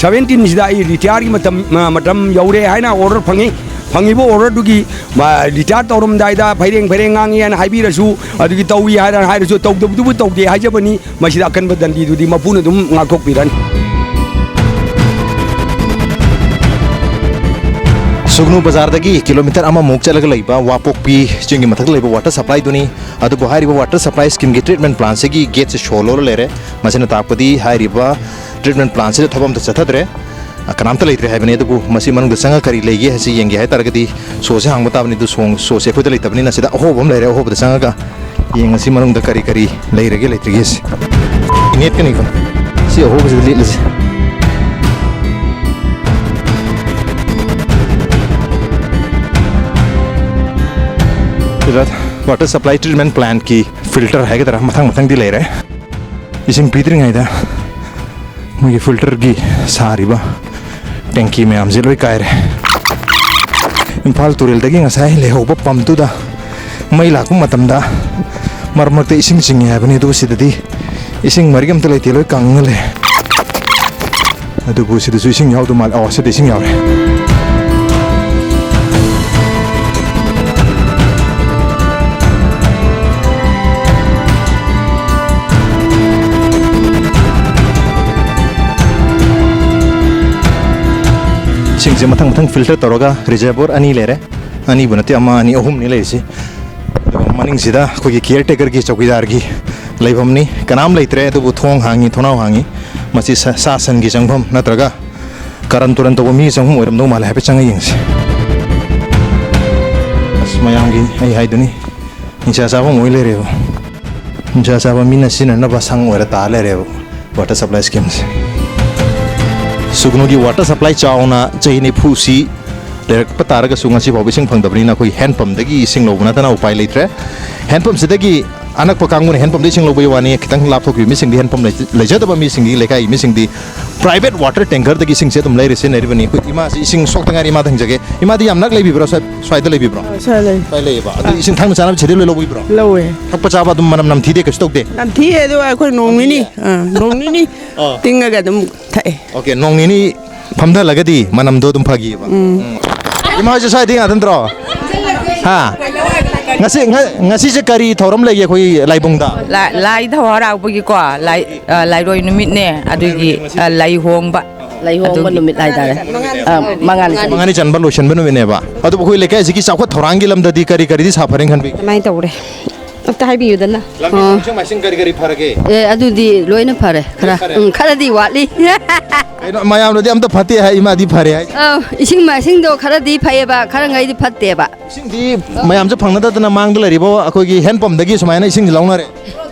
seventeen ꯁꯤꯗ ꯑꯩ retire ꯒꯤ ꯃꯇꯝ, ꯑ, ꯃꯇꯝ ꯌꯧꯔꯦ ꯍꯥꯏꯅ order ꯐꯪꯉꯤ꯫ ꯐꯪꯉꯤꯕ ꯑꯣꯔꯗꯔꯗꯨꯒꯤ, ꯃꯥ, ꯔꯤꯇꯥꯌꯔ ꯇꯧꯔꯝꯗꯥꯏꯗ ꯐꯩꯔꯦꯡ ꯐꯩꯔꯦꯡ ꯉꯥꯡꯉꯤ ꯍꯥꯏꯅ ꯍꯥꯏꯕꯤꯔꯁꯨ, ꯑꯗꯨꯒꯤ ꯇꯧꯏ ꯍꯥꯏꯅ ꯍꯥꯏꯔꯁꯨ, ꯇꯧꯗꯕꯗꯨꯕꯨ ꯇꯧꯗꯦ ꯍꯥꯏꯖꯕꯅꯤ꯫ ꯃꯁꯤꯗ ꯑꯀꯟꯕ ꯗꯟꯗꯤꯗꯨꯗꯤ ꯃꯄꯨꯅ ꯑꯗꯨꯝ ꯉꯥꯛꯊꯣꯛꯄꯤꯔꯅꯤ꯫ ꯁꯨꯒꯅꯨ ꯕꯖꯥꯔꯗꯒꯤ ꯀꯤꯂꯣꯃꯤꯇꯔ ꯑꯃꯃꯨꯛ ꯆꯠꯂꯒ ꯂꯩꯕ ꯋꯥꯄꯣꯛꯄꯤ ꯆꯤꯡꯒꯤ ꯃꯊꯛꯇ ꯂꯩꯕ ꯋꯥꯇꯔ ꯁꯄ꯭ꯂꯥꯏꯗꯨꯅꯤ꯫ ꯑꯗꯨꯕꯨ ꯍꯥꯏꯔꯤꯕ ꯋꯥꯇꯔ ꯁꯄ꯭ꯂꯥꯏ ꯁ꯭ꯀꯤꯝꯒꯤ ꯇ꯭ꯔꯤꯠꯃꯦꯟ ꯄ꯭ꯂꯥꯟꯁꯤꯒꯤ ꯒꯦꯠꯁꯦ ꯁꯣ ꯂꯣꯜꯂ ꯂꯩꯔꯦ꯫ ꯃꯁꯤꯅ ꯇꯥꯛꯄꯗꯤ ꯍꯥꯏꯔꯤꯕ ꯇ꯭ꯔꯤꯠꯃꯦꯟ ꯄ꯭ꯂꯥꯟꯁꯤꯗ ꯊꯕꯛ ꯑꯝꯇ ꯆꯠꯊꯗ꯭ꯔꯦ꯫ ꯑ, ꯀꯅꯥꯝꯇ ꯂꯩꯇ꯭ꯔꯦ ꯍꯥꯏꯕꯅꯤ꯫ ꯑꯗꯨꯕꯨ ꯃꯁꯤ ꯃꯅꯨꯡꯗ ꯆꯪꯉ ꯀꯔꯤ ꯂꯩꯒꯦ ꯍꯥꯏꯁꯤ ꯌꯦꯡꯒꯦ ꯍꯥꯏ ꯇꯥꯔꯒꯗꯤ ꯁꯣꯁꯦ ꯍꯥꯡꯕ ꯇꯥꯕꯅꯤ꯫ ꯑꯗꯨ ꯁꯣ-, ꯁꯣꯁꯦ ꯑꯩꯈꯣꯏꯗ ꯂꯩꯇꯕꯅꯤꯅ ꯁꯤꯗ ꯑꯍꯣꯕ ꯑꯃ ꯂꯩꯔꯦ꯫ ꯑꯍꯣꯕꯗ ꯆꯪꯉꯒ ꯌꯦꯡꯉꯁꯤ ꯃꯅꯨꯡꯗ ꯀꯔꯤ ꯀꯔꯤ ꯂꯩꯔꯒꯦ ꯂꯩꯇ꯭ꯔꯤꯒꯦꯁꯦ꯫ ꯅꯦꯠꯀꯅꯤꯀꯣ꯫ ꯁꯤ ꯑꯍꯣꯕꯁꯤꯗ ꯂꯤꯠꯂꯁꯤ꯫ ꯁꯤꯗ ꯋꯥꯇꯔ ꯁꯄ꯭ꯂꯥꯏ ꯇ꯭ꯔꯤꯠꯃꯦꯟ ꯄ꯭ꯂꯥꯟꯠꯀꯤ ꯐꯤꯜꯇꯔ ꯍꯥꯏꯒꯗ꯭ꯔꯥ, ꯃꯊꯪ ꯃꯊꯪꯗꯤ ꯂꯩꯔꯦ꯫ ꯏꯁꯤꯡ ꯄꯤꯗ꯭ꯔꯤꯉꯩꯗ ꯃꯣꯏꯒꯤ ꯐꯤꯜꯇꯔꯒꯤ ꯁꯥꯔꯤꯕ ꯇꯦꯡꯀꯤ ꯃꯌꯥꯝꯁꯦ ꯂꯣꯏ ꯀꯥꯏꯔꯦ꯫ ꯏꯝꯐꯥꯜ ꯇꯨꯔꯦꯜꯗꯒꯤ ꯉꯁꯥꯏ ꯂꯩꯍꯧꯕ ꯄꯝꯞꯇꯨꯗ ꯃꯩ ꯂꯥꯛꯄ ꯃꯇꯝꯗ ꯃꯔꯛ ꯃꯔꯛꯇ ꯏꯁꯤꯡ ꯆꯤꯡꯉꯤ ꯍꯥꯏꯕꯅꯤ, ꯑꯗꯨꯕꯨ ꯁꯤꯗꯗꯤ ꯏꯁꯤꯡ ꯃꯔꯤꯛ ꯑꯝꯇ ꯂꯩꯇꯦ, ꯂꯣꯏ ꯀꯪꯉ ꯂꯩ꯫ ꯑꯗꯨꯕꯨ ꯁꯤꯗꯁꯨ ꯏꯁꯤꯡ ꯌꯥꯎꯗꯧ ꯃꯥꯜꯂꯦ꯫ ꯑꯣ, ꯁꯤꯗ ꯏꯁꯤꯡ ꯌꯥꯎꯔꯦ꯫ ꯏꯁꯤꯡꯁꯦ ꯃꯊꯪ ꯃꯊꯪ ꯐꯤꯜꯇꯔ ꯇꯧꯔꯒ ꯔꯤꯖꯔꯕꯣꯔ ꯑꯅꯤ ꯂꯩꯔꯦ꯫ ꯑꯅꯤꯕꯨ ꯅꯠꯇꯦ, ꯑꯃ, ꯑꯅꯤ, ꯑꯍꯨꯝꯅꯤ ꯂꯩꯔꯤꯁꯤ꯫ ꯑꯗꯨꯒ ꯃꯅꯤꯡꯁꯤꯗ ꯑꯩꯈꯣꯏꯒꯤ ꯀꯤꯌꯔ ꯇꯦꯀꯔꯒꯤ ꯆꯧꯀꯤꯗꯥꯔꯒꯤ ꯂꯩꯐꯝꯅꯤ꯫ ꯀꯅꯥꯝ ꯂꯩꯇ꯭ꯔꯦ, ꯑꯗꯨꯕꯨ ꯊꯣꯡ ꯍꯥꯡꯉꯤ, ꯊꯣꯡꯅꯥꯎ ꯍꯥꯡꯉꯤ꯫ ꯃꯁꯤ ꯁꯥ, ꯁꯥ ꯁꯟꯒꯤ ꯆꯪꯐꯝ ꯅꯠꯇ꯭ꯔꯒ ꯀꯔꯟ ꯇꯨꯔꯟ ꯇꯧꯕ ꯃꯤꯒꯤ ꯆꯪꯐꯝ ꯑꯣꯏꯔꯝꯗꯧ ꯃꯥꯜꯂꯦ꯫ ꯍꯥꯏꯐꯦꯠ ꯆꯪꯉ ꯌꯦꯡꯁꯤ꯫ ꯑꯁ, ꯃꯌꯥꯝꯒꯤ ꯑꯩ ꯍꯥꯏꯗꯨꯅꯤ, ꯅꯤꯡꯁꯥ ꯆꯥꯐꯝ ꯑꯣꯏ ꯂꯩꯔꯦꯕ꯫ ꯅꯤꯡꯁꯥ ꯆꯥꯕ ꯃꯤꯅ ꯁꯤꯖꯤꯟꯅꯅꯕ ꯁꯪ ꯑꯣꯏꯔ ꯇꯥ ꯂꯩꯔꯦꯕ ꯋꯥꯇꯔ ꯁꯄ꯭ꯂꯥꯏ ꯁ꯭ꯀꯤꯝꯁꯦ꯫ ꯁꯨꯒꯅꯨꯒꯤ ꯋꯥꯇꯔ ꯁꯄ꯭ꯂꯥꯏ ꯆꯥꯎꯅ ꯆꯍꯤ ꯅꯤꯐꯨꯁꯤ ꯂꯩꯔꯛꯄ ꯇꯥꯔꯒꯁꯨ ꯉꯁꯤ ꯐꯥꯎꯕ ꯏꯁꯤꯡ ꯐꯪꯗꯕꯅꯤꯅ ꯑꯩꯈꯣꯏ ꯍꯦꯟ ꯄꯝꯗꯒꯤ ꯏꯁꯤꯡ ꯂꯧꯕ ꯅꯠꯇꯅ ꯎꯄꯥꯏ ꯂꯩꯇ꯭ꯔꯦ꯫ ꯍꯦꯟ ꯄꯝꯁꯤꯗꯒꯤ ꯑꯅꯛꯄ ꯀꯥꯡꯕꯨꯅ ꯍꯦꯟ ꯄꯝꯗ ꯏꯁꯤꯡ ꯂꯧꯕꯒꯤ ꯋꯥꯅꯤ, ꯈꯤꯇꯪ ꯂꯥꯞꯊꯣꯛꯈꯤꯕ ꯃꯤꯁꯤꯡꯗꯤ, ꯍꯦꯟ ꯄꯝ ꯂꯩ-, ꯂꯩꯖꯗꯕ ꯃꯤꯁꯤꯡꯗꯤ, ꯂꯩꯀꯥꯏꯒꯤ ꯃꯤꯁꯤꯡꯗꯤ ꯄ꯭ꯔꯥꯏꯚꯦꯠ ꯋꯥꯇꯔ ꯇꯦꯡꯀꯔꯗꯒꯤ ꯏꯁꯤꯡꯁꯦ ꯑꯗꯨꯝ ꯂꯩꯔ ꯁꯤꯖꯤꯟꯅꯔꯤꯕꯅꯤ꯫ ꯑꯩꯈꯣꯏ ꯏꯃꯥꯁꯤ ꯏꯁꯤꯡ ꯁꯣꯛꯇ ꯉꯥꯏꯔꯤ, ꯏꯃꯥ ꯊꯪꯖꯒꯦ꯫ ꯏꯃꯥꯗꯤ ꯌꯥꯝ ꯅꯛ ꯂꯩꯕꯤꯕ꯭ꯔꯣ? ꯁ꯭ꯋꯥꯏ-, ꯁ꯭ꯋꯥꯏꯗ ꯂꯩꯕꯤꯕ꯭ꯔꯣ? ꯑ, ꯁ꯭ꯋꯥꯏ ꯂꯩ꯫ ꯁ꯭ꯋꯥꯏ ꯂꯩꯌꯦꯕ꯫ ꯑꯗꯨ ꯑ꯫ ꯏꯁꯤꯡ ꯊꯛꯅ ꯆꯥꯅꯕ ꯁꯤꯗꯩ ꯂꯣꯏ ꯂꯧꯕꯤꯕ꯭ꯔꯣ? ꯂꯧꯋꯦ꯫ ꯊꯛꯄ ꯆꯥꯕ ꯑꯗꯨꯝ ꯃꯅꯝ ꯅꯝꯊꯤꯗꯦ, ꯀꯩꯁꯨ ꯇꯧꯗꯦ? ꯅꯝꯊꯤꯌꯦ, ꯑꯗꯣ ꯑꯩꯈꯣꯏ ꯅꯣꯡ ꯅꯤꯅꯤ, ꯅꯝꯊꯤꯌꯦ? ꯑ, ꯅꯣꯡ ꯅꯤꯅꯤ ꯑ꯫ ꯇꯤꯡꯉꯒ ꯑꯗꯨꯝ ꯊꯛꯑꯦ꯫ ꯑꯣꯀꯦ, ꯅꯣꯡ ꯅꯤꯅꯤ ꯐꯝꯊꯍꯜꯂꯒꯗꯤ ꯃꯅꯝꯗꯣ ꯑꯗꯨꯝ ꯐꯈꯤꯑꯕ? ꯎꯝ꯫ ꯎꯝ꯫ ꯏꯃꯥ ꯍꯣꯏꯁꯨ ꯁ꯭ꯋꯥꯏꯗꯒꯤ ꯉꯥꯛꯇ ꯅꯠꯇ꯭ꯔꯣ? ꯍꯥ? ꯉꯁꯤ, ꯉ-, ꯉꯁꯤꯁꯦ ꯀꯔꯤ ꯊꯧꯔꯝ ꯂꯩꯒꯦ ꯑꯩꯈꯣꯏꯒꯤ ꯂꯥꯏꯕꯨꯡꯗ? ꯂꯥ-, ꯂꯥꯏ ꯙꯧ ꯍꯔꯥꯎꯕꯒꯤꯀꯣ, ꯂꯥꯏ-, ꯑ, ꯂꯥꯏꯔꯣꯏ ꯅꯨꯃꯤꯠꯅꯦ, ꯑꯗꯨꯒꯤ, ꯑ, ꯂꯥꯏ ꯍꯣꯡꯕ꯫ ꯂꯥꯏ ꯍꯣꯡꯕ ꯑꯗꯨꯒꯤ ꯅꯨꯃꯤꯠ ꯍꯥꯏꯇꯥꯔꯦ꯫ ꯑ, ꯃꯉꯥꯅꯤ ꯆꯟꯕ꯫ ꯃꯉꯥꯅꯤ ꯆꯟꯕ ꯂꯣꯏꯁꯤꯟꯕ ꯅꯨꯃꯤꯠꯅꯦꯕ꯫ ꯑꯗꯨꯕꯨ ꯑꯩꯈꯣꯏ ꯂꯩꯀꯥꯏꯁꯤꯒꯤ ꯆꯥꯎꯈꯠ ꯊꯧꯔꯥꯡꯒꯤ ꯂꯝꯗꯗꯤ ꯀꯔꯤ ꯀꯔꯤꯗꯤ ꯁꯥꯐꯔꯦꯅ ꯈꯟꯕꯤ? ꯀꯃꯥꯏꯅ ꯇꯧꯔꯦ? ꯑꯝꯇ ꯍꯥꯏꯕꯤꯌꯨꯗꯅ꯫ ꯂꯝꯕꯤ ꯑꯣ꯫ ꯏꯁꯤꯡ ꯃꯥꯏꯁꯤꯡ ꯀꯔꯤ ꯀꯔꯤ ꯐꯔꯒꯦ? ꯑꯦ, ꯑꯗꯨꯗꯤ ꯂꯣꯏꯅ ꯐꯔꯦ, ꯈꯔ꯫ ꯂꯣꯏ ꯐꯔꯦ? ꯎꯝ, ꯈꯔꯗꯤ ꯋꯥꯠꯂꯤ꯫ ꯀꯩꯅꯣ, ꯃꯌꯥꯝꯅꯗꯤ ꯑꯝꯇ ꯐꯠꯇꯦ ꯍꯥꯏ, ꯏꯃꯥꯗꯤ ꯐꯔꯦ ꯍꯥꯏ꯫ ꯑꯧ, ꯏꯁꯤꯡ ꯃꯥꯏꯁꯤꯡꯗꯣ ꯈꯔꯗꯤ ꯐꯩꯌꯦꯕ, ꯈꯔꯉꯩꯗꯤ ꯐꯠꯇꯦꯕ꯫ ꯏꯁꯤꯡꯗꯤ ꯃꯌꯥꯝꯁꯨ ꯐꯪꯅꯗꯗꯅ ꯃꯥꯡꯗ ꯂꯩꯔꯤꯕ ꯑꯩꯈꯣꯏꯒꯤ ꯍꯦꯟ ꯄꯝꯗꯒꯤ ꯁꯨꯃꯥꯏꯅ ꯏꯁꯤꯡꯁꯤ ꯂꯧꯅꯔꯦ꯫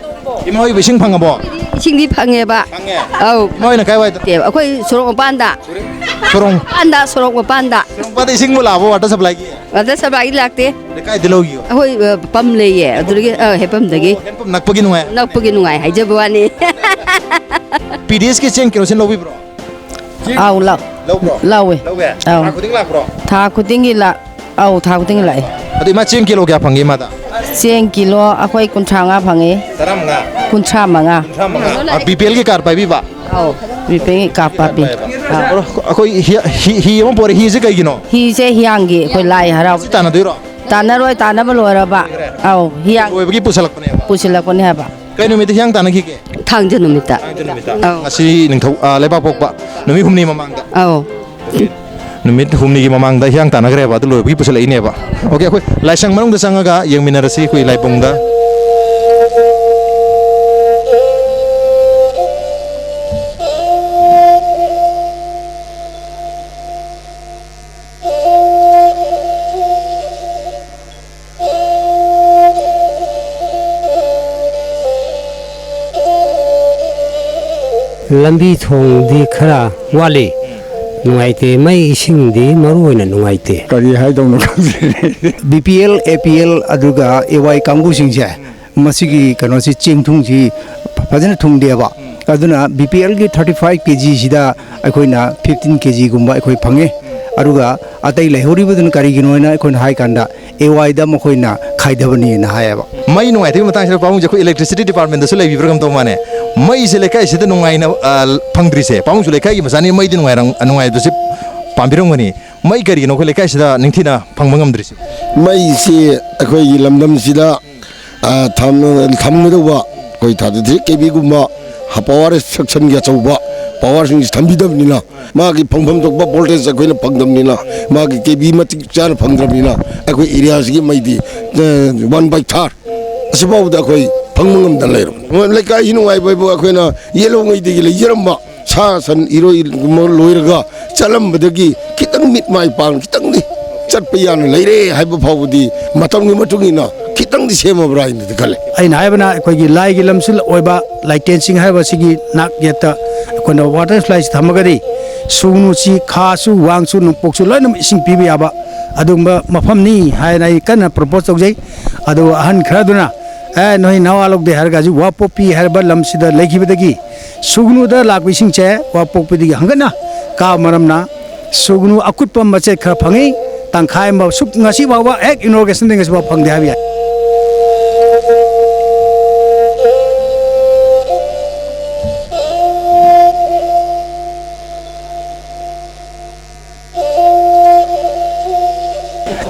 ꯏꯃꯥ ꯍꯣꯏꯕꯨ ꯏꯁꯤꯡ ꯐꯪꯉꯕꯣ? ꯏꯁꯤꯡꯗꯤ ꯐꯪꯉꯦꯕ꯫ ꯐꯪꯉꯦ? ꯑꯧ꯫ ꯏꯃꯥ ꯍꯣꯏꯅ ꯀꯥꯏꯋꯥꯏꯗ? ꯅꯠꯇꯦꯕ, ꯑꯩꯈꯣꯏ ꯁꯣꯔꯣꯛ ꯃꯄꯥꯟꯗ꯫ ꯁꯣꯔꯣꯛ? ꯃꯄꯥꯟꯗ, ꯁꯣꯔꯣꯛ ꯃꯄꯥꯟꯗ꯫ ꯁꯣꯔꯣꯛ ꯃꯄꯥꯟꯗ ꯏꯁꯤꯡꯕꯨ ꯂꯥꯛꯑꯕꯣ, ꯋꯥꯇꯔ ꯁꯄ꯭ꯂꯥꯏꯒꯤ? ꯋꯥꯇꯔ ꯁꯄ꯭ꯂꯥꯏꯒꯤ ꯂꯥꯛꯇꯦ꯫ ꯂꯩꯀꯥꯏꯗ ꯂꯧꯈꯤꯕ? ꯑꯩꯈꯣꯏ, ꯑ, ꯄꯝ ꯂꯩꯌꯦ, ꯑꯗꯨꯗꯒꯤ, ꯑ, ꯍꯦꯟꯄꯝꯗꯒꯤ꯫ ꯑꯣ, ꯍꯦꯟꯄꯝ ꯅꯛꯄꯒꯤ ꯅꯨꯡꯉꯥꯏ? ꯅꯛꯄꯒꯤ ꯅꯨꯡꯉꯥꯏ ꯍꯥꯏꯖꯕ ꯋꯥꯅꯤ꯫ ꯄꯤ ꯗꯤ ꯑꯦꯁꯀꯤ ꯆꯦꯡ ꯀꯦꯔꯣꯁꯤꯟ ꯂꯧꯕꯤꯕ꯭ꯔꯣ? ꯑꯥꯎ, ꯂꯧ-, ꯂꯧꯕ꯭ꯔꯣ? ꯂꯧꯋꯦ꯫ ꯂꯧꯋꯦ? ꯑꯥꯎ꯫ ꯊꯥ ꯈꯨꯗꯤꯡ ꯂꯥꯛꯄ꯭ꯔꯣ? ꯊꯥ ꯈꯨꯗꯤꯡꯒꯤ ꯂꯥꯛ-, ꯑꯥꯎ, ꯊꯥ ꯈꯨꯗꯤꯡꯒꯤ ꯂꯥꯛꯑꯦ꯫ ꯑꯗꯣ ꯏꯃꯥ, ꯆꯦꯡ ꯀꯤꯂꯣ ꯀꯌꯥ ꯐꯪꯒꯦ ꯏꯃꯥꯗ? ꯆꯦꯡ ꯀꯤꯂꯣ ꯑꯩꯈꯣꯏ ꯀꯨꯟꯊ꯭ꯔꯥ ꯃꯉꯥ ꯐꯪꯉꯦ꯫ ꯇꯔꯥꯃꯉꯥ? ꯀꯨꯟꯊ꯭ꯔꯥ ꯃꯉꯥ꯫ ꯀꯨꯟꯊ꯭ꯔꯥ ꯃꯉꯥ꯫ ꯑꯥ, ꯕꯤ ꯄꯤ ꯑꯦꯜꯒꯤ ꯀꯥꯔꯗ ꯄꯥꯏꯕꯤꯕ? ꯑꯥꯎ, ꯕꯤ ꯄꯤ ꯑꯦꯜꯒꯤ ꯀꯥꯔꯗ ꯄꯥꯏꯕꯤ꯫ ꯑꯥꯎ꯫ ꯑꯩꯈꯣꯏ ꯍꯤ, ꯍꯤ, ꯍꯤ ꯑꯃ ꯄꯣꯔꯛꯑꯦ, ꯍꯤꯁꯦ ꯀꯩꯒꯤꯅꯣ? ꯍꯤꯁꯦ ꯍꯤꯌꯥꯡꯒꯤ ꯑꯩꯈꯣꯏ ꯂꯥꯏ ꯍꯔꯥꯎ꯫ ꯁꯤ ꯇꯥꯟꯅꯗꯣꯏꯔꯣ? ꯇꯥꯟꯅꯔꯣꯏ, ꯇꯥꯟꯅꯕ ꯂꯣꯏꯔꯕ꯫ ꯂꯣꯏꯔꯦ? ꯑꯥꯎ, ꯍꯤꯌꯥꯡ꯫ ꯂꯣꯏꯕꯒꯤ ꯄꯨꯁꯜꯂꯛꯄꯅꯦꯕ? ꯄꯨꯁꯤꯜꯂꯛꯄꯅꯦ ꯍꯥꯏꯕ꯫ ꯀꯩ ꯅꯨꯃꯤꯠꯇ ꯍꯤꯌꯥꯡ ꯇꯥꯟꯅꯈꯤꯒꯦ? ꯊꯥꯡꯖ ꯅꯨꯃꯤꯠꯇ꯫ ꯊꯥꯡꯖ ꯅꯨꯃꯤꯠꯇ꯫ ꯑꯧ꯫ ꯉꯁꯤ ꯅꯤꯡꯊꯧ-, ꯑ, ꯂꯩꯕꯥꯛꯄꯣꯛꯄ ꯅꯨꯃꯤꯠ ꯍꯨꯝꯅꯤ ꯃꯃꯥꯡꯗ꯫ ꯑꯧ꯫ ꯅꯨꯃꯤꯠ ꯍꯨꯝꯅꯤꯒꯤ ꯃꯃꯥꯡꯗ ꯍꯤꯌꯥꯡ ꯇꯥꯟꯅꯈ꯭ꯔꯦꯕ, ꯑꯗꯨ ꯂꯣꯏꯕꯒꯤ ꯄꯨꯁꯜꯂꯛꯏꯅꯦꯕ꯫ ꯑꯣꯀꯦ, ꯑꯩꯈꯣꯏ ꯂꯥꯏꯁꯪ ꯃꯅꯨꯡꯗ ꯆꯪꯉꯒ ꯌꯦꯡꯃꯤꯟꯅꯔꯁꯤ, ꯑꯩꯈꯣꯏ ꯂꯥꯏꯕꯨꯡꯗ꯫ ꯂꯝꯕꯤ ꯊꯣꯡꯗꯤ ꯈꯔ ꯋꯥꯠꯂꯤ, ꯅꯨꯡꯉꯥꯏꯇꯦ꯫ ꯃꯩ ꯏꯁꯤꯡꯗꯤ ꯃꯔꯨ ꯑꯣꯏꯅ ꯅꯨꯡꯉꯥꯏꯇꯦ꯫ ꯀꯔꯤ ꯍꯥꯏꯗꯧꯅꯣ ꯈꯪꯗ꯭ꯔꯦ꯫ ꯕꯤ ꯄꯤ ꯑꯦꯜ, ꯑꯦ ꯄꯤ ꯑꯦꯜ, ꯑꯗꯨꯒ ꯑꯦ ꯋꯥꯏ ꯀꯥꯡꯕꯨꯁꯤꯡꯁꯦ, ꯃꯁꯤꯒꯤ ꯀꯩꯅꯣꯁꯤ, ꯆꯦꯡ ꯊꯨꯝꯁꯤ ꯐꯖꯅ ꯊꯨꯡꯗꯦꯕ꯫ ꯑꯗꯨꯅ ꯕꯤ ꯄꯤ ꯑꯦꯜꯒꯤ ꯊꯥꯔꯇꯤ ꯐꯥꯏꯚ ꯀꯦ ꯖꯤꯁꯤꯗ ꯑꯩꯈꯣꯏꯅ ꯐꯤꯐꯇꯤꯟ ꯀꯦ ꯖꯤꯒꯨꯝꯕ ꯑꯩꯈꯣꯏ ꯐꯪꯉꯦ꯫ ꯑꯗꯨꯒ ꯑꯇꯩ ꯂꯩꯍꯧꯔꯤꯕꯗꯨꯅ ꯀꯔꯤꯒꯤꯅꯣ ꯍꯥꯏꯅ ꯑꯩꯈꯣꯏꯅ ꯍꯥꯏ ꯀꯥꯟꯗ, ꯑꯦ ꯋꯥꯏꯗ ꯃꯈꯣꯏꯅ ꯈꯥꯏꯗꯕꯅꯦꯅ ꯍꯥꯏꯌꯦꯕ꯫ ꯃꯩ ꯅꯨꯡꯉꯥꯏꯇꯕꯒꯤ ꯃꯇꯥꯡꯁꯤꯗ ꯄꯥꯕꯨꯡꯁꯦ ꯑꯩꯈꯣꯏ electricity departmentꯗꯁꯨ ꯂꯩꯕꯤꯕ꯭ꯔꯥ ꯀꯝ ꯇꯧ ꯃꯥꯅꯦ? ꯃꯩꯁꯦ ꯂꯩꯀꯥꯏꯁꯤꯗ ꯅꯨꯡꯉꯥꯏꯅ, ꯑ, ꯐꯪꯗ꯭ꯔꯤꯁꯦ, ꯄꯥꯕꯨꯡꯁꯨ ꯂꯩꯀꯥꯏꯒꯤ ꯃꯆꯥꯅꯤ, ꯃꯩꯗꯤ ꯅꯨꯡꯉꯥꯏꯔꯝ-, ꯅꯨꯡꯉꯥꯏꯕꯁꯦ ꯄꯥꯝꯕꯤꯔꯝꯒꯅꯤ꯫ ꯃꯩ ꯀꯔꯤꯒꯤꯅꯣ ꯑꯩꯈꯣꯏ ꯂꯩꯀꯥꯏꯁꯤꯗ ꯅꯤꯡꯊꯤꯅ ꯐꯪꯕ ꯉꯝꯗ꯭ꯔꯤꯁꯤ? ꯃꯩꯁꯤ ꯑꯩꯈꯣꯏꯒꯤ ꯂꯝꯗꯝꯁꯤꯗ, ꯑ, ꯊꯝ-, ꯊꯝꯒꯗꯧꯕ ꯑꯩꯈꯣꯏ ꯊꯥꯔꯇꯤ ꯊ꯭ꯔꯤ ꯀꯦ ꯚꯤꯒꯨꯝꯕ ꯄꯥꯋꯔ ꯁꯦꯛꯁꯟꯒꯤ ꯑꯆꯧꯕ ꯄꯥꯋꯔꯁꯤꯡꯁꯤ ꯊꯝꯕꯤꯗꯕꯅꯤꯅ, ꯃꯥꯒꯤ ꯐꯪꯐꯝ ꯊꯣꯛꯄ ꯚꯣꯜꯇꯦꯖ ꯑꯩꯈꯣꯏꯅ ꯐꯪꯗꯕꯅꯤꯅ, ꯃꯥꯒꯤ ꯀꯦ ꯚꯤ ꯃꯇꯤꯛ ꯆꯥꯅ ꯐꯪꯗ꯭ꯔꯕꯅꯤꯅ, ꯑꯩꯈꯣꯏ ꯑꯦꯔꯤꯌꯥꯁꯤꯒꯤ ꯃꯩꯗꯤ, ꯑ, ꯋꯥꯟ ꯕꯥꯏ ꯊꯥꯔ ꯑꯁꯤꯐꯥꯎꯕꯗ ꯑꯩꯈꯣꯏ ꯐꯪꯕ ꯉꯝꯗꯅ ꯂꯩꯔꯕꯅꯤ꯫ ꯂꯩꯀꯥꯏꯁꯤ ꯅꯨꯡꯉꯥꯏꯕ ꯍꯥꯏꯕꯨ ꯑꯩꯈꯣꯏꯅ ꯌꯦꯜꯍꯧꯉꯩꯗꯒꯤ ꯂꯩꯖꯔꯝꯕ ꯁꯥ ꯁꯟ ꯏꯔꯣꯏ ꯂꯣꯏꯔꯒ ꯆꯠꯂꯝꯕꯗꯒꯤ ꯈꯤꯇꯪ ꯃꯤꯠ ꯃꯥꯏ ꯄꯥꯡ ꯈꯤꯇꯪꯗꯤ ꯆꯠꯄ ꯌꯥꯅ ꯂꯩꯔꯦ ꯍꯥꯏꯕ ꯐꯥꯎꯕꯗꯤ ꯃꯇꯝꯒꯤ ꯃꯇꯨꯡ ꯏꯟꯅ ꯈꯤꯇꯪꯗꯤ ꯁꯦꯝꯃꯕ꯭ꯔꯥ ꯍꯥꯏꯅꯗꯤ ꯈꯜꯂꯦ꯫ ꯑꯩꯅ ꯍꯥꯏꯕꯅ ꯑꯩꯈꯣꯏꯒꯤ ꯂꯥꯏꯒꯤ ꯂꯝꯁꯤꯜ ꯑꯣꯏꯕ ꯂꯥꯏꯇꯦꯟꯁꯤꯡ ꯍꯥꯏꯕꯁꯤꯒꯤ ꯅꯥꯛ ꯌꯦꯠꯇ ꯑꯩꯈꯣꯏꯅ ꯋꯥꯇꯔ ꯁꯄ꯭ꯂꯥꯏꯁꯤ ꯊꯝꯃꯒꯗꯤ ꯁꯨꯒꯅꯨꯁꯤ, ꯈꯥꯁꯨ, ꯋꯥꯡꯁꯨ, ꯅꯣꯡꯄꯣꯛꯁꯨ ꯂꯣꯏꯅꯃꯛ ꯏꯁꯤꯡ ꯄꯤꯕ ꯌꯥꯕ ꯑꯗꯨꯒꯨꯝꯕ ꯃꯐꯝꯅꯤ ꯍꯥꯏꯅ ꯑꯩ ꯀꯟꯅ ꯄ꯭ꯔꯣꯄꯣꯁ ꯇꯧꯖꯩ꯫ ꯑꯗꯨꯒ ꯑꯍꯟ ꯈꯔꯗꯨꯅ, "ꯑꯦ, ꯅꯣꯏ ꯅꯋꯥ ꯂꯧꯗꯦ" ꯍꯥꯏꯔꯒ ꯍꯧꯖꯤꯛ ꯋꯥꯄꯣꯛꯄꯤ ꯍꯥꯏꯔꯕ ꯂꯝꯁꯤꯗ ꯂꯩꯈꯤꯕꯗꯒꯤ ꯁꯨꯒꯅꯨꯗ ꯂꯥꯛꯄ ꯏꯁꯤꯡꯁꯦ ꯋꯥꯄꯣꯛꯄꯤꯗꯒꯤ ꯍꯪꯒꯠꯅ ꯀꯥꯕ ꯃꯔꯝꯅ ꯁꯨꯒꯅꯨ ꯑꯀꯨꯠꯄ ꯃꯆꯦꯠ ꯈꯔ ꯐꯪꯉꯤ꯫ ꯇꯪꯈꯥꯏ ꯑꯃ ꯁꯨꯞ-, ꯉꯁꯤ ꯐꯥꯎꯕ ꯍꯦꯛ ꯏꯅꯣꯒ꯭ꯔꯦꯁꯟꯗꯒꯤ ꯉꯁꯤ ꯐꯥꯎ ꯐꯪꯗꯦ ꯍꯥꯏꯕ ꯌꯥꯏ꯫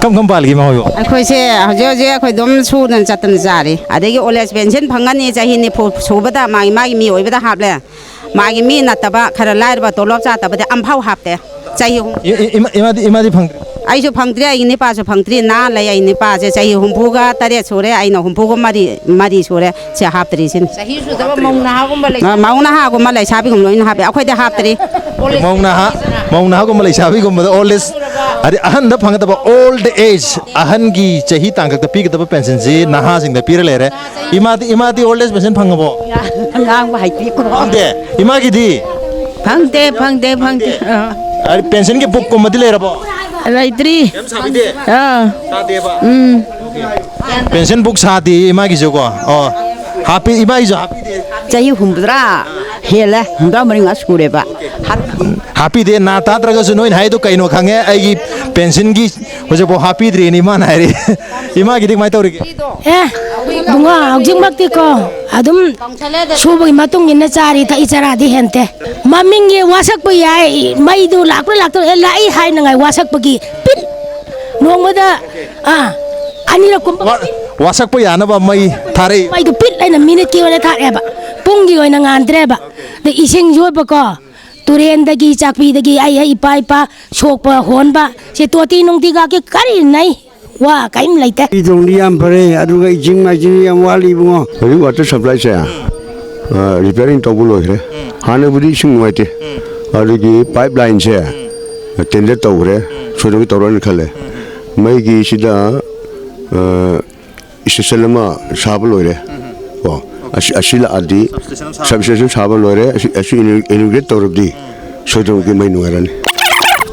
ꯀꯝ ꯀꯝ ꯄꯥꯜꯂꯤꯒꯦ ꯏꯃꯥ ꯍꯣꯏꯕꯣ? ꯑꯩꯈꯣꯏꯁꯦ ꯍꯧꯖꯤꯛ ꯍꯧꯖꯤꯛ ꯑꯩꯈꯣꯏ ꯑꯗꯨꯝ ꯁꯨꯗꯅ ꯆꯠꯇꯅ ꯆꯥꯔꯤ꯫ ꯑꯗꯒꯤ ꯑꯣꯜ ꯑꯦꯖ ꯄꯦꯟꯁꯤꯟ ꯐꯪꯒꯅꯤ, ꯆꯍꯤ ꯅꯤꯐꯨ ꯁꯨꯕꯗ ꯃꯥꯒꯤ, ꯃꯥꯒꯤ ꯃꯤ ꯑꯣꯏꯕꯗ ꯍꯥꯞꯂꯦ꯫ ꯃꯥꯒꯤ ꯃꯤ ꯅꯠꯇꯕ ꯈꯔ ꯂꯥꯏꯔꯕ ꯇꯣꯂꯣꯞ ꯆꯥꯗꯕꯗꯤ ꯑꯝꯐꯥꯎ ꯍꯥꯞꯇꯦ꯫ ꯆꯍꯤ ꯑꯍꯨꯝ꯫ ꯏ-, ꯏ-, ꯏꯃꯥ-, ꯏꯃꯥꯗꯤ, ꯏꯃꯥꯗꯤ ꯐꯪꯗ꯭ꯔꯤ? ꯑꯩꯁꯨ ꯐꯪꯗ꯭ꯔꯤ, ꯑꯩꯒꯤ ꯅꯤꯄꯥꯁꯨ ꯐꯪꯗ꯭ꯔꯤ꯫ ꯅꯥ ꯂꯩ꯫ ꯑꯩ ꯅꯤꯄꯥꯁꯦ ꯆꯍꯤ ꯍꯨꯝꯐꯨꯒ ꯇꯔꯦꯠ ꯁꯨꯔꯦ, ꯑꯩꯅ ꯍꯨꯝꯐꯨꯒ ꯃꯔꯤ, ꯃꯔꯤ ꯁꯨꯔꯦ꯫ ꯁꯦ ꯍꯥꯞꯇ꯭ꯔꯤꯁꯤꯅꯤ꯫ ꯆꯍꯤ ꯁꯨꯗꯕ ꯃꯧ ꯅꯍꯥꯒꯨꯝꯕ ꯂꯩ-, ꯃ-, ꯃꯧ ꯅꯍꯥꯒꯨꯝꯕ ꯂꯩꯁꯥꯕꯤꯒꯨꯝꯕ ꯂꯣꯏꯅ ꯍꯥꯞꯄꯦ꯫ ꯑꯩꯈꯣꯏꯗꯤ ꯍꯥꯞꯇ꯭ꯔꯤ꯫ ꯃꯧ ꯅꯍꯥ, ꯃꯧ ꯅꯍꯥꯒꯨꯝꯕ ꯂꯩꯁꯥꯕꯤꯒꯨꯝꯕꯗ ꯑꯣꯜ ꯑꯦꯖ, ꯍꯥꯏꯗꯤ ꯑꯍꯟꯗ ꯐꯪꯒꯗꯕ ꯑꯣꯜꯗ ꯑꯦꯖ, ꯑꯍꯟꯒꯤ ꯆꯍꯤ ꯇꯥꯡꯀꯛꯇ ꯄꯤꯒꯗꯕ ꯄꯦꯟꯁꯤꯟꯁꯤ ꯅꯍꯥꯁꯤꯡꯗ ꯄꯤꯔ ꯂꯩꯔꯦ꯫ ꯏꯃꯥꯗꯤ, ꯏꯃꯥꯗꯤ ꯑꯣꯜ ꯑꯦꯖ ꯄꯦꯟꯁꯤꯟ ꯐꯪꯉꯕꯣ? ꯉꯥꯡꯕ ꯍꯩꯇꯦꯀꯣ꯫ ꯐꯪꯗꯦ꯫ ꯏꯃꯥꯒꯤꯗꯤ? ꯐꯪꯗꯦ, ꯐꯪꯗꯦ, ꯐꯪꯗꯦ꯫ ꯑꯥ꯫ ꯑ, ꯄꯦꯟꯁꯤꯟꯒꯤ ꯕꯨꯛꯀꯨꯝꯕꯗꯤ ꯂꯩꯔꯕꯣ? ꯂꯩꯇ꯭ꯔꯤ꯫ ꯀꯩꯝ ꯁꯥꯕꯤꯗꯦ? ꯑꯥ꯫ ꯁꯥꯗꯦꯕ? ꯎꯝ꯫ ꯄꯦꯟꯁꯤꯟ ꯕꯨꯛ ꯁꯥꯗꯦ ꯏꯃꯥꯒꯤꯁꯨꯀꯣ꯫ ꯑꯣ꯫ ꯍꯥꯞꯄꯤ, ꯏꯃꯥꯒꯤꯁꯨ ꯍꯥꯞꯄꯤꯗꯦ? ꯆꯍꯤ ꯍꯨꯝꯐꯨꯇꯔꯥ꯫ ꯍꯦꯜꯂꯦ, ꯍꯨꯝꯗ꯭ꯔꯥ ꯃꯔꯤ ꯃꯉꯥ ꯁꯨꯔꯦꯕ꯫ ꯍꯥꯞꯄꯤꯗꯦ, ꯅꯥ ꯇꯥꯗ꯭ꯔꯒꯁꯨ ꯅꯣꯏꯅ ꯍꯥꯏꯗꯣ ꯀꯩꯅꯣ ꯈꯪꯉꯦ꯫ ꯑꯩꯒꯤ ꯄꯦꯟꯁꯤꯟꯒꯤ ꯍꯧꯖꯤꯛꯐꯥꯎ ꯍꯥꯞꯄꯤꯗ꯭ꯔꯤꯅ ꯏꯃꯥꯅ ꯍꯥꯏꯔꯤ꯫ ꯏꯃꯥꯒꯤꯗꯤ ꯀꯃꯥꯏꯅ ꯇꯧꯔꯤꯒꯦ? ꯑꯦ, ꯏꯕꯨꯡꯉꯣ, ꯍꯧꯖꯤꯛꯃꯛꯇꯤꯀꯣ ꯑꯗꯨꯝ ꯁꯨꯕꯒꯤ ꯃꯇꯨꯡ ꯏꯟꯅ ꯆꯥꯔꯤ ꯊꯛꯏ, ꯆꯔꯥꯗꯤ ꯍꯦꯟꯇꯦ꯫ ꯃꯃꯤꯡꯒꯤ ꯋꯥꯁꯛꯄ ꯌꯥꯏ, ꯃꯩꯗꯨ ꯂꯥꯛꯄ꯭ꯔꯥ ꯂꯥꯛꯇ꯭ꯔꯥ, ꯑꯦ, ꯂꯥꯛꯏ ꯍꯥꯏꯅꯉꯥꯏ ꯋꯥꯁꯛꯄꯒꯤ ꯄꯤꯠ ꯅꯣꯡꯃꯗ, ꯑꯥ, ꯑꯅꯤꯔꯛ ꯀꯨꯝꯕ꯫ ꯋꯥ- ꯋꯥꯁꯛꯄ ꯌꯥꯅꯕ ꯃꯩ ꯊꯥꯔꯛꯏ꯫ ꯃꯩꯗꯨ ꯄꯤꯠ ꯍꯥꯏꯅ ꯃꯤꯅꯤꯠꯀꯤ ꯑꯣꯏꯅ ꯊꯥꯔꯛꯑꯦꯕ, ꯄꯨꯡꯒꯤ ꯑꯣꯏꯅ ꯉꯥꯟꯗ꯭ꯔꯦꯕ꯫ ꯑꯗ ꯏꯁꯤꯡꯁꯨ ꯑꯣꯏꯕꯀꯣ, ꯇꯨꯔꯦꯟꯗꯒꯤ, ꯆꯥꯛꯄꯤꯗꯒꯤ, ꯑꯩ ꯑꯩ ꯏꯄꯥ ꯏꯄꯥ ꯁꯣꯛꯄ ꯍꯣꯟꯕ, ꯁꯤ ꯇꯣꯇꯤ ꯅꯨꯡꯇꯤꯒꯥꯀꯤ ꯀꯔꯤ ꯅꯩ? ꯋꯥ ꯀꯔꯤꯝ ꯂꯩꯇꯦ꯫ ꯏꯗꯣꯡꯗꯤ ꯌꯥꯝ ꯐꯔꯦ, ꯑꯗꯨꯒ ꯏꯁꯤꯡ ꯃꯥꯏꯁꯤꯡ ꯌꯥꯝ ꯋꯥꯠꯂꯤ, ꯏꯕꯨꯡꯉꯣ꯫ ꯍꯧꯖꯤꯛ ꯋꯥꯇꯔ ꯁꯄ꯭ꯂꯥꯏꯁꯦ ꯔꯤꯄꯤꯌꯥꯔꯤꯡ ꯇꯧꯕ ꯂꯣꯏꯈ꯭ꯔꯦ꯫ ꯍꯥꯟꯅꯕꯨꯗꯤ ꯏꯁꯤꯡ ꯅꯨꯡꯉꯥꯏꯇꯦ꯫ ꯑꯗꯨꯒꯤ ꯄꯥꯏꯞ ꯂꯥꯏꯟꯁꯦ ꯇꯦꯟꯗꯔ ꯇꯧꯈ꯭ꯔꯦ, ꯁꯣꯏꯗꯅ ꯇꯧꯔꯛꯑꯅꯤ ꯈꯜꯂꯦ꯫ ꯃꯩꯒꯤ ꯁꯤꯗ ꯏꯁꯇꯦꯁꯟ ꯑꯃ ꯁꯥꯕ ꯂꯣꯏꯔꯦ꯫ ꯀꯣ, ꯑꯁꯤ ꯑꯁꯤ ꯂꯥꯛꯑꯗꯤ ꯁꯕ ꯏꯁꯇꯦꯁꯟ ꯁꯥꯕ ꯂꯣꯏꯔꯦ, ꯑꯁꯤ ꯑꯁꯤ ꯏꯅꯣꯒ꯭ꯔꯦꯠ ꯇꯧꯔꯕꯗꯤ ꯁꯣꯏꯗꯅꯃꯛꯀꯤ ꯃꯩ ꯅꯨꯡꯉꯥꯏꯔꯅꯤ꯫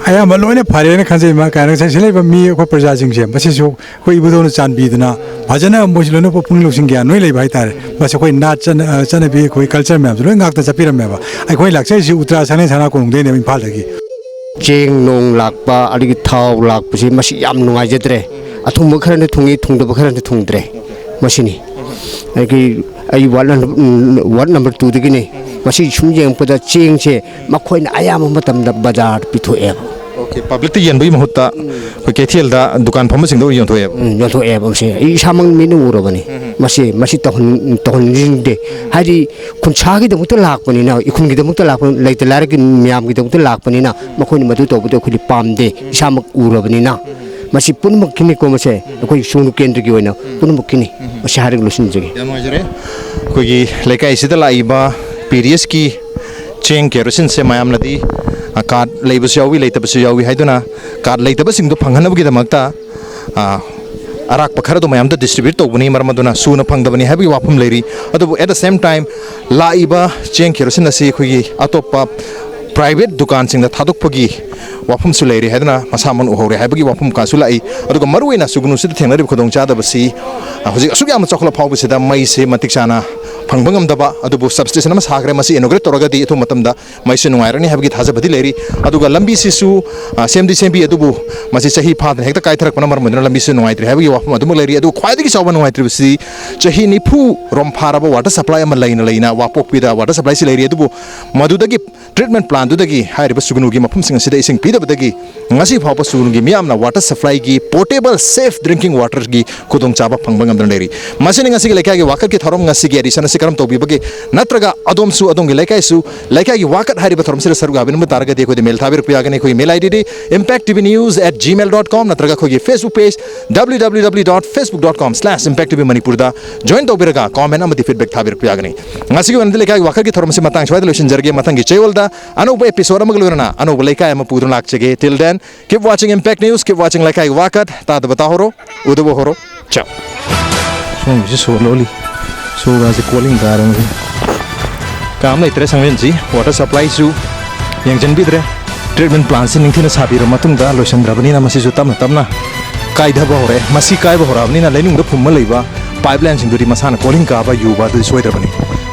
ꯑꯌꯥꯝꯕ ꯂꯣꯏꯅ ꯐꯔꯦꯅ ꯈꯟꯖꯩ꯫ ꯃꯥ ꯀꯩꯅꯣ, ꯉꯁꯥꯏ ꯁꯤ ꯂꯩꯕ ꯃꯤ ꯑꯩꯈꯣꯏ ꯄ꯭ꯔꯖꯥꯁꯤꯡꯁꯦ, ꯃꯁꯤꯁꯨ ꯑꯩꯈꯣꯏ ꯏꯕꯨꯙꯧꯅ ꯆꯥꯟꯕꯤꯗꯅ ꯐꯖꯅ ꯃꯣꯏꯁꯤ ꯂꯣꯏꯅ ꯄꯨꯛꯅꯤꯡ ꯂꯧꯁꯤꯟ ꯒ꯭ꯌꯥꯟ ꯂꯣꯏ ꯂꯩꯕ ꯍꯥꯏꯇꯥꯔꯦ꯫ ꯃꯁꯤ ꯑꯩꯈꯣꯏ ꯅꯥꯠ ꯆꯠꯅ-, ꯑ, ꯆꯠꯅꯕꯤ, ꯑꯩꯈꯣꯏ ꯀꯜꯆꯔ ꯃꯌꯥꯝꯁꯦ ꯂꯣꯏ ꯉꯥꯛꯇ ꯆꯠꯄꯤꯔꯝꯃꯦꯕ꯫ ꯑꯩꯈꯣꯏ ꯂꯥꯛꯆꯔꯤꯁꯤ ꯎꯇ꯭ꯔꯥ ꯁꯅꯥ ꯀꯣꯅꯨꯡꯗꯩꯅꯦꯕ, ꯏꯝꯐꯥꯜꯗꯒꯤ꯫ ꯆꯦꯡ ꯅꯣꯡ ꯂꯥꯛꯄ, ꯑꯗꯒꯤ ꯊꯥꯎ ꯂꯥꯛꯄꯁꯤ, ꯃꯁꯤ ꯌꯥꯝ ꯅꯨꯡꯉꯥꯏꯖꯗ꯭ꯔꯦ꯫ ꯑꯊꯨꯡꯕ ꯈꯔꯅ ꯊꯨꯡꯉꯤ, ꯊꯨꯡꯗꯕ ꯈꯔꯅ ꯊꯨꯡꯗ꯭ꯔꯦ꯫ ꯃꯁꯤꯅꯤ꯫ ꯑꯗꯒꯤ ꯑꯩ ꯋꯥꯔꯗ ꯅꯝꯕꯔ, ꯎꯝ, ꯋꯥꯔꯗ ꯅꯝꯕꯔ ꯇꯨꯗꯒꯤꯅꯤ꯫ ꯃꯁꯤ ꯁꯨꯝ ꯌꯦꯡꯉꯛꯄꯗ ꯆꯦꯡꯁꯦ ꯃꯈꯣꯏꯅ ꯑꯌꯥꯝꯕ ꯃꯇꯝꯗ ꯕꯖꯥꯔꯗ ꯄꯤꯊꯣꯛꯑꯦꯕ꯫ ꯑꯣꯀꯦ, ꯄꯕ꯭ꯂꯤꯛꯇ ꯌꯦꯟꯕꯒꯤ ꯃꯍꯨꯠꯇ ꯑꯩꯈꯣꯏ ꯀꯩꯊꯦꯜꯗ ꯗꯨꯀꯥꯟ ꯐꯝꯕꯁꯤꯡꯗ ꯑꯣꯏꯅ ꯌꯣꯟꯊꯣꯛꯑꯦꯕ꯫ ꯎꯝ, ꯌꯣꯟꯊꯣꯛꯑꯦꯕ꯫ ꯃꯁꯤ ꯑꯩ ꯏꯁꯥꯃꯛ ꯃꯤꯠꯅ ꯎꯔꯕꯅꯤ꯫ ꯃꯁꯤ, ꯃꯁꯤ ꯇꯧꯍꯟ-, ꯇꯧꯍꯟꯅꯤꯡꯗꯦ꯫ ꯍꯥꯏꯗꯤ ꯈꯨꯟꯁꯥꯒꯤꯗꯃꯛꯇ ꯂꯥꯛꯄꯅꯤꯅ, ꯏꯈꯨꯜꯒꯤꯗꯃꯛꯇ ꯂꯥꯛꯄ, ꯂꯩꯇ ꯂꯥꯏꯔꯒꯤ ꯃꯌꯥꯝꯒꯤꯗꯃꯛꯇ ꯂꯥꯛꯄꯅꯤꯅ, ꯃꯈꯣꯏꯅ ꯃꯗꯨ ꯇꯧꯕꯗꯣ ꯑꯩꯈꯣꯏꯗꯤ ꯄꯥꯝꯗꯦ, ꯏꯁꯥꯃꯛ ꯎꯔꯕꯅꯤꯅ꯫ ꯃꯁꯤ ꯄꯨꯝꯅꯃꯛꯀꯤꯅꯤꯀꯣ, ꯃꯁꯦ ꯑꯩꯈꯣꯏ ꯁꯨꯡꯅꯨ ꯀꯦꯟꯗ꯭ꯔꯒꯤ ꯑꯣꯏꯅ ꯄꯨꯝꯅꯃꯛꯀꯤꯅꯤ꯫ ꯃꯁꯤ ꯍꯥꯏꯔꯒ ꯂꯣꯏꯁꯤꯟꯖꯒꯦ꯫ ꯌꯥꯝ ꯅꯨꯡꯉꯥꯏꯖꯔꯦ꯫ ꯑꯩꯈꯣꯏꯒꯤ ꯂꯩꯀꯥꯏꯁꯤꯗ ꯂꯥꯛꯏꯕ ꯄꯤ ꯗꯤ ꯑꯦꯁꯀꯤ ꯆꯦꯡ ꯀꯦꯔꯣꯁꯤꯟꯁꯦ ꯃꯌꯥꯝꯅꯗꯤ, ꯑ, ꯀꯥꯔꯗ ꯂꯩꯕꯁꯨ ꯌꯥꯎꯏ, ꯂꯩꯇꯕꯁꯨ ꯌꯥꯎꯏ ꯍꯥꯏꯗꯨꯅ, ꯀꯥꯔꯗ ꯂꯩꯇꯕꯁꯤꯡꯗꯣ ꯐꯪꯍꯟꯅꯕꯒꯤꯗꯃꯛꯇ, ꯑ, ꯑꯔꯥꯛꯄ ꯈꯔꯗꯣ ꯃꯌꯥꯝꯗ ꯗꯤꯁꯇ꯭ꯔꯤꯕ꯭ꯌꯨꯠ ꯇꯧꯕꯅꯤ, ꯃꯔꯝ ꯑꯗꯨꯅ ꯁꯨꯅ ꯐꯪꯗꯕꯅꯤ ꯍꯥꯏꯕꯒꯤ ꯋꯥꯐꯝ ꯂꯩꯔꯤ꯫ ꯑꯗꯨꯕꯨ at the same time ꯂꯥꯛꯏꯕ ꯆꯦꯡ ꯀꯦꯔꯣꯁꯤꯟ ꯑꯁꯤ ꯑꯩꯈꯣꯏꯒꯤ ꯑꯇꯣꯞꯄ ꯄ꯭ꯔꯥꯏꯚꯦꯠ ꯗꯨꯀꯥꯟꯁꯤꯡꯗ ꯊꯥꯗꯣꯛꯄꯒꯤ ꯋꯥꯐꯝꯁꯨ ꯂꯩꯔꯤ ꯍꯥꯏꯗꯨꯅ ꯃꯁꯥꯃꯛꯅ ꯎꯍꯧꯔꯦ ꯍꯥꯏꯕꯒꯤ ꯋꯥꯐꯝ ꯀꯥꯁꯨ ꯂꯥꯛꯏ꯫ ꯑꯗꯨꯒ ꯃꯔꯨꯑꯣꯏꯅ ꯁꯨꯒꯅꯨꯁꯤꯗ ꯊꯦꯡꯅꯔꯤꯕ ꯈꯨꯗꯣꯡꯆꯥꯗꯕꯁꯤ, ꯑ, ꯍꯧꯖꯤꯛ ꯑꯁꯨꯛ ꯌꯥꯝꯅ ꯆꯥꯎꯈꯠꯂ ꯐꯥꯎꯕꯁꯤꯗ ꯃꯩꯁꯦ ꯃꯇꯤꯛ ꯆꯥꯅ ꯐꯪꯕ ꯉꯝꯗꯕ, ꯑꯗꯨꯕꯨ ꯁꯕꯁ꯭ꯇꯦꯁꯟ ꯑꯃ ꯁꯥꯈ꯭ꯔꯦ, ꯃꯁꯤ ꯏꯅꯣꯒ꯭ꯔꯦꯠ ꯇꯧꯔꯒꯗꯤ ꯑꯊꯨꯕ ꯃꯇꯝꯗ ꯃꯩꯁꯨ ꯅꯨꯡꯉꯥꯏꯔꯅꯤ ꯍꯥꯏꯕꯒꯤ ꯊꯥꯖꯕꯗꯤ ꯂꯩꯔꯤ꯫ ꯑꯗꯨꯒ ꯂꯝꯕꯤꯁꯤꯁꯨ, ꯑ, ꯁꯦꯝꯗꯤ ꯁꯦꯝꯕꯤ, ꯑꯗꯨꯕꯨ ꯃꯁꯤ ꯆꯍꯤ ꯐꯥꯗꯅ ꯍꯦꯛꯇ ꯀꯥꯏꯊꯔꯛꯄꯅ ꯃꯔꯝ ꯑꯣꯏꯗꯨꯅ ꯂꯝꯕꯤꯁꯨ ꯅꯨꯡꯉꯥꯏꯇ꯭ꯔꯦ ꯍꯥꯏꯕꯒꯤ ꯋꯥꯐꯝ ꯑꯗꯨꯃꯛ ꯂꯩꯔꯤ꯫ ꯑꯗꯨꯒ ꯈ꯭ꯋꯥꯏꯗꯒꯤ ꯆꯥꯎꯕ ꯅꯨꯡꯉꯥꯏꯇ꯭ꯔꯤꯕꯁꯤ ꯆꯍꯤ ꯅꯤꯐꯨ ꯔꯣꯝ ꯐꯥꯔꯕ ꯋꯥꯇꯔ ꯁꯄ꯭ꯂꯥꯏ ꯑꯃ ꯂꯩꯅ ꯂꯩꯅ ꯋꯥꯄꯣꯛꯄꯤꯗ ꯋꯥꯇꯔ ꯁꯄ꯭ꯂꯥꯏꯁꯤ ꯂꯩꯔꯤ, ꯑꯗꯨꯕꯨ ꯃꯗꯨꯗꯒꯤ ꯇ꯭ꯔꯤꯠꯃꯦꯟ ꯄ꯭ꯂꯥꯟꯗꯨꯗꯒꯤ ꯍꯥꯏꯔꯤꯕ ꯁꯨꯒꯅꯨꯒꯤ ꯃꯐꯝꯁꯤꯡ ꯑꯁꯤꯗ ꯏꯁꯤꯡ ꯄꯤꯗꯕꯗꯒꯤ ꯉꯁꯤ ꯐꯥꯎꯕ ꯁꯨꯒꯅꯨꯒꯤ ꯃꯤꯌꯥꯝꯅ ꯋꯥꯇꯔ ꯁꯄ꯭ꯂꯥꯏꯒꯤ, ꯄꯣꯔꯇꯦꯕꯜ ꯁꯦꯐ ꯗ꯭ꯔꯤꯡꯀꯤꯡ ꯋꯥꯇꯔꯒꯤ ꯈꯨꯗꯣꯡꯆꯥꯕ ꯐꯪꯕ ꯉꯝꯗꯅ ꯂꯩꯔꯤ꯫ ꯃꯁꯤꯅꯤ ꯉꯁꯤꯒꯤ ꯂꯩꯀꯥꯏꯒꯤ ꯋꯥꯀꯠꯀꯤ ꯊꯧꯔꯝ, ꯉꯁꯤꯒꯤ ꯑꯦꯗꯤꯁꯟ ꯑꯁꯤ ꯀꯔꯝ ꯇꯧꯕꯤꯕꯒꯦ? ꯅꯠꯇ꯭ꯔꯒ ꯑꯗꯣꯝꯁꯨ ꯑꯗꯣꯝꯒꯤ ꯂꯩꯀꯥꯏꯁꯨ ꯂꯩꯀꯥꯏꯒꯤ ꯋꯥꯀꯠ ꯍꯥꯏꯔꯤꯕ ꯊꯧꯔꯝꯁꯤꯗ ꯁꯔꯨꯛ ꯌꯥꯕꯤꯅꯤꯡꯕ ꯇꯥꯔꯒꯗꯤ ꯑꯩꯈꯣꯏꯗ ꯃꯦꯜ ꯊꯥꯕꯤꯔꯛꯄ ꯌꯥꯒꯅꯤ꯫ ꯑꯩꯈꯣꯏꯒꯤ ꯃꯦꯜ ID D impact T V news at gmail dot com ꯅꯠꯇ꯭ꯔꯒ ꯑꯩꯈꯣꯏꯒꯤ Facebook page W W W dot facebook dot com slash impact T V Manipur ꯗ join ꯇꯧꯕꯤꯔꯒ comment ꯑꯃꯗꯤ feedback ꯊꯥꯕꯤꯔꯛꯄ ꯌꯥꯒꯅꯤ꯫ ꯉꯁꯤꯒꯤ ꯑꯣꯏꯅꯗꯤ ꯂꯩꯀꯥꯏꯒꯤ ꯋꯥꯀꯠꯀꯤ ꯊꯧꯔꯝ ꯑꯁꯤ ꯃꯇꯥꯡ ꯁ꯭ꯋꯥꯏꯗ ꯂꯣꯏꯁꯤꯟꯖꯔꯒꯦ꯫ ꯃꯊꯪꯒꯤ ꯆꯌꯣꯜꯗ ꯑꯅꯧꯕ episode ꯑꯃꯒ ꯂꯣꯏꯅꯅ ꯑꯅꯧꯕ ꯂꯩꯀꯥꯏ ꯑꯃ ꯄꯨꯗꯨꯅ ꯂꯥꯛꯆꯒꯦ꯫ Till then, keep watching Impact News, keep watching ꯂꯩꯀꯥꯏꯒꯤ ꯋꯥꯀꯠ꯫ ꯇꯥꯗꯕ ꯇꯥꯍꯧꯔꯣ, ꯎꯗꯕ ꯍꯧꯔꯣ꯫ Ciao꯫ ꯁꯣꯝꯒꯤꯁꯤ ꯁꯣ ꯂꯣꯜꯂꯤ꯫ ꯁꯣꯒꯥꯁꯦ ꯀꯣꯂꯤꯡ ꯀꯥꯔꯕꯅꯤ꯫ ꯀꯥꯝ ꯂꯩꯇ꯭ꯔꯦ ꯁꯪꯂꯦꯟꯁꯤ꯫ ꯋꯥꯇꯔ ꯁꯄ꯭ꯂꯥꯏꯁꯨ ꯌꯦꯡꯁꯤꯟꯕꯤꯗ꯭ꯔꯦ꯫ ꯇ꯭ꯔꯤꯠꯃꯦꯟ ꯄ꯭ꯂꯥꯟꯁꯤ ꯅꯤꯡꯊꯤꯅ ꯁꯥꯕꯤꯔ ꯃꯇꯨꯡꯗ ꯂꯣꯏꯁꯤꯟꯗ꯭ꯔꯕꯅꯤꯅ ꯃꯁꯤꯁꯨ ꯇꯞꯅ ꯇꯞꯅ ꯀꯥꯏꯊꯕ ꯍꯧꯔꯛꯑꯦ꯫ ꯃꯁꯤ ꯀꯥꯏꯕ ꯍꯧꯔꯛꯑꯕꯅꯤꯅ ꯂꯩꯅꯨꯡꯗ ꯐꯨꯝꯃ ꯂꯩꯕ ꯄꯥꯏꯞ ꯂꯥꯏꯟꯁꯤꯡꯗꯨꯗꯤ ꯃꯁꯥꯅ ꯀꯣꯂꯤꯡ ꯀꯥꯕ ꯌꯨꯕ ꯑꯗꯨꯗꯤ ꯁꯣꯏꯗ꯭ꯔꯕꯅꯤ꯫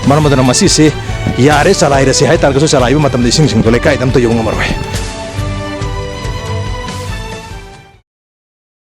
ꯃꯔꯝ ꯑꯗꯨꯅ ꯃꯁꯤꯁꯦ ꯌꯥꯔꯦ, ꯆꯂꯥꯏꯔꯁꯤ ꯍꯥꯏ ꯇꯥꯔꯒꯁꯨ ꯆꯂꯥꯏꯕ ꯃꯇꯝꯗ ꯏꯁꯤꯡꯁꯤꯡꯗꯣ ꯂꯩꯀꯥꯏꯗ ꯑꯝꯇ ꯌꯧꯕ ꯉꯝꯃꯔꯣꯏ꯫